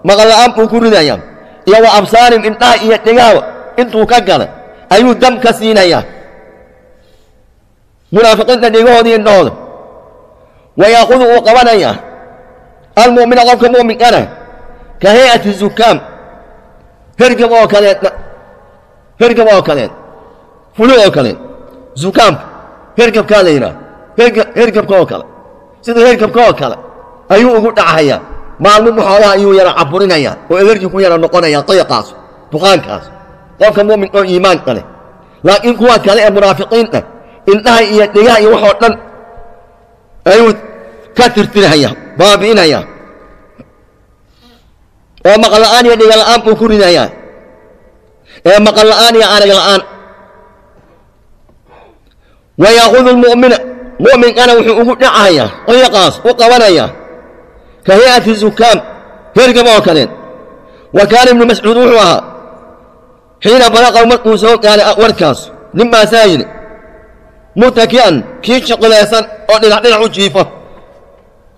maqal la'aan buu ku ridayaa, iyo wa absaarim, indhaha iyo dhegahaba intuu ka galay ayuu dam ka siinayaa munaafiqiinta dhegahooda iyo indhahooda. Wa yaakudu uu qabanayaa almu'mina, qofka mu'minkana, ka hay'ati zukaam, hergab oo kaleed, hergab oo kaleed, fulu oo kaleed. Zukaamka hergabkaa la yidhaha, hergabka oo kale, sida hergabka oo kale ayuu ugu dhacayaa. Maalmo xoolaha ayuu yara caburinayaa oo elerji ku yara noqonaya qiiqaas, duqaankaas, qofka mu'minka oo iimaanka leh. Laakiin kuwa kale ee munaafiqiinta indhaha iyo dhegaha iyo waxoo dhan ayuu ka tirtirhaya, baabi'inaya, oo maqal la'aan iyo dhega la'aan buu ku ridayaa, ee maqal la'aan iyo arag la'aan. Wa yaakudu lmu'mina, mu'minkana wuxuu ugu dhacayaa qiiqaas u qabanayaa ka hay'ati zukaam, hergab oo kaleed. Wa kaana Ibnu Mascuud wuxuu ahaa xiina balaqaw markuu soo gaaray warkaas nin baasaa yidhi mutaki'an, kii jiqilaysan oo dhinac dhinac u jiifo,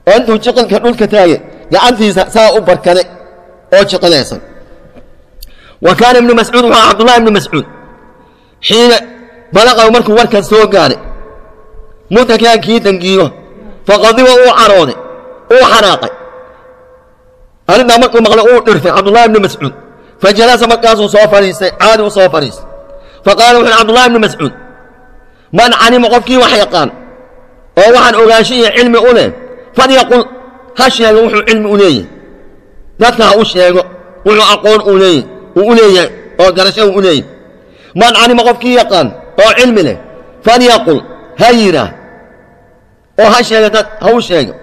oo intuu jiqilka dhulka taagay gacantiisa saa u barkaday oo jiqilaysan. Wa kaana Ibnu Mascuud wuxuu ahaa Cabdullahi ibnu Mascuud xiina balaqaw markuu warkaas soo gaaray mutaki'an, kii dangiiro, faqadiba uu carooday, uu xanaaqay. Arrintaa markuu maqlay uu dhirtay Cabdullahi ibnu Mascuud. Fajalasa markaasuu soo fadhiistay, caadi u soo fadhiistay. Faqaala wuxu uhi Cabdullahi ibnu Mascuud: man calima, qofkii wax yaqaan oo waxaan ogaansho iyo cilmi u leh, falyaqul, ha sheego wuxuu cilmi u leeyahay, dadka ha u sheego wuxuu aqoon uu leeyahy, uu u leeyahay oo garasho uu u leeyahay. Man calima, qofkii yaqaan oo cilmi leh, falyaqul, ha yidhaah oo ha sheego, dad ha u sheego.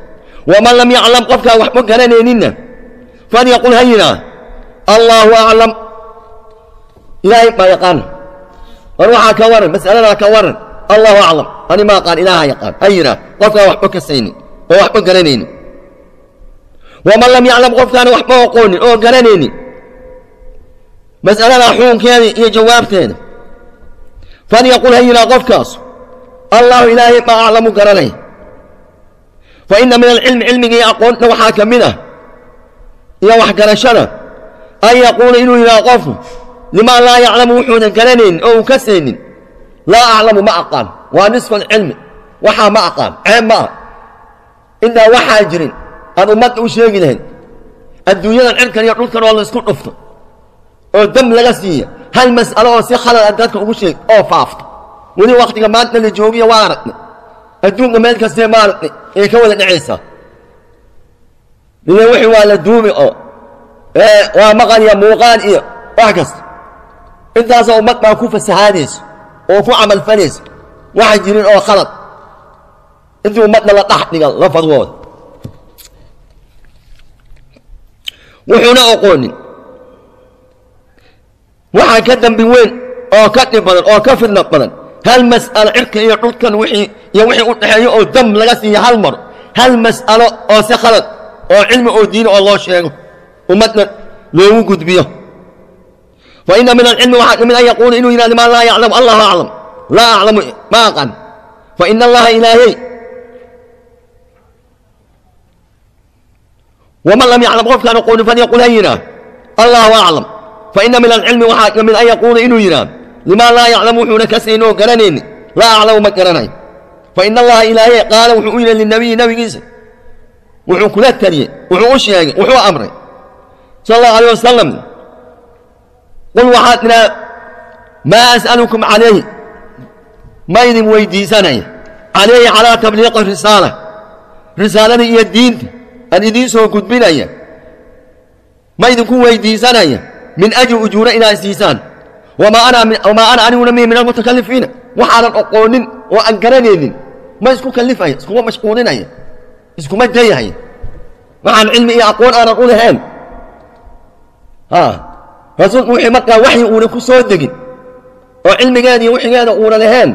Waman lam yaclam, qofkaan waxba garanayninna, falyaqul, ha yidhaah: allaahu aclam, ilaahay baa yaqaan. War waxaa ka waran, mas'aladaa ka waran? Allahu aclam, ani ma aqaan, ilaaha yaqaan, ha yidhaah qofkaan waxba kasaynin oo waxba garanaynin. Waman lam yaclam, qofkaan waxba aqoonin oo garanaynin mas'aladaa xukunkeeda iyo jawaabteeda, falyaqul, ha yidhaah qofkaas: allahu, ilaahay baa aclamu garanay. Fa inna min alcilmi, cilmiga iyo aqoonta waxaa ka mid ah iyo waxgarashada, an yaquula, inuu yidhaah qofku, limaa laa yaclamu, wuxuunan garanaynin oo uu ka saynin: laa aclamu, ma aqaan. Waa nisfu alcilmi. Waxaa ma aqaan ceeb ma ah. Intaa waxaa jirin aan ummadda u sheegi lahayn adduunyadan cirkan iyo dhulkan oo laysku dhufto oo dam laga siiya hal mas'alo oo si khalad a dadka ugu sheeg oo faafto. Weli waktiga maanta la joogiyo waa aragnay adduunka meel kastee ma aragnay ee ka wada dhacaysaa. Ila wixii waa la duumi oo waa maqal iyo muuqaal iyo wax kasta. Intaasoo ummad baa ku fasahaadayso oo ku camalfalayso waxaan jirin oo khalad intii ummadna la dhex dhiga la fadwooda, wuxuuna oqoonin. Waxaa ka dambi weyn oo ka dhib badan oo ka fidna badan hal mas'alo cirka iyo dhulkan wixii iyo wixii u dhexeeyo oo dam laga siiyo hal mar, hal mas'alo oo si khalad oo cilmi oo diini oo loo sheego ummadna loogu gudbiyo. Fa ina min alcilmi waxaa kamid an yaquula inuu yidhahdo maa laa yaclamu, allahu aclam, laa aclamu, ma aqan. Fa ina allaha ilaahey waman lam yaclam qofkaan aqoonin falyaqul ha yidhaah allahu aclam. Fa ina min alcilmi waxaa kamid an yaquula inuu yidhaahdo limaa laa yaclamu, wuxuuna ka sayn oo garanayni, laa aclamu, ma garanayo. Fa ina allaha ilaahey qaala wuxuu u yidhi linabiyi, nabigiisa wuxuu kula taliyey, wuxuu u sheegay, wuxuu amray sala allahu alayh wasalam, qul waxaad tidhaha maa as'alukum calayhi, ma idin weydiisanaya, calayhi calaa tabliiqi risaala, risaalada iyo diinta aan idiin soo gudbinaya ma idinku weydiisanaya, min ajli ujuura inaad siisaan. Wamaa ana aniguna mihi min almutakalifiina, waxaanan oqoonin oo aan garanaynin ma isku kalifaya, iskuma mashquulinaya, iskuma dayahaya waxaan cilmi iyo aqoon aanan u lahayn. Rasuulku wixii markaa waxyi uuna ku soo degin oo cilmigeeda iyo wixigeeda uuna lahayn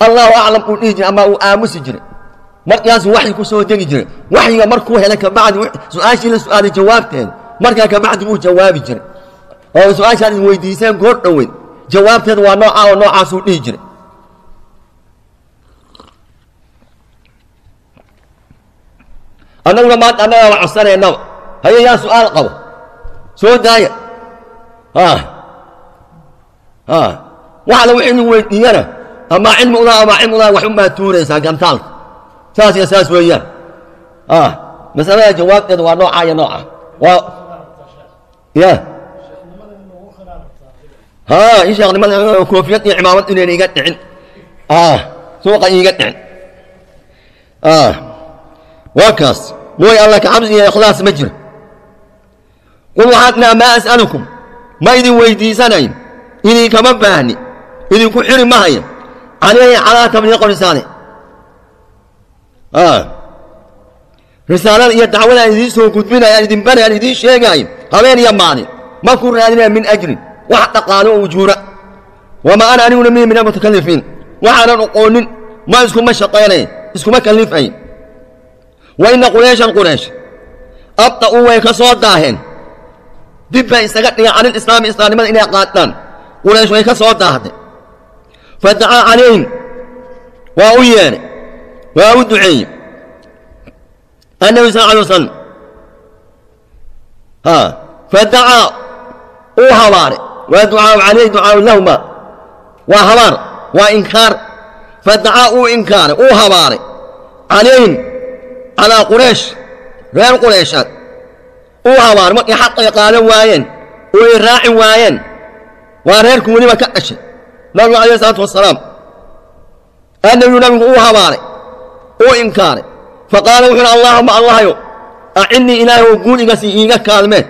allahu aclam uu dhihi jiray ama uu aamusi jiray, markaasuu waxyi ku soo degi jiray. Waxyiga markuu helay kabacdi su-aashii la su-aalay jawaabteeda markaa kabacdi wuu jawaabi jiray, oo su-aashaad idin weydiiseen goor dhoweyd jawaabteeda waa noocaa oo noocaasuu dhihi jiray. Annaguna maanta annagaa wa codsanaynaba, haye yaa su-aal qabo soo daaya, waxala wixii idin weydiiyana ama cilmi ulaha ama cilmi ulaha wax unbaa tuuraysaa gantaalka, saas iyo saas weeyaan. Masalada jawaabteeda waa noocaa iyo nooca waa ya ha in sheekhnimada koofiyad iyo cimaamad inayna iga dhicin, suuqa iiga dhicin. Waa kaas mooy alla ka cabsi iyo ikhlaas ma jiro. Qul waxaad tidhaha maa as'alukum, ma idin weydiisanayn, idinkama baahni, idinku xiri ma haya, calayhi calaa tabliiqi risaale, risaalada iyo dacwada aan idiin soo gudbinayo, aan idin barayo, aan idiin sheegaayo habeen iyo maalin, ma ku raadinaya min ajrin wax dhaqaalo oo ujuura. Wamaa ana aniguna mihi min almutakalifiin, waxaanan oqoonin ma iskuma shaqaynay, iskuma kalifay. Wa ina qureyshan quraysh abda'uu way ka soo daaheen, dib bay isaga dhigeen canilislaami, islaamnimada inay qaataan quraysh way ka soo daahday. Fadacaa calayhim, waa u yeedhay, waa u duceeyey annabi sal alay wasalam. Fadacaa uu habaaray, waa ducaau calayhi ducaau lahuma, waa habaar, waa inkaar. Fadacaa uu inkaaray, uu habaaray calayhim calaa quraysh, reer qureyshaad uu habaaray markay xaqay qaadan waayeen oo ay raaci waayeen. Waa reerku weliba ka dhashay nabigu alayh isalaatu wasalaam. Annabiyu nabigu uu habaaray, uu inkaaray. Faqaala wuxuu uhi allaahuma allahayo acinnii, ilaahay oo guul iga sii, iiga kaalmee,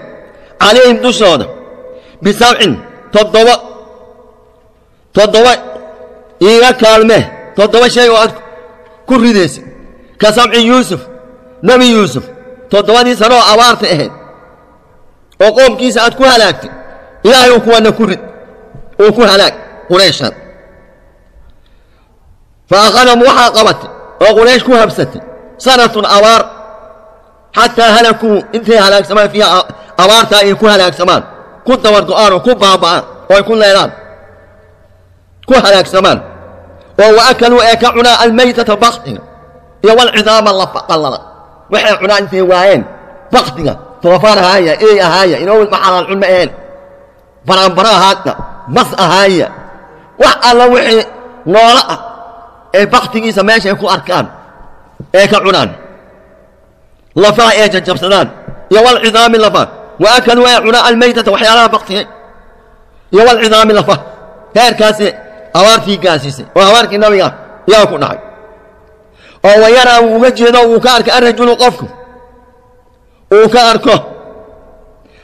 calayhim dushooda bisabcin, toddoba, toddoba iiga kaalmee, toddoba shay oo aad ku ridaysa, ka sabci Yuusuf, nebi Yuusuf toddobadii sano oo abaarta ahayd oo qoomkiisa aad ku halaagtay, ilaahay uu kuwana ku rid uu ku halaag qurayshan. Fa akhadahum waxaa qabatay oo quraysh ku habsatay sanatun abaar, xataa halakuu, intay halaagsamaan, fiiha abaartaa ay ku halaagsamaan, ku dabargo'aan oo ku baaba'aan oo ay ku leedaan, ku halaagsamaan, oo wa akaluu ee ka cunaa almaytata baktiga iyo walcidaama lafa qallala. Waxay cunaan intay waayeen baktiga, toofaar ahaaya, ey ahaaya, inoo ma xalaal cun ma aheen, baraanbaro ahaadna, mas ahaaya, wax alla wixii noolo ah ee baktigiisa meeshay ku arkaan ee ka cunaan, lafaha ee jajabsadaan iyo walcidaami lafaha. Wa akaluu ee cunaa almaytata, waxyaalaha baktiga iyo walcidaami lafaha. Heerkaasi abaartii gaasiisay oo habaarkii nabiga yaa ku dhacay, oo wayaraa uu uga jeedo, uu ka arkay arrajulu qofku uu ka arko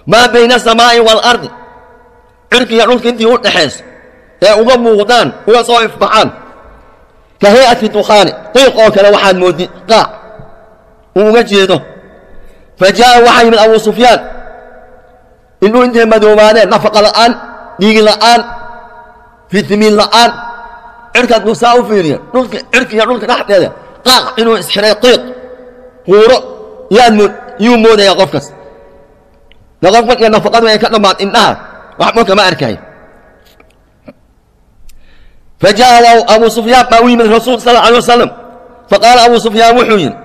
maa bayna asamaa'i waalardi, cirki iyo dhulka intii u dhaxaysa ee uga muuqdaan, uga soo ifbaxaan, ka hay'ati dukhaani, qiiq oo kale waxaad mooddi qaac uu uga jeedo. Fa jaa'a waxaa yimid Abuu Sufyaan, indhuu intay madoobaadeen nafaqa la'aan Dhiig la'aan, fitamiin la'aan. Cirkaad buu saa u fiiriya, dhulka, cirka iyo dhulka dhexdeeda qaaq inuu isxiray, qiiq huuro yaad mood yuu moodaya qofkas. De qof markii nafaqadu ay ka dhammaad, indhaha waxba kama arkayo. Fajaءa Abu Sufyaan baa u yimid Rasuul sal alay wasalam. Faqaala Abu Sufyaan, wuxuu yidhi: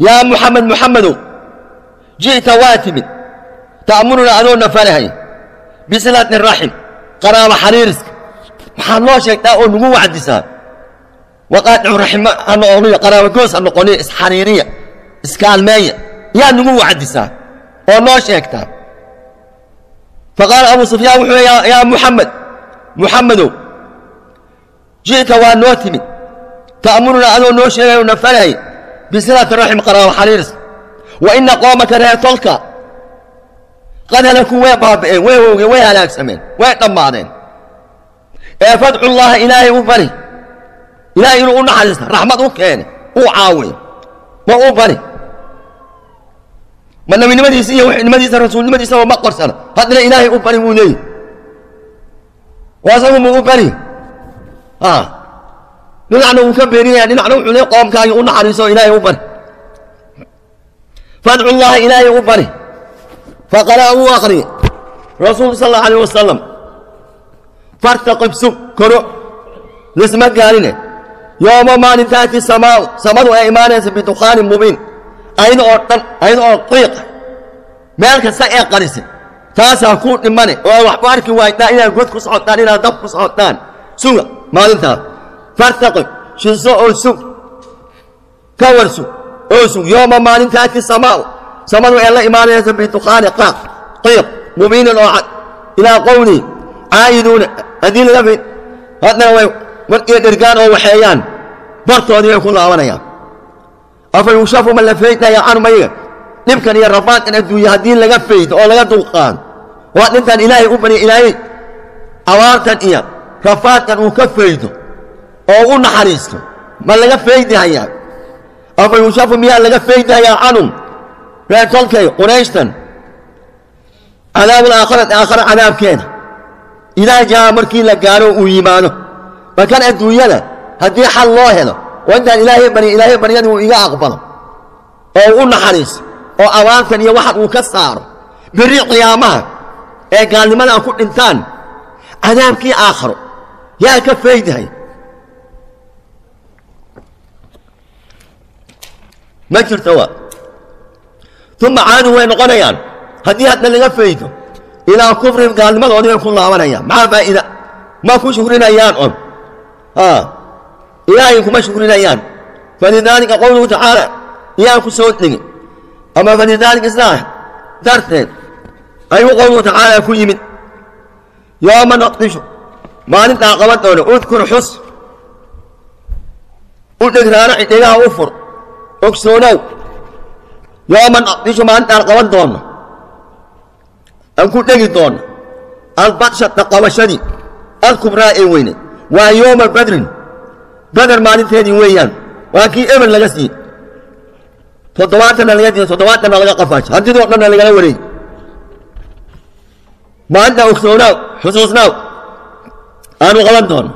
"Yaa Muxamed, Muxamedow, ji'ta, waa timid, ta'muruna, adoo nafarahay, bisilati raxim, qaraabo xariiriska. Waxaad noo sheegtaa oo nagu wacdisaa waqaadicu raxima ha noqoniyo, qaraabo goos ha noqoniyo, isxariiriya, iskaalmeeya. Yaa nagu wacdisaa oo noo sheegtaa?" Faqaala Abu Sufyaan wuxuu: "Yaa Muxamed, Muxamedow, ji'ta, waa noo timid, ta'muruna, adoo noo sheegayo, nafarahay, bisilati raxim, qaraabo xariiriska, wa ina qoomaka, reer tolka, qad halakuu, way baaba'een, way hoogeen, way halaagsameen, way dhammaadeen. Ee fadcu llaaha, Ilaahay u bari, Ilaahay inuu u naxariista, raxmad u keene, uu caawiyo ma u bari." Ma nabinimadiisa iyo nimadiisa, rasuulnimadiisaba ma qorsana, haddana Ilaahay u bari wuu leeyahy. Waa asagu ma u bari? Dhinacna wuu ka beeninaya, dhinacna wuxuu leey qoomkaagi u naxariiso, Ilaahay u bari. Fadcu llaaha, Ilaahay u bari. Faqara'a, wuu akhriyey Rasuulku sal allahu alayh wasalam: "Fartaqib, sug, koro, lisma gaarine, yooma maalin taati samaau, samadu ay imaanaysa, bidukhaanin mubiin, ayada oo dhan, ayada oo qiiqa meel kasta ee qarisay. Taasaa kuu dhimane oo aad waxku arki waaytaan, inaad god ku socotaan, inaad dab ku socotaan. Suga maalintaas. Fartaqib, shinso oo sug, ka war sug oo sug, yooma maalin taati samaau, samadu ee la imaanaysa, bidukhaani, qaaq, qiiq, mubiinin, oo cad, ilaa qowlihi caa'iduuna." Haddii laga fi haddana way markay dhergaan oo waxeeyaan, bartoodii bay ku laabanayaan. Afa yugshafu, ma la faydaya, canhum, ayaga, dhibkan iyo rafaadkan adduunya haddii laga faydo oo laga dulqaado, waa dhintaan Ilaahay u barya, Ilaahay abaartan iyo rafaadkan uu ka faydo oo u naxariisto, ma laga faydahayaa? Afa yugshafu, miyaa laga faydahayaa, canhum, reer tolkay Qurayshtan, cadaabul aakhirati, aakhara cadaabkeeda, idaa jaa, markii la gaaro, uu yimaado? Markan adduunyada haddii xal loo helo oo intaan Ilaahay barya, Ilaahay baryadii uu iga aqbalo oo u naxariiso oo abaartan iyo waxan uu ka saaro, berri qiyaamaha ee gaalnimada ku dhintaan, cadaabkii aakharo yaa ka faydahay? Ma jirto. Waa uma caadu, way noqonayaan haddii hadda laga faydo, ilaa kufrihim, gaalnimadoodii bay ku laabanayaan. Maxaa faa'iida? Ma ku shukrinayaan on Ilaahay kuma shukrinayaan. Falidaalika qowluhu tacaala iyaan ku soo degin, ama falidaalika, sidaa darteed ayuu qowluhu tacaala ku yimid: "Yooma naqdishu, maalintaa qaban doono." Udkur, xus, u dheg raaraci, dhegaha u fur, ogsoonow: yooma naqdishu, maalintaan qaban doonno, aan ku dhegi doonno, albatshata, qabashadii, alkubraa, ee weyne. Waa yooma Badrin, Bader maalinteedii weeyaan. Waa kii eber laga siiyey, 70-na laga diiday, 70-na laga qafaashay, hantidoo dhanna lagala wareegi. Maalintaa ogsoonaaw, xusuusnaaw, aanu qaban doono.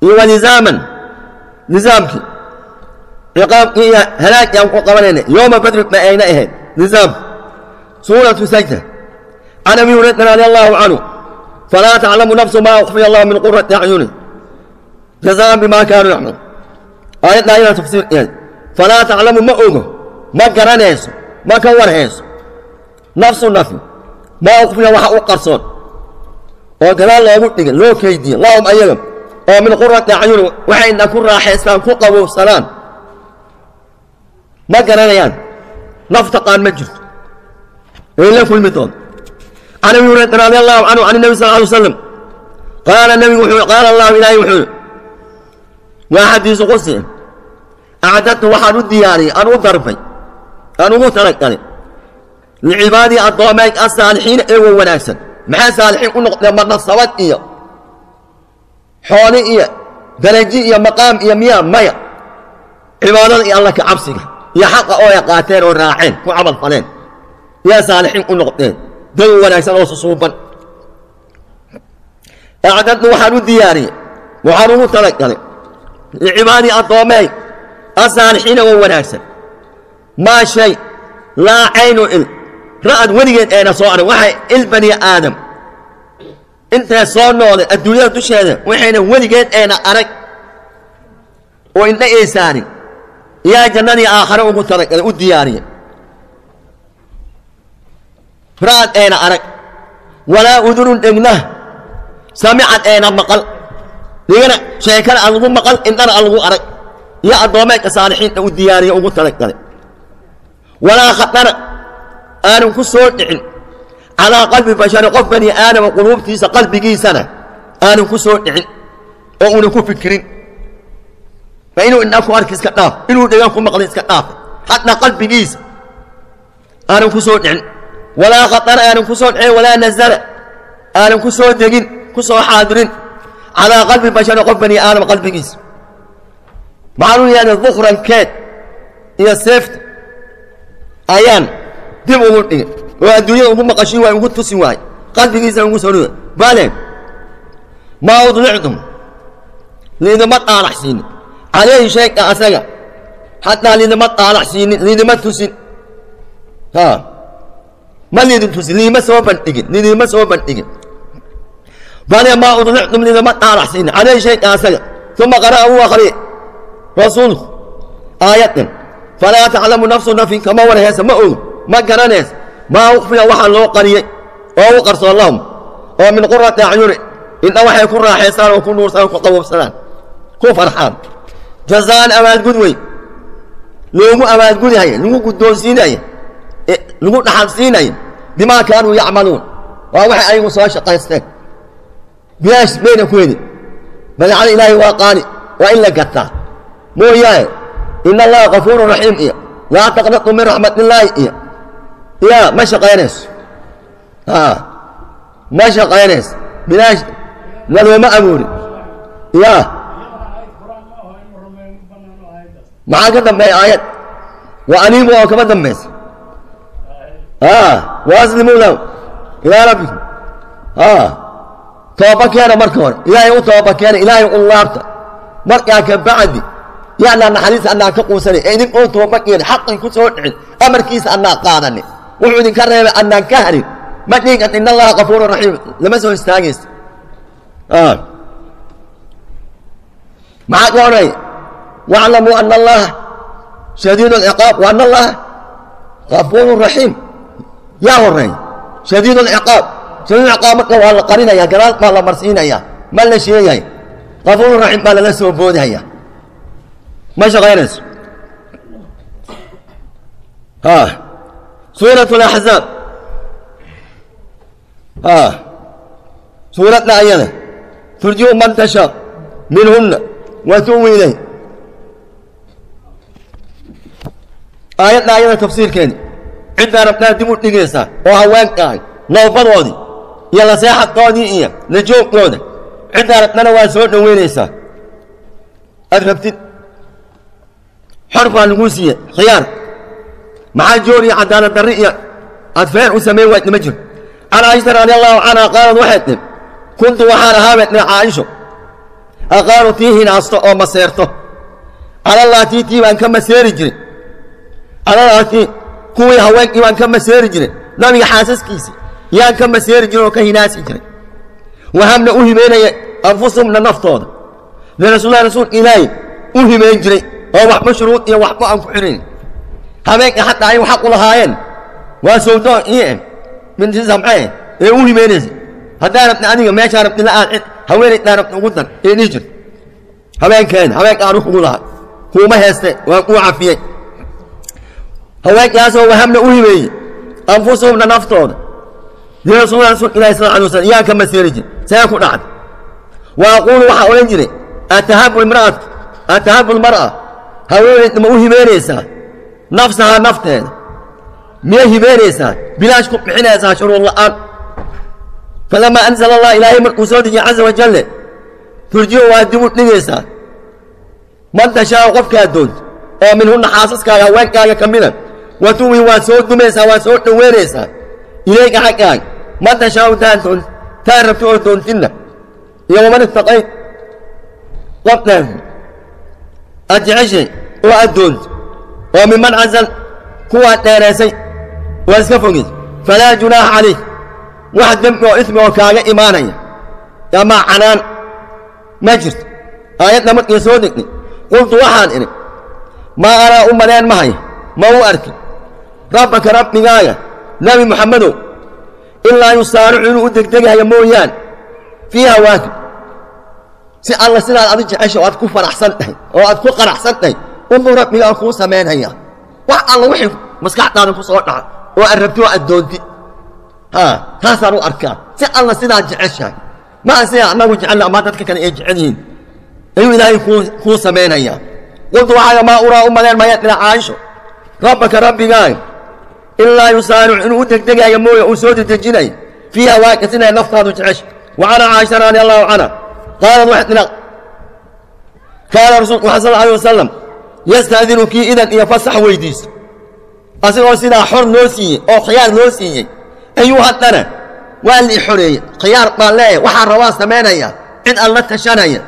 Iyo wa nizaaman, nizaamkii, ciqaabkii iyo halaagkii aan ku qabanayna yooma Badri ma ayna ahayd nizaamku. Suuratu Sajda. Can Abi Hurayrata radi allahu canhu: "Falaa taclamu nafsu maa ukhfiya allahu min qurati acyunin jazaan bimaa kaanuu yacmaluun." Aayaddaa ayada tafsiirkeeda: falaa taclamu, ma ogo, ma garanayso, ma ka warhayso, nafsu, nafi, maa ukhfiya, waxa u qarsoon oo gadaal loogu dhigay, loo keydiye, lahum, ayaga, oo min qurati acyunin, waxayna ku raaxaystaan, ku qabowsanaan, ma garanayaan. Naf taqaan ma jirto ay la kulmi doonto. Can Abi Hurayrata radi allahu canhu can nabi sal ly slam qaala, nabigu wuxuu: "Qaala Allahu, Ilaahay wuxuu, waa xadiisu qudsi: acdadtu, waxaan u diyaariyey, aan u darbay, aan ugu talagalay, licibaadii, addoomeyd, asaalixiina, ee wa wanaagsan." Maxaa saalixiin u noqdeen? Ma nasabad iyo xooli iyo daraji iyo maqaam iyo miyaa? Maya, cibaadada iyo Alla ka cabsiga iyo xaqa oo ay qaateen oo raaceen, ku camal faleen, yaa saalixiin u noqdeen, dad wanaagsan oo susuuban. Acdadtu waxaan u diyaariyey, waxaan ugu talagalay licibaadii addoommey asaalixiina oo wanaagsan maa shay laa caynu il ra'ad weligeed eena soo arag. Waxay il bani aadam intay soo noolay adduunyada dusheeda waxayna weligeed eena arag oo indha ay saarin yaa jannadii aakhare ugu talagalay u diyaariyey. Ra'ad eena arag, walaa udunun dhegna samicad eena maqal, dhigana sheekana aan lagu maqal, indhana aan lagu arag iyo addoomeedka saalixiinta u diyaariye ugu talagalay. Walaa khatara aanan ku soo dhicin calaa qalbi bashari qof bani aadama quluubtiisa qalbigiisana aanan ku soo dhicin oo una ku fikirin. Fa inuu indha ku arki iska dhaaf, inuu dhegan ku maqli iska dhaaf, xataa qalbigiisa aanan ku soo dhicin. Walaa khatara aanan ku soo dhicin, walaa nazala aanan ku soo degin, ku soo xaadirin calaa qalbi bashari qof bani aadam qalbigiisa. Maxaan u yeelay dukrankeed iyo seefta ayaan dib ugu dhigay oo adduunyada ugu maqashin waay, ugu tusi waay, qalbigiisana ugu soo dhigay. Bale maa udlictum liidima daalax siinin calayhi shayga asaga, xataa liidima daalax siinin, liidima tusin, ha ma liidin tusin, liima soo bandhigin, liidima soo bandhigin. Bale maa udlictum liidima daalax siinin calayhi shayga asaga. Uma qara'a wuu akhriyey rasuulku aayaddan falaa taclamu nafsu nafin kama warheysa, ma ogo, ma garanaysa maa ukfiya waxaa loo qariyey oo u qarsoon lahum oo min qurati acyuni indha waxay ku raaxaystaan oo ku nuursadaan, ku qabobsadaan, ku farxaan. Jazaan abaalgud wey loogu abaalgudahaya, lagu guddoonsiinaya, lagu dhaxalsiinaya bimaa kaanuu yacmaluun, waa waxay ayagu soo shaqaysteen, bilaash bayna ku helin. Badeecada ilaahay waa qaali, waa in la gataa mooyaane. In allaha kafuurun raxiim iyo laa taqnatu min raxmatillaahi iyo ya ma shaqaynayso, ma shaqaynayso, bilaash nalooma abuurin. Ya maxaa ka dambeeya aayad wa aniibu oo kama dambaysa wa aslimuu lahu ilaa rabbikum. Tooba keena marka hore, ilaahay u tooba keena, ilaahay u laabta, markaa ka bacdi yaanaa naxariis annaa ka quusanay ee idinkoon tooba keenin, xaqin ku soo dhicin, amarkiisa annaa qaadanin, wuxuu idinka reebay annaan ka harin, ma dhiigan in allaha kafuurun raxiim lama soo istaagaysa. Maxaa ka odhanaya? Waclamuu ana allaha shadiid alciqaab wa ana allaha kafuurun raxiim. Yaa horeeya shadiid alciqaab. Shadiid alciqaab marka waa la qarinaya, gadaal baa la marsiinaya, ma la sheegaya. Kafuurun raxiim baa lala soo boodahaya, ma shaqaynayso. Suurat alaxzaab suuradda ayada turjiu man tashaa minhunna wa tu'wi ilayh. Aayadda ayada tafsiirkeedi ciddaa rabtaa dib u dhigaysaa oo haweenka ahay nawbadoodii iyo laseexadkoodii iyo lajoogkooda, ciddaa rabtana waa soo dhoweynaysaa aad rabtid. Xor baa laguu siiyey khiyaar, maxaa joor iyo cadaalad darri iyo adfeer u samayn wayd nima jiro. Can caaishata radi allahu canha qaalad waxay tihi kuntu waxaan ahaa bay tihi caaisho aqaalu tii hinaasto oo maseerto calallaatii tii baan ka maseeri jiray, calallaatii kuwii haweenkii baan ka maseeri jiray, nabiga xaasaskiisa yaan ka maseeri jiray oo ka hinaasi jiray. Wahamna u himeynaya anfusahumna naftooda lirasuulillahi rasuulka ilaahi u himeyn jiray oo waxba shuruud iyo waxba aan ku xidhayn. Habeenka xataa ay xaq u lahaayeen waa sawdo iyo binti Zamcee ee u himeynaysa, haddaa rabta adiga meeshaa rabti la aad, cid haweenayddaa rabta ugu dar ee dhihi jirta habeenkeeda, habeenka aanu kugu lahaa kuuma heeste, waan kuu cafiyey. Haweenkaasoo wahamna u himeeyey anfusahumna naftooda lirasuulillahi rasuulka ilahi sal alay wasalam yaan ka maseeri jiray. See ku dhacday? Wa aquulu waxaa odhan jiray atahabu imra'at atahabu almar'a haweenayd ma u himeynaysaa nafsahaa nafteeda, miyay himeynaysaa, bilaash ku bixinaysaa shuruud la'aan? Falamaa anzala allah ilaahay markuu soo dejiyey caza wajalle turjiu waa dib u dhigaysaa man tashaau qofkaa doonto oo minhunna xaasaskaaga haweenkaaga ka mida, wa tuwi waad soo dumaysaa, waad soo dhoweynaysaa ilayka xaggaaga man tashaau taan doon taan rabto oo doontidna Iyo waman ittaqayt, qofdheer aad jeceshay oo aad doonto oo miman casal kuwaad dheeraysay waa iska fogeys, falaa junaaxa calayk, wax dembi oo ismi oo kaaga imaanaya ama canaan ma jirto. Aayadda markii soo degtay, qultu waxaan idhi, maa araa, u maleen mahaya, ma u arkin rabbaka, rabbigaaga, nebi Muxammedow, ilaa yusaaricu, inuu u degdegayo mooyaane, fii hawaaka, si alla sidaad adi jecesha oo aad ku faraxsan tahay oo aad ku qanacsan tahay unbuu rabbigaa kuu samaynaya. Wax alla wixii maskaxdaada ku soo dhaca oo aad rabti oo aad doonti, taasaan u arkaa. Si alla sidaad jeceshahay, maa sida annagu jecelna ama dadka kale ay jecel yihiin, ayuu Ilaahay kuu samaynayaa. Qultu waxaa, maa uraa, u maleen maya dhina Caaisho, rabbaka, rabbigaaga, ilaa yusaaricu, inuu u degdegaayo mooye, uu soo dedejinayo, fii hawaaka, siday naftaadu jecesha. Wa canha Caaisha radi allahu canha qaalad, waxay tidhi, kaana rasuulku sal alay wasalam yasta'dinu, kii idan iyo fasax weydiiso. Asigoo sidaa xor loo siiyey oo khiyaar loo siiyey ayuu haddana, waa lii xoreeyey, khiyaar baan leeyahay, waxaan rabaa samaynaya, cid aan la tashanaya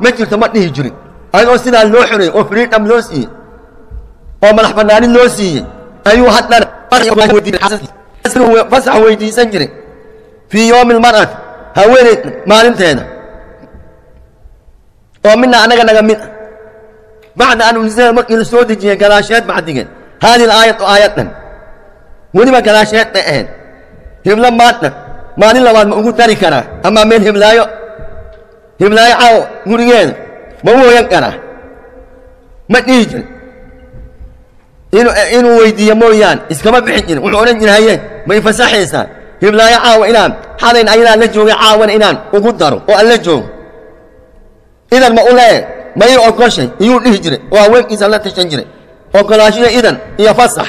ma jirto ma dhihi jirin. Ayagoo sidaa loo xoreeyey oo freedom loo siiyey oo madax bannaanin loo siiyey ayuu haddana fasax weydiisan jiray fii yowmi almar'ati, haweeney maalinteeda oo mina annaga naga mid ah, bacda an unzila, markii la soo dejiyey gadaasheed, bacdigeed, haadihi alaayatu, aayaddan weliba gadaasheed bay ahayd. Hiblo maanta maalin labaad ma ugu dari karaa ama meel hiblaayo, hiblaayo caawo gurigeeda ma u hoyan karaa, ma dhihi jirin. Inuu weydiiyo mooyaane iskama bixin jirin. Wuxuu odhan jiray, haye, ma ifasaxaysaa hiblaayo caawa inaan xalayn ayadaan la joogay, caawana inaan ugu daro oo aan la joogo? Idan ma u lee? Ma ii ogoshay? Iyuu dhihi jiray oo haweenkiisa la tashan jiray. Ogolaashiyo idan iyo fasax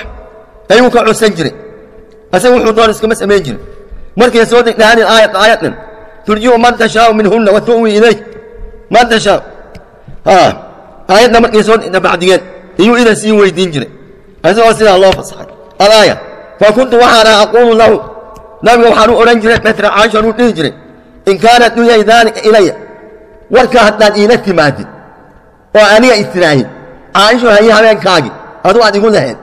ayuu ka codsan jiray, asaga wuxuu doon iskama samayn jiray. Markay soo degtay hadi aayad, aayaddan, turji'u man tashaau minhunna wa tu'wi ilayk man tashaa, aayadda markay soo degta bacdigeed iyuu idan sii weydiin jiray isagoo sidaa loo fasaxay. Alaaya fa kuntu, waxaan aha, aquulu lahu, nabiga waxaan u odhan jiray, metra Caaisha uu dhihi jiray, in kaanat dunyay daalika ilaya, warkaa haddaad iila timaadid oo aniga istiraahid, Caaisho, haye, habeenkaagii aduu aad igu lahayd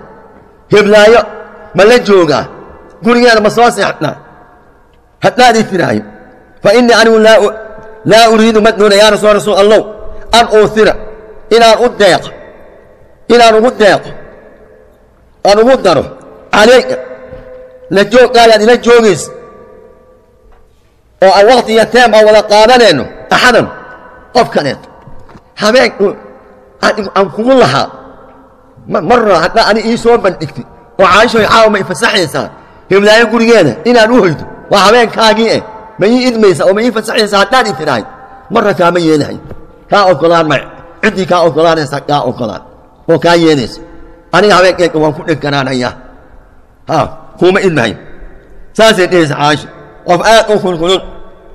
heblaayo ma la joogaa, gurigeeda ma soo seexnaa, haddaad istiraayo, fa innii anigu laa uriidu, ma doona, yaa rasuul, rasuul Allow, an uusira, inaan u deeqo, inaan ugu deeqo, aan ugu daro, calayka, la jooggaagaad ila joogaysa oo aan waqti iyo teem aan wada qaadanayno, axadan, qof kaleeto. Habeenku aan kugu lahaa marra haddaa ani ii soo bandhigtay oo Caaishoy caawa ma ifasaxaysaa hiblaayo gurigeeda inaan u hoydo, waa habeenkaagii eh, ma ii idmaysaa oo ma ii fasaxaysaa haddaad i tidhahay, marra kaama yeelahay, kaa ogolaan ma. Ciddii kaa ogolaanaysa kaa ogolaan oo kaa yeelaysa, aniga habeenkeyga waan ku dheganaanayaa, ha kuuma idmahayo. Saasay dhehaysa Caaisha, qof aad u kulkulul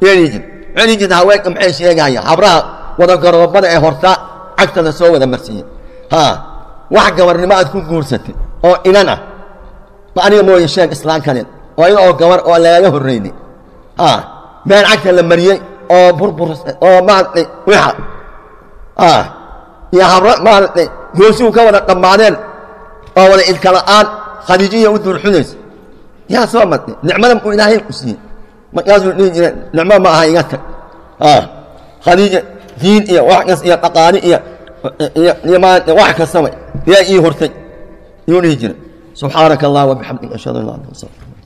yeeli jir celi jirta. Haweenka maxay sheegaya? Habraha wada garoobada ee horta cagta la soo wada marsiiyey, ha wax gabarnimo aad ku guursatay oo inan ah ma aniga mooye sheeg islaan kale oo iyada oo gabar oo lagaga horreynay, ha meel cagta la mariyey oo burbur oo maaragtay wixa iyo habro maaragtay goosuu ka wada dhammaadeen oo wada ilka la'aan Khadiijiya u duurxunaysa yaa soo martay. Nicmadan buu Ilaahay ku siiyey. Markaasuu dhihi jiray, nicmo ma aha, iga tag. Khadiija diin iyo wax kas iyo dhaqaali iyo maaragtay wax kastaba yaa ii hortay, yuu dhihi jiray. Subxaanaka Allah wabixamdik, ashhadu an laa ilaha illa anta.